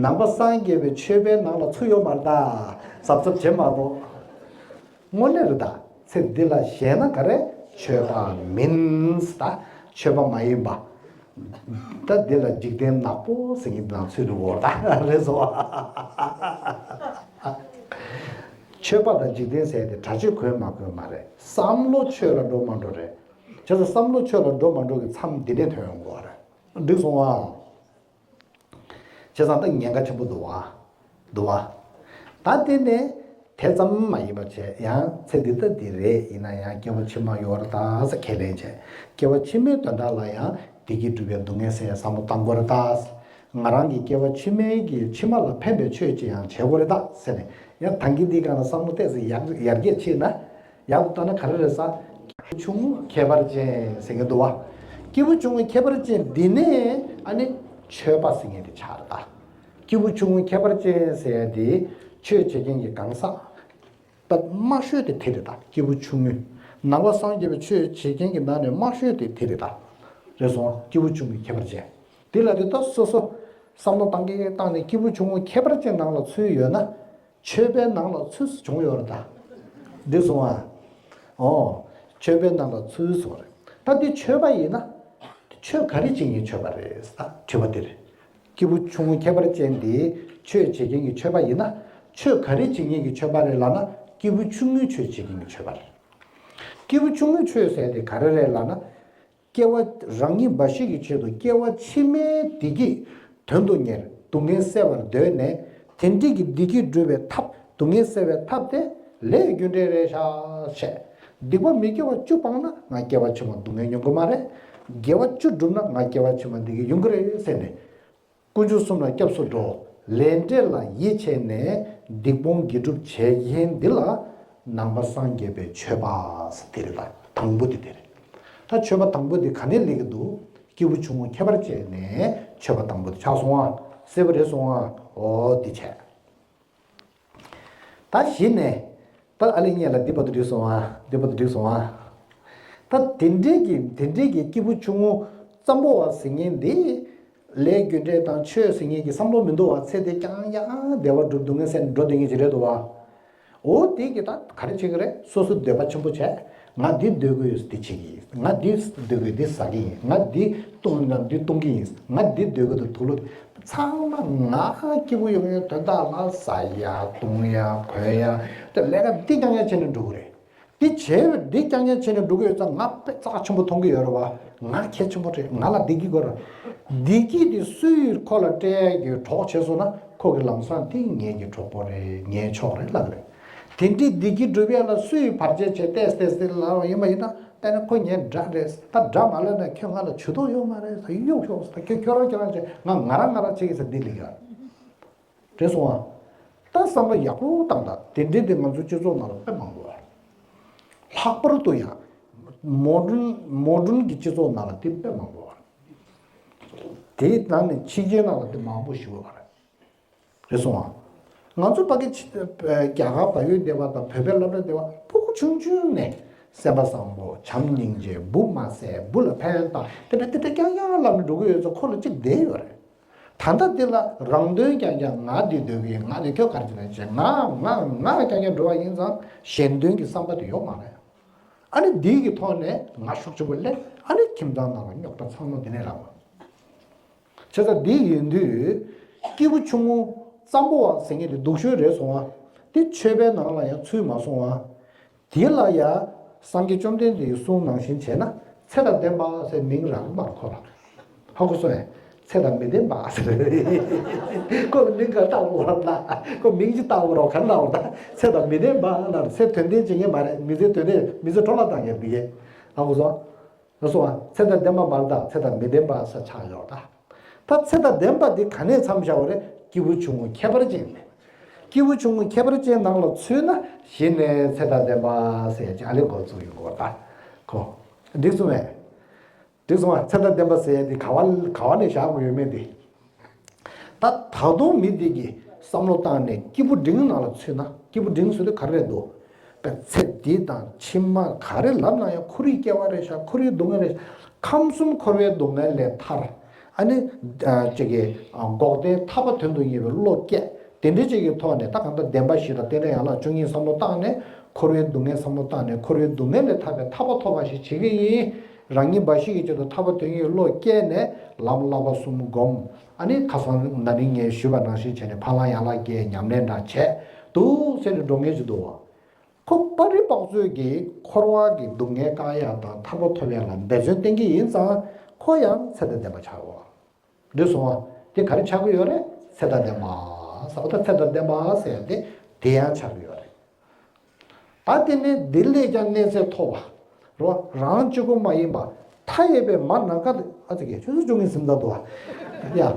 ནང་པ་སངས་རྒྱས་པའི་ཆོས་པའི་ནང་ལ་ཚུད་ཡོད་མ་རེད་ད། གཟབ་གཟབ་བྱེད་མ་གཏོགས། དངོས་གནས་རེད་ད། ཚེ་འདི་ལ་ཞེན་ན་ག་རེ། ཆོས་པ་མིན་ད། ཆོས་པ་མ་ཡིན་པ། ད་འདི་ལ་འཇིག་རྟེན་ནག་པོ་ཟེར་མཁན་ནང་ཚུད་འགྲོ་གོ་ད། རེད་སོ། ཆོས་པ་དང་འཇིག་རྟེན་ཟེར་དེ་གྲྭ་ཆོས་གོན་མ་གོན་མ་རེད། བསམ་བློ་ཆོས་ལ་འགྲོ་མ་འགྲོ་རེད། བྱས་ཙང་བསམ་བློ་ཆོས་ལ་འགྲོ་མ་འགྲོ་གི་མཚམས་འདི་ནས་ཐོན་ཡོང་གི་རེད། འགྲིག་སོང་ཨ། བྱས་ཙང་ད་ཉེན་ཁ་ཆེན་པོ་འདུག་བ། འདུག་བ། ད་དེ་ནས་དེ་ཙམ་མ་ཡིན་པ་བྱས། ཡང་ཚེ་འདི་ལྟ་འདི་རེད། ཡིན་ན་ཡང་སྐྱེ་བ་ཕྱི་མ་ཡོད་རེད་ད་ཟེར་ཁས་ལེན་བྱས། སྐྱེ་བ་ཕྱི་མའི་དོན་དག་ལ་ཡང་བདེ་སྐྱིད་སྒྲུབ་པའི་སྡུག་བསྔལ་སེལ་བསམ་བློ་བཏང་དགོས་རེད་ད། ང་རང་གི་སྐྱེ་བ་ཕྱི་མའི་གི་ཕྱི་མ་ལ་ཕན་པའི་ཆོས་ཅིག་ཡང་བྱེད་དགོས་རེད་ད་ཟེར་ནས། ཡང་ད་གིན་འདིའི་སྒང་ལ་བསམ་བློ་ཏོག་ཙམ་ཡར་ཡར་རྒྱས་ཕྱིན་ན། ཡག་ཏུ་བཏང་ན་ག་རེ་རེད་ཟེར། ཆུང་ངུ་ཁྱད་པར་ཅན་ཟེར་གྱི་འདུག་བ། སྐྱེས་བུ་ཆུང་ངུ་ཁྱད་པར་ཅན་འདི་ནས་ཨ་ནི་ཆོས་པ་ཟེར་མཁན་དེ་ཆགས་རེད་ད། སྐྱེས་བུ་ཆུང་ངུ་ཁྱད་པར་ཅན་ཟེར་ཡ་དེ་ཆོས་བྱེད་མཁན་གྱི་གང་ཟག་ད་དམའ་ཤོས་དེ་དེ་རེད་ད། སྐྱེས་བུ་ཆུང་ངུ། ནང་པ་སངས་རྒྱས་པའི་ཆོས་བྱེད་མཁན་གྱི་ནང་ནས་དམའ་ཤོས་དེ་དེ་རེད་ད། རེད་སོང་། སྐྱེས་བུ་ཆུང་ངུ་ཁྱད་པར་ཅན་དེ་ལ་དེ་ད་སོ་སོ་བསམ་བློ་བཏང་གི་བཏང་ནས་སྐྱེས་བུ་ཆུང་ངུ་ཁྱད་པར་ཅན་ནང་ལ་ཚུད་ཡོད་ན། ཆོས་པའི་ནང་ལ་ཚུད་བྱུང་ཡོད་རེད་ད། འགྲིག་སོང་ཨ། ཨོ། ཆོས་པའི་ནང་ལ་ཚུད་སོང་རེད། ད་འདི་ཆོས་པ་ཡིན་ན། ཆོས་ག་རེ་བྱེད་མཁན་ཆོས་པ་རེད་ད། དྲི་བ་འདི་རེད། སྐྱེས་བུ་ཆུང་ངུ་ཁྱད་པར་ཅན་འདི་ཆོས་བྱེད་མཁན་གྱི་ཆོས་པ་ཡིན་ན། ཆོས་ག་རེ་བྱེད་མཁན་གྱི་ཆོས་པ་རེད་ལབ་ན། སྐྱེས་བུ་ཆུང་ངུའི་ཆོས་བྱེད་མཁན་གྱི་ཆོས་པ་རེད། སྐྱེས་བུ་ཆུང་ངུའི་ཆོས་ཟེར་དེ་ག་རེ་རེད་ལབ་ན། སྐྱེ་བ་རང་ཉིད་འབའ་ཞིག་གི་ཆེད་དུ་སྐྱེ་བ་ཕྱི་མའི་བདེ་སྐྱིད་དོན་དུ་གཉེར། སྡུག་བསྔལ་སེལ་བར་འདོད་ནས། དེ་འདྲའི་གི་བདེ་སྐྱིད་སྒྲུབ་པའི་ཐབས། སྡུག་བསྔལ་སེལ་བའི་ཐབས་དེ་ལས་རྒྱུ་འབྲས་རེད་ཤག་བྱས། སྡིག་པ་མི་དགེ་བ་བཅུ་སྤངས་ན་ང་སྐྱེ་བ་ཕྱི་མ་སྡུག་བསྔལ་མྱོང་གི་མ་རེད། དགེ་བ་བཅུ་བསྒྲུབས་ན་ང་སྐྱེ་བ་ཕྱི་མ་བདེ་སྐྱིད་ཡོང་གི་རེད་ཟེར་ནས། དཀོན་མཆོག་གསུམ་ལ་སྐྱབས་སུ་འགྲོ། ལས་འབྲས་ལ་ཡིད་ཆེས་ནས་སྡིག་སྤོང་དགེ་སྒྲུབ་བྱེད་མཁན་འདི་ལ་ནང་པ་སངས་རྒྱས་པའི་ཆོས་པ་ཟེར་དེ་རེད་ད། དང་པོ་དེ་དེ་རེད། ད་ཆོས་པ་དང་པོ་དེ་ག་ནས་སླེབས་ཀྱི་འདུག་སྐྱེས་བུ་ཆུང་ངུ་ཁྱད་པར་ཅན་ནས་ཆོས་པ་དང་པོ་དེ་ཆགས་སོང་ཨ། གསལ་པོ་རེད་སོང་ཨ། འོ་དེ་བྱས། ད་གཞི་ནས། ད་ཨ་ལེ་ཉེ་ལ་འདི་བར་དུ་འགྲིག་སོང་ཨ། འདི་བར་དུ་འགྲིག་སོང་ཨ། ད་དེ་འདྲའི་གི་དེ་འདྲའི་གི་སྐྱེས་བུ་ཆུང་ངུ་ཙམ་པོ་བ་ཟེར་མཁན་འདི། ལས་རྒྱུ་འབྲས་དང་ཆོས་ཟེར་མཁན་གྱི་བསམ་བློ་མི་འདུག་བ། ཚེ་འདི་རྐྱང་རྐྱང་བདེ་བ་སྒྲུབ་སྡུག་བསྔལ་སེལ་འགྲོ་སྡོད་མཁན་ཅིག་རེད་འདུག་བ། འོ་དེ་གི་ད་ག་རེ་བྱེད་ཀྱི་རེད། སོ་སོ་འདོད་པ་ཆེན་པོ་བྱས། ང་འདི་འདོད་ཀྱི་ཡོད་འདི་བྱེད་ཀྱི་ཡིན། ང་འདི་འདོད་ཀྱི་འདི་ཟ་གི་ཡིན། ང་འདི་བཏུང་ན་འདི་བཏུང་གི་ཡིན། ང་འདི་འདོད་ཀྱི་འདུག་དུག་ལོག་ཚང་མ་ང་སྐྱིད་པོ་ཡོང་ཡོང་དོན་དག་ལ་ཟ་ཡ་བཏུང་ཡ་གོན་ཡ་དེ་ལས་ཀ་འདི་རྐྱང་རྐྱང་བྱས་ནས་འགྲོ་གི་རེད། འདི་བྱས་འདི་རྐྱང་རྐྱང་བྱས་ནས་འགྲོ་གི་ཡོད་ཙང་ང་དཔེ་རྩ་ཆེན་པོ་མཐོང་གི་ཡོད་རེད་བ། ང་གལ་ཆེན་པོ་རེད། ང་ལ་བདེ་སྐྱིད་དགོས་རེད། བདེ་སྐྱིད་དེ་སུས་ཁོ་ལ་སྤྲད་ཡ་གི་གྲོགས་བྱས་སོང་ན་ཁོ་གི་ལམ་སང་དེ་ངའི་གི་གྲོགས་པོ་རེད། ངའི་ཕྱོགས་རེད་ལབ་རེད། དེ་འདྲའི་བདེ་སྐྱིད་སྒྲུབ་ཡ་ལ་སུས་བར་ཆད་བྱས་ཏེ་ཏེ་ཏེ་ལབ་ཡིན་པ་ཡིན་ན། ད་ནི་ཁོ་ངའི་དགྲ་རེད། ད་དགྲ་མ་ལབ་ན་ཁྱོད་ང་ལ་ཇུས་གཏོགས་ཡོད་མ་རེད། ད་གཡུག་ཤོག་ད་ཁྱོད་ཁྱོད་རང་ཁྱོད་རང་བྱས། ང་ང་རང་ང་རང་བྱེད་ཀྱི་ཟེར་འདི་ལས་ཀ་རེད་སོང་ཨ། ད་བསམ་བློ་ཡག་པོ་བཏང་དང་། དེ་འདྲའི་དེ་ང་ཚོའི་སྤྱི་ཚོགས་ནང་ལ་དཔེ་མང་པོ་ཡོད་རེད། ལྷག་པར་དུ་ཡང་ མོ་ཌན་མོ་ཌན་གྱི་སྤྱི་ཚོགས་ནང་ལ་དེ་དཔེ་མང་པོ་ཡོད་རེད། དེའི་ནང་ནས་ཕྱི་རྒྱལ་ནང་ལ་དེ་མང་པོ་ཞིག་ཡོད་རེད། རེད་སོང་ཨ། ང་ཚོ་ཕ་གི་ཆ་རྒྱ་གར་བལ་ཡུལ་སྡེ་བ་དང་བོད་པའི་སློབ་གྲྭ་སྡེ་བ་ཕྲུ་གུ་ཆུང་ཆུང་ནས་སེམས་པ་བཟང་པོ་བྱམས་སྙིང་རྗེ་བུ་མ་ཟད་བུ་ལ་ཕན་བཏགས་དེ་འདྲ་དེ་འདྲ་རྐྱང་རྐྱང་ལབ་ནས་འགྲོ་གི་ཡོད་ཚོ་ཁོ་ལ་གཅིག་བསྡད་ཡོད་རེད། ད་ལྟ་འདི་ལ་རང་དོན་རྐྱང་རྐྱང་ང་འདི་འདོད་ཀྱི་ང་འདི་ཁྱོད་ག་རེ་བྱེད་ན་བྱེད་ང་ང་ང་རྐྱང་རྐྱང་འགྲོ་བ་ཡིན་ཙང་གཞན་དོན་གྱི་བསམ་པ་དེ་ཡོད་མ་རེད། ཨ་ནི་འདི་གི་ཐོག་ནས་ང་ཤུགས་ཆེན་པོ་སླེབས་ཨ་ནི་ཁྱིམ་ཚང་ནང་ལ་རྙོག་དྲ་ཚང་མ་འདི་ནས་རག་པ། བྱས་ཙང་འདི་ཡིན་དུས་སྐྱེས་བུ་ཆུང་ངུ་ཙམ་པོ་བ་ཟེར་མཁན་དེ་སྡུག་ཤོས་རེད་སོང་བ། དེ་ཆོས་པའི་ནང་ལ་ཡང་ཚུད་མ་སོང་བ། དེ་ལ་ཡ་སངས་རྒྱས་བཅོམ་ལྡན་འདས་ཀྱི་གསུང་ནང་བཞིན་བྱས་ན་ཚེ་དང་ལྡན་པ་ཟེར་མིང་རག་མ་རེད་ཁོ་ལ། ཧ་གོ་སོང་ངས། ཚེ་དང་མི་ལྡན་པ་ཟེར། ཁོ་ལ་མིང་ག་བཏགས་འོ་ར་ལ། ཁོ་མིང་ཅི་བཏགས་འོ་ར་ག་ལ་འོ་ད། ཚེ་དང་མི་ལྡན་པ་ལ་ཚེ་དོན་ལྡན་བྱེད་ངེས་མ་རེད། མི་ཚེ་དོན་ལྡན་མི་ཚེ་འཕྲོ་བརླག་བཏང་ངེས་འདུག་གས། ཧ་གོ་སོང་། ལ་སོང་བ་ཚེ་དང་ལྡན་པ་མ་རེད་ད། ཚེ་དང་མི་ལྡན་པ་ས་ཆགས་ཡོད་ད། ད་ཚེ་དང་ལྡན་པ་འདི་ག་ནས་མཚམས་བཞག་པ་རེད། སྐྱེས་བུ་ཆུང་ངུ་ཁྱད་པར་ཅན་ནས། སྐྱེས་བུ་ཆུང་ངུ་ཁྱད་པར་ཅན་ནང་ལ་ཚུད་ན་གཞི་ནས་ཚེ་དང་ལྡན་པ་ཟེར་ཡ་ཅིག་ཨ་ལས་འགོ་བཙུགས་ཡོང་གི་བ་ད། ཁོ། འགྲིག་སོང་ངས། འགྲིག་སོང་ང་། ཚེ་དང་ལྡན་པ་ཟེར་ཡ་འདི་ག་བ་ག་བ་ནས་བཞག་དགོས་ཡོད་མེད་འདི། ད་ད་དུང་མི་འདི་གི་བསམ་བློ་བཏང་ནས་སྐྱིད་པོ་འབྲིང་ནང་ལ་ཚུད་ན་སྐྱིད་པོ་འབྲིང་ཟེར་དུས་ག་རེ་རེད་འདུག་པས། ཚེ་འདི་དང་ཕྱི་མ་ག་རེ་ལབ་ན་ཡང་འཁོར་བའི་སྐྱེ་བ་རེད་ཤག་འཁོར་བའི་སྡུག་བསྔལ་རེད་ཤག་ཁམས་གསུམ་འཁོར་བའི་སྡུག་བསྔལ་ལས་ཐར། ཨ་ནི་ཅིག་གི་འགོག་བདེན་ཐར་པ་དོན་དུ་གཉེར་བའི་བློ་སྐྱེ། དེ་འདྲའི་ཅིག་གི་ཐོག་ནས་ད་གང་ལྟར་བདེན་པ་བཞི་དང་རྟེན་འབྲེལ་ཡན་ལག་བཅུ་གཉིས་བསམ་བློ་བཏང་ནས་འཁོར་བའི་སྡུག་བསྔལ་བསམ་བློ་བཏང་ནས་འཁོར་བའི་སྡུག་བསྔལ་ལས་ཐར་པའི་ཐར་པ་ཐོབ་པ་ཞིག་བྱེད་ཀྱི་ཡིན། རང་ཉིད་འབའ་ཞིག་གི་ཆེད་དུ་ཐར་པ་དོན་གཉེར་བློ་སྐྱེས་ནས་ལམ་བསླབ་པ་གསུམ་སྒོམ། ཨ་ནི་ཁ་སང་ན་ནིང་ངས་ཞུས་པ་ནང་བཞིན་བྱས་ནས་ཕ་ལ་ཡང་ལ་རྒྱས་ཉམས་ལེན་འདྲ་བྱས་འདུག་ཟེར་ནས་འགྲོ་མཁན་ཞིག་འདུག་བ། ཁོ་པ་རི་པག་ཚོས་ཀྱིས་འཁོར་བ་གི་སྡུག་བསྔལ་བཀག་ཡག་དང་ཐར་པ་ཐོབ་ཡག་ལ་འབད་བརྩོན་བསྟེན་གྱི་ཡིན་ཙང་ཁོ་ཡང་ཚེ་དང་ལྡན་པ་ཆགས་འོ། འདི་སོང་བ། དེ་ག་རེ་ཆགས་ཀྱི་ཡོད་རེད། ཚེ་དང་ལྡན་པ། ས་འོ་ད་ཚེ་དང་ལྡན་པ་ཟེར་ཡག་དེ་དེ་ཡང་ཆགས་ཀྱི་ཡོད་རེད། ད་དེ་ནས་འདི་ལས་ཀྱང་གནས་ཚད་མཐོ་བ། རོ་རང་གཅིག་པོ་མ་ཡིན་པ། མཐའ་ཡས་པའི་མ་ནམ་མཁའ་དང་ཨ་ཙི་གེ་ཆུ་ཚོད་བཅུ་གཉིས་ཟིན་ཙམ་འདུག་བ། ཡ།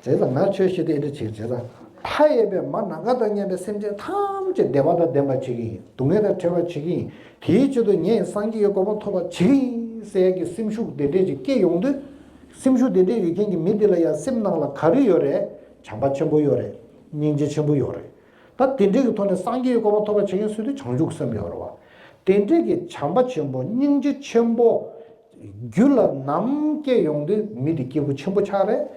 བྱས་ཙང་ང་ཆོས་བཤད་དེ་ཨེ་འདྲ་བྱེད་བྱས་ཙང་། མཐའ་ཡས་པའི་མ་ནམ་མཁའ་དང་མཉམ་པའི་སེམས་ཅན་ཐམས་ཅད་བདེ་བ་དང་ལྡན་པ་བྱེད་ཀྱི་ཡིན། སྡུག་བསྔལ་དང་བྲལ་བ་བྱེད་ཀྱི་ཡིན། དེའི་ཆེད་དུ་ངས་སངས་རྒྱས་ཀྱི་གོ་འཕང་ཐོབ་པ་བྱེད་ཀྱི་ཡིན་ཟེར་ཡག་གི་སེམས་ཤུགས་དེ་འདྲས་ཅིག་སྐྱེ་ཡོང་དུས། སེམས་ཤུགས་དེ་འདྲས་ཡོད་མཁན་གྱི་མི་དེ་ལ་ཡང་སེམས་ནང་ལ་ག་རེ་ཡོད་རེད། བྱམས་པ་ཆེན་པོ་ཡོད་རེད། སྙིང་རྗེ་ཆེན་པོ་ཡོད་རེད། ད་དེ་འདྲས་ཀྱི་ཐོག་ནས་སངས་རྒྱས་ཀྱི་གོ་འཕང་ཐོབ་པ་བྱེད་མཁན་སུ་དེ་བྱང་ཆུབ་སེམས་ཡོད་རེད་བ། དེ་འདྲས་ཀྱི་བྱམས་པ་ཆེན་པོ་སྙིང་རྗེ་ཆེན་པོ་རྒྱུད་ལ་ནམ་སྐྱེ་ཡོང་དུས་མི་དེ་སྐྱེས་བུ་ཆེན་པོ་ཆགས་རེད།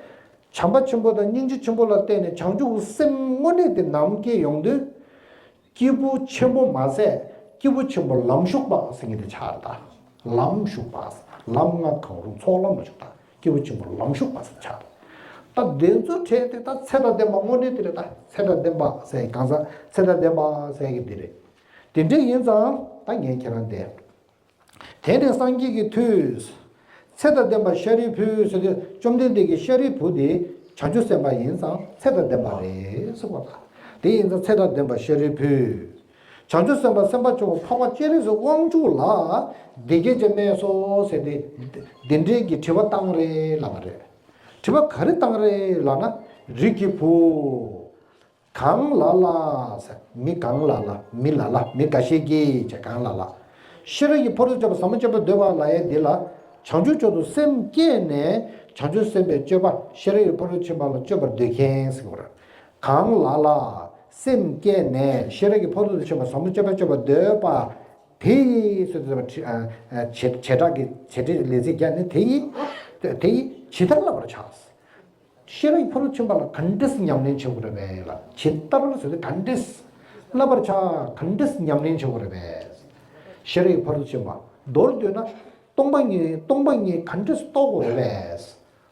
བྱམས་པ་ཆེན་པོ་དང་སྙིང་རྗེ་ཆེན་པོ་ལ་བརྟེན་ནས་བྱང་ཆུབ་ཀྱི་སེམས་དངོས་གནས་དེ་ནམ་སྐྱེ་ཡོང་དུས། སྐྱེས་བུ་ཆེན་པོ་མ་ཟད་སྐྱེས་བུ་ཆེན་པོ་ལམ་ཞུགས་པ་ཟེར་མཁན་དེ་ཆགས་རེད་ད། ལམ་ཞུགས་པ། ལམ་ལྔ་གང་རུང་ཚོགས་ལམ་ལ་ཞུགས་ད། སྐྱེས་བུ་ཆེན་པོ་ལམ་ཞུགས་པ་ཟེར་ཆགས་རེད། ད་དེ་ཚོ་གྲས་དེ་ད་ཚེ་དང་ལྡན་པ་དངོས་གནས་དེ་རེད་ད། ཚེ་དང་ལྡན་པ་ཟེར་གང་ཟག་ཚེ་དང་ལྡན་པ་ཟེར་གི་དེ་རེད། དེ་འདྲས་ཡིན་ཙང་ད་ངས་ཁྱེད་རང་དེ། དེ་ནས་སངས་རྒྱས་ཀྱི་མཐུས། ཚེ་དང་ལྡན་པ་ཤཱ་རིའི་བུ་ཟེར་དུས་བཅོམ་ལྡན་འདས་ཀྱིས་ཤཱ་རིའི་བུ་དེ་བྱང་ཆུབ་སེམས་དཔའ་ཡིན་ཙང་ཚེ་དང་ལྡན་པ་རེད་གསུངས་པ་དང་། དེ་ཡིན་ཙང་ཚེ་དང་ལྡན་པ་ཤཱ་རིའི་བུ། བྱང་ཆུབ་སེམས་དཔའ་སེམས་དཔའ་ཆེན་པོ་འཕགས་པ་སྤྱན་རས་གཟིགས་དབང་ཕྱུག་ལ་འདི་སྐད་ཅེས་སྨྲས་སོ་ཟེར་ཏེ། འདི་འདྲའི་གི་དྲི་བ་བཏང་རེད་ལབ་པ་རེད། དྲི་བ་ག་རེ་བཏང་རེད་ལབ་ན། རིགས་ཀྱི་བུ། གང་ལ་ལ། མི་གང་ལ་ལ། མི་ལ་ལ། མི་འགའ་ཤས་ཀྱིས་བྱས་གང་ལ་ལ། ཤེས་རབ་ཀྱི་ཕ་རོལ་ཏུ་ཕྱིན་པ་བསམ་པ་སྤྱོད་པ་འདོད་པ་ལབ་ཡས་འདི་ལ། བྱང་ཆུབ་མཆོག་ཏུ་སེམས་བསྐྱེད་ནས་བྱང་ཆུབ་སེམས་དཔའི་སྤྱོད་པ་ཤེས་རབ་ཀྱི་ཕ་རོལ་ཏུ་ཕྱིན་པ་ལ་སྤྱོད་པར་འདོད་མཁན་ཟེར་བ་རེད། གང་ལ་ལ། སེམས་བསྐྱེད་ནས་ཤེས་རབ་ཀྱི་ཕ་རོལ་ཏུ་ཕྱིན་པ་བསམ་པ་སྤྱོད་པ་སྤྱོད་པར་འདོད་པ། དེ་ཡིས་ཟེར་དུས་བྱེ་བྲག་གི་བྱེད་འབྲེལ་ལས་ཚིག་བརྒྱབ་ནས་དེ་ཡིས། དེ་ཡིས་ཇི་ལྟར་བསླབ་པར་བྱ། ཤེས་རབ་ཀྱི་ཕ་རོལ་ཏུ་ཕྱིན་པ་ལ་ག་འདྲས་ཉམས་ལེན་བྱེད་དགོས་རེད་པས་ལ། ཇི་ལྟར་ཟེར་ཏེ་ག་འདྲས་བསླབ་པར་བྱ། ག་འདྲས་ཉམས་ལེན་བྱེད་དགོས་རེད་པས། ཤེས་རབ་ཀྱི་ཕ་རོལ་ཏུ་ཕྱིན་པ། མདོར་བསྡུས་ན། སྟོང་པ་ཉིད་སྟོང་པ་ཉིད་ག་འདྲས་རྟོགས་དགོས་རེད་པས།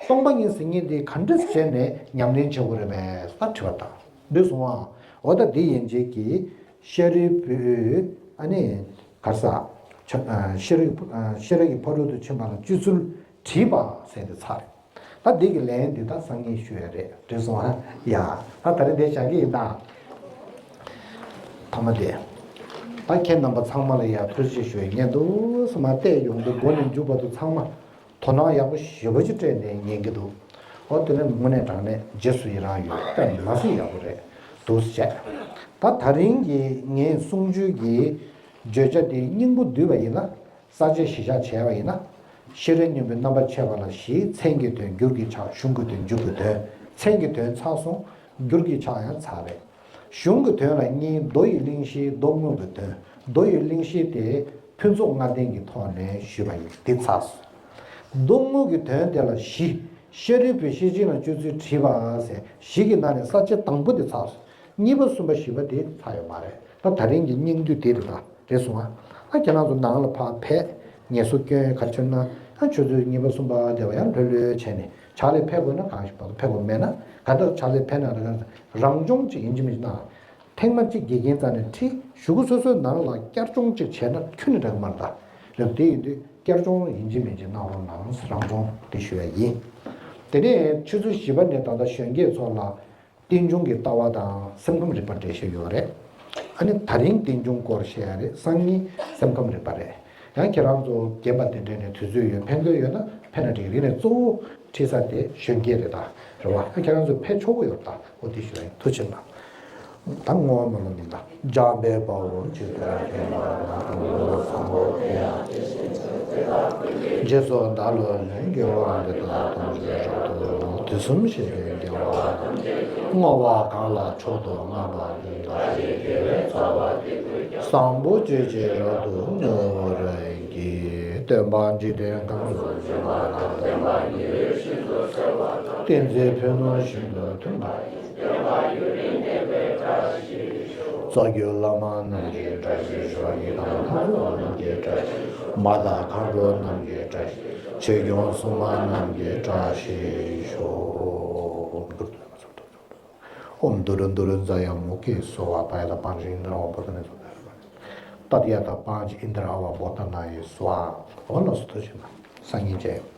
སྟོང་པ་ཉིད་ཟེར་མཁན་དེ་ག་འདྲས་བྱས་ནས་ཉམས་ལེན་བྱེད་དགོས་རེད་པས་ད་དྲི་བ་དང་། འདི་སོང་ཨ། འོ་ད་འདི་ཡན་ཆད་ཀྱི་ཤཱ་རིའི་བུ། ཨ་ནི། ག་རེ་ཟ། ཤེས་རབ་ཀྱི་ཤེས་རབ་ཀྱི་ཕ་རོལ་ཏུ་ཕྱིན་པ་ལ་སྤྱོད་ཚུལ་དྲིས་པ་ཟེར་དེ་ཚར་རེད། ད་འདི་གི་ལན་འདི་ད་སང་ཉིན་ཞུ་ཡ་རེད། འགྲིག་སོང་ཨ། ཡ། ད་ད་རེས་འདི་བཞག་གི་ཡིན་ད། ཐ་མ་དེ། ད་ཁྱེད་རྣམ་པ་ཚང་མ་ལ་ཡ་ཐུགས་རྗེ་ཆེ་ཞུ་ཡ་ཉན་འདུག་སེ་མར་བལྟས་ཡོང་དུས་འགོ་ནས་མཇུག་བར་དུ་ཚང་མ་དོ་སྣང་ཡག་པོ་ཞེ་པོ་ཅིག་སྤྲད་ནས་ཉན་གྱི་འདུག་འོ་དེ་ནས་དངོས་གནས་དྲང་གནས་རྗེས་སུ་ཡི་རང་ཡོད་པས་མ་སྲིད་ཡག་པོ་རེད་འདུག་སེ་བྱས། ད་ད་རིང་གི་ངའི་གསུང་ཆོས་ཀྱི་བརྗོད་བྱ་དེ་སྙིང་པོ་བསྡུས་པ་ཡིན་ན། ས་བཅད་གཞི་བཞག་བྱས་པ་ཡིན་ན། ཤེས་རབ་སྙིང་པོའི་རྣམ་པར་ཕྱེ་བ་ལ་བཞི། མཚན་གྱི་དོན། འགྱུར་གྱི་ཕྱག་གཞུང་གི་དོན། འཇུག་གི་དོན། མཚན་གྱི་དོན་ཚར་སོང་། འགྱུར་གྱི་ཕྱག་ཡང་ཚར་རེད། གཞུང་གི་དོན་ལ་གཉིས། མདོ་ཡི་གླེང་གཞི། མདོ་དངོས་ཀྱི་དོན། མདོ་ཡི་གླེང་གཞི་དེ་ཕུན་ཚོགས་ལྔ་ལྡན་གྱི་ཐོག་ནས་ཞུས་པ་ཡིན། འདི་ཚར་སོང་། མདོ་དངོས་ཀྱི་དོན་དེ་ལ་བཞི། ཤེས་རིག་པའི་ཤེར་ཕྱིན་ལ་སྤྱོད་ཚུལ་བྲིས་པ་ཟེར་བཞི་གི་ནང་ནས་ས་བཅད་དང་པོ་དེ་ཚར་སོང་། གཉིས་པ་གསུམ་པ་བཞི་པ་དེ་ཚར་ཡོད་མ་རེད། ད་ད་རིང་གི་སྙིང་བསྡུས་དེ་རེད། ད་རེད་སོང་ཨ། ཨ་ཁྱེད་རང་ཚོ་ནང་ལ་ཕར་ཕེབས། ངལ་གསོ་སྐྱོན་ག་ཚོད་ན། ཨ་ཁྱོད་ཚོའི་གཉིས་པ་གསུམ་པ་དེ་བ་ཡང་ལྷོད་ལྷོད་བྱས་ནས་ཕྱག་ལས་ཕེབས་དགོས་ན་གང་ཞིག་བར་དུ་ཕེབས་དགོས། མེད་ན་ག་འདྲ་ཕྱག་ལས་ཕེབས་ན་རང་སྦྱོང་ཅིག་ཡིན་གཅིག་མིན་གཅིག་གནང་། ཐེངས་མ་གཅིག་དགེ་རྒན་རྩ་ནས་ཁྲིད། གཞུག་གུ་སོ་སོའི་ནང་ལ་བསྐྱར་སྦྱོང་ཅིག་བྱས་ན་ཁྱོན་ནས་འགྲིག་གི་མ་རེད། ད་རེད། དེ་ཡིན་དུས་བསྐྱར་སྦྱོང་ཡིན་གཅིག་མིན་གཅིག་གནང་རོགས་གནང་། རང་སྦྱོང་དེ་ཞུ་ཡ་ཡིན། དེ་ནས་ཆུ་ཚོད་བཞི་པ་ནས་ད་ལྟ་གཞོན་སྐྱེས་ཚོ་ལ་རྟེན་འབྱུང་གི་ལྟ་བ་དང་སེམས་ཁམས་རིག་པ་འགྲེལ་བཤད་ཡོད་རེད། ཨ་ནི་ད་རིང་རྟེན་འབྱུང་སྐོར་བཤད་ཡ་རེད། སང་ཉིན་སེམས་ཁམས་རིག་པ་རེད། ཡང་ཁྱེད་རང་ཚོ་རྒན་པ་དེ་འདྲས་ནས་དུས་ཚོད་ཡོད། ཕན་གི་ཡོད་ན་ཕེབས་ན་འགྲིག་རེད། ནས་གཙོ་བོ་ཁྲིད་ས་དེ་གཞོན་སྐྱེས་རེད། ད་རེད་བ། ཁྱེད་རང་ཚོ་ཕེབས་ཆོག་གི་ཡོད། ད་འོ་དེ་ཞུ་ཡ་ཡིན། ཐུགས་རྗེ་གནང་། ད་བསྔོ་བ་སྨོན་ལམ་ཡིན། ད་འཇམ་དཔལ་དཔའ་བོས་ཇི་ལྟར་མཁྱེན་པ་དང་། དང་པོ་བཟང་པོ་དེ་ཡང་དེ་བཞིན་གཤེགས་པ་ཐམས་ཅད་རྗེས་སུ་བདག་སློབ་ནས། དགེ་བ་འདི་དག་ཐམས་ཅད་རབ་ཏུ་བསྔོ། དུས་གསུམ་གཤེགས་པའི་རྒྱལ་བ་རྣམས་ཀྱིས། བསྔོ་བ་གང་ལ་མཆོག་ཏུ་བསྔགས་པ་འདི། བདག་གི་དགེ་བའི་རྩ་བ་འདི་ཀུན་ཀྱང་། བཟང་པོ་སྤྱོད་ཕྱིར་རབ་ཏུ་བསྔོ་བར་བགྱི། སྟོན་པ་འཇིག་རྟེན་ཁམས་སུ་བྱོན་པ་དང་། བསྟན་པ་ཉི་འོད་བཞིན་དུ་གསལ་བ་དང་། བསྟན་འཛིན་ཕུན་སུམ་ཤིན་ཏུ་མཐུན་པ་ཡིས། བསྟན་པ་ཡུན་རིང་གནས་པའི་བཀྲ་ཤིས་ཤོག། རྩ་བརྒྱུད་བླ་མ་རྣམས་ཀྱི་བཀྲ་ཤིས་ཤོག། ཡི་དམ་ལྷ་ཚོགས་རྣམས་ཀྱི་བཀྲ་ཤིས་ཤོག། མ་དང་མཁའ་འགྲོ་རྣམས་ཀྱི་བཀྲ་ཤིས་ཤོག། ཆོས་སྐྱོང་སྲུང་མ་རྣམས་ཀྱི་བཀྲ་ཤིས་ཤོག། ཨོཾ་དྷཱུ་ར་དྷཱུ་ར་ཛ་ཡ་མུ་ཁེ་སྭཱ་ཧཱ། ཏདྱ་ཐཱ་པཉྩ་ཨིནྡྲ་ཨ་ཝ་བོ་དྷ་ནཱ་ཡེ་སྭཱ་ཧཱ། ཏདྱ་ཐཱ་པཉྩ་ཨིནྡྲ་ཨ་ཝ་བོ་དྷ་ནཱ་ཡེ་སྭཱ་ཧཱ། འོ་ལགས་སོ། ཐུགས་རྗེ་གནང་། སང་ཉིན་མཇལ་ཡོང་།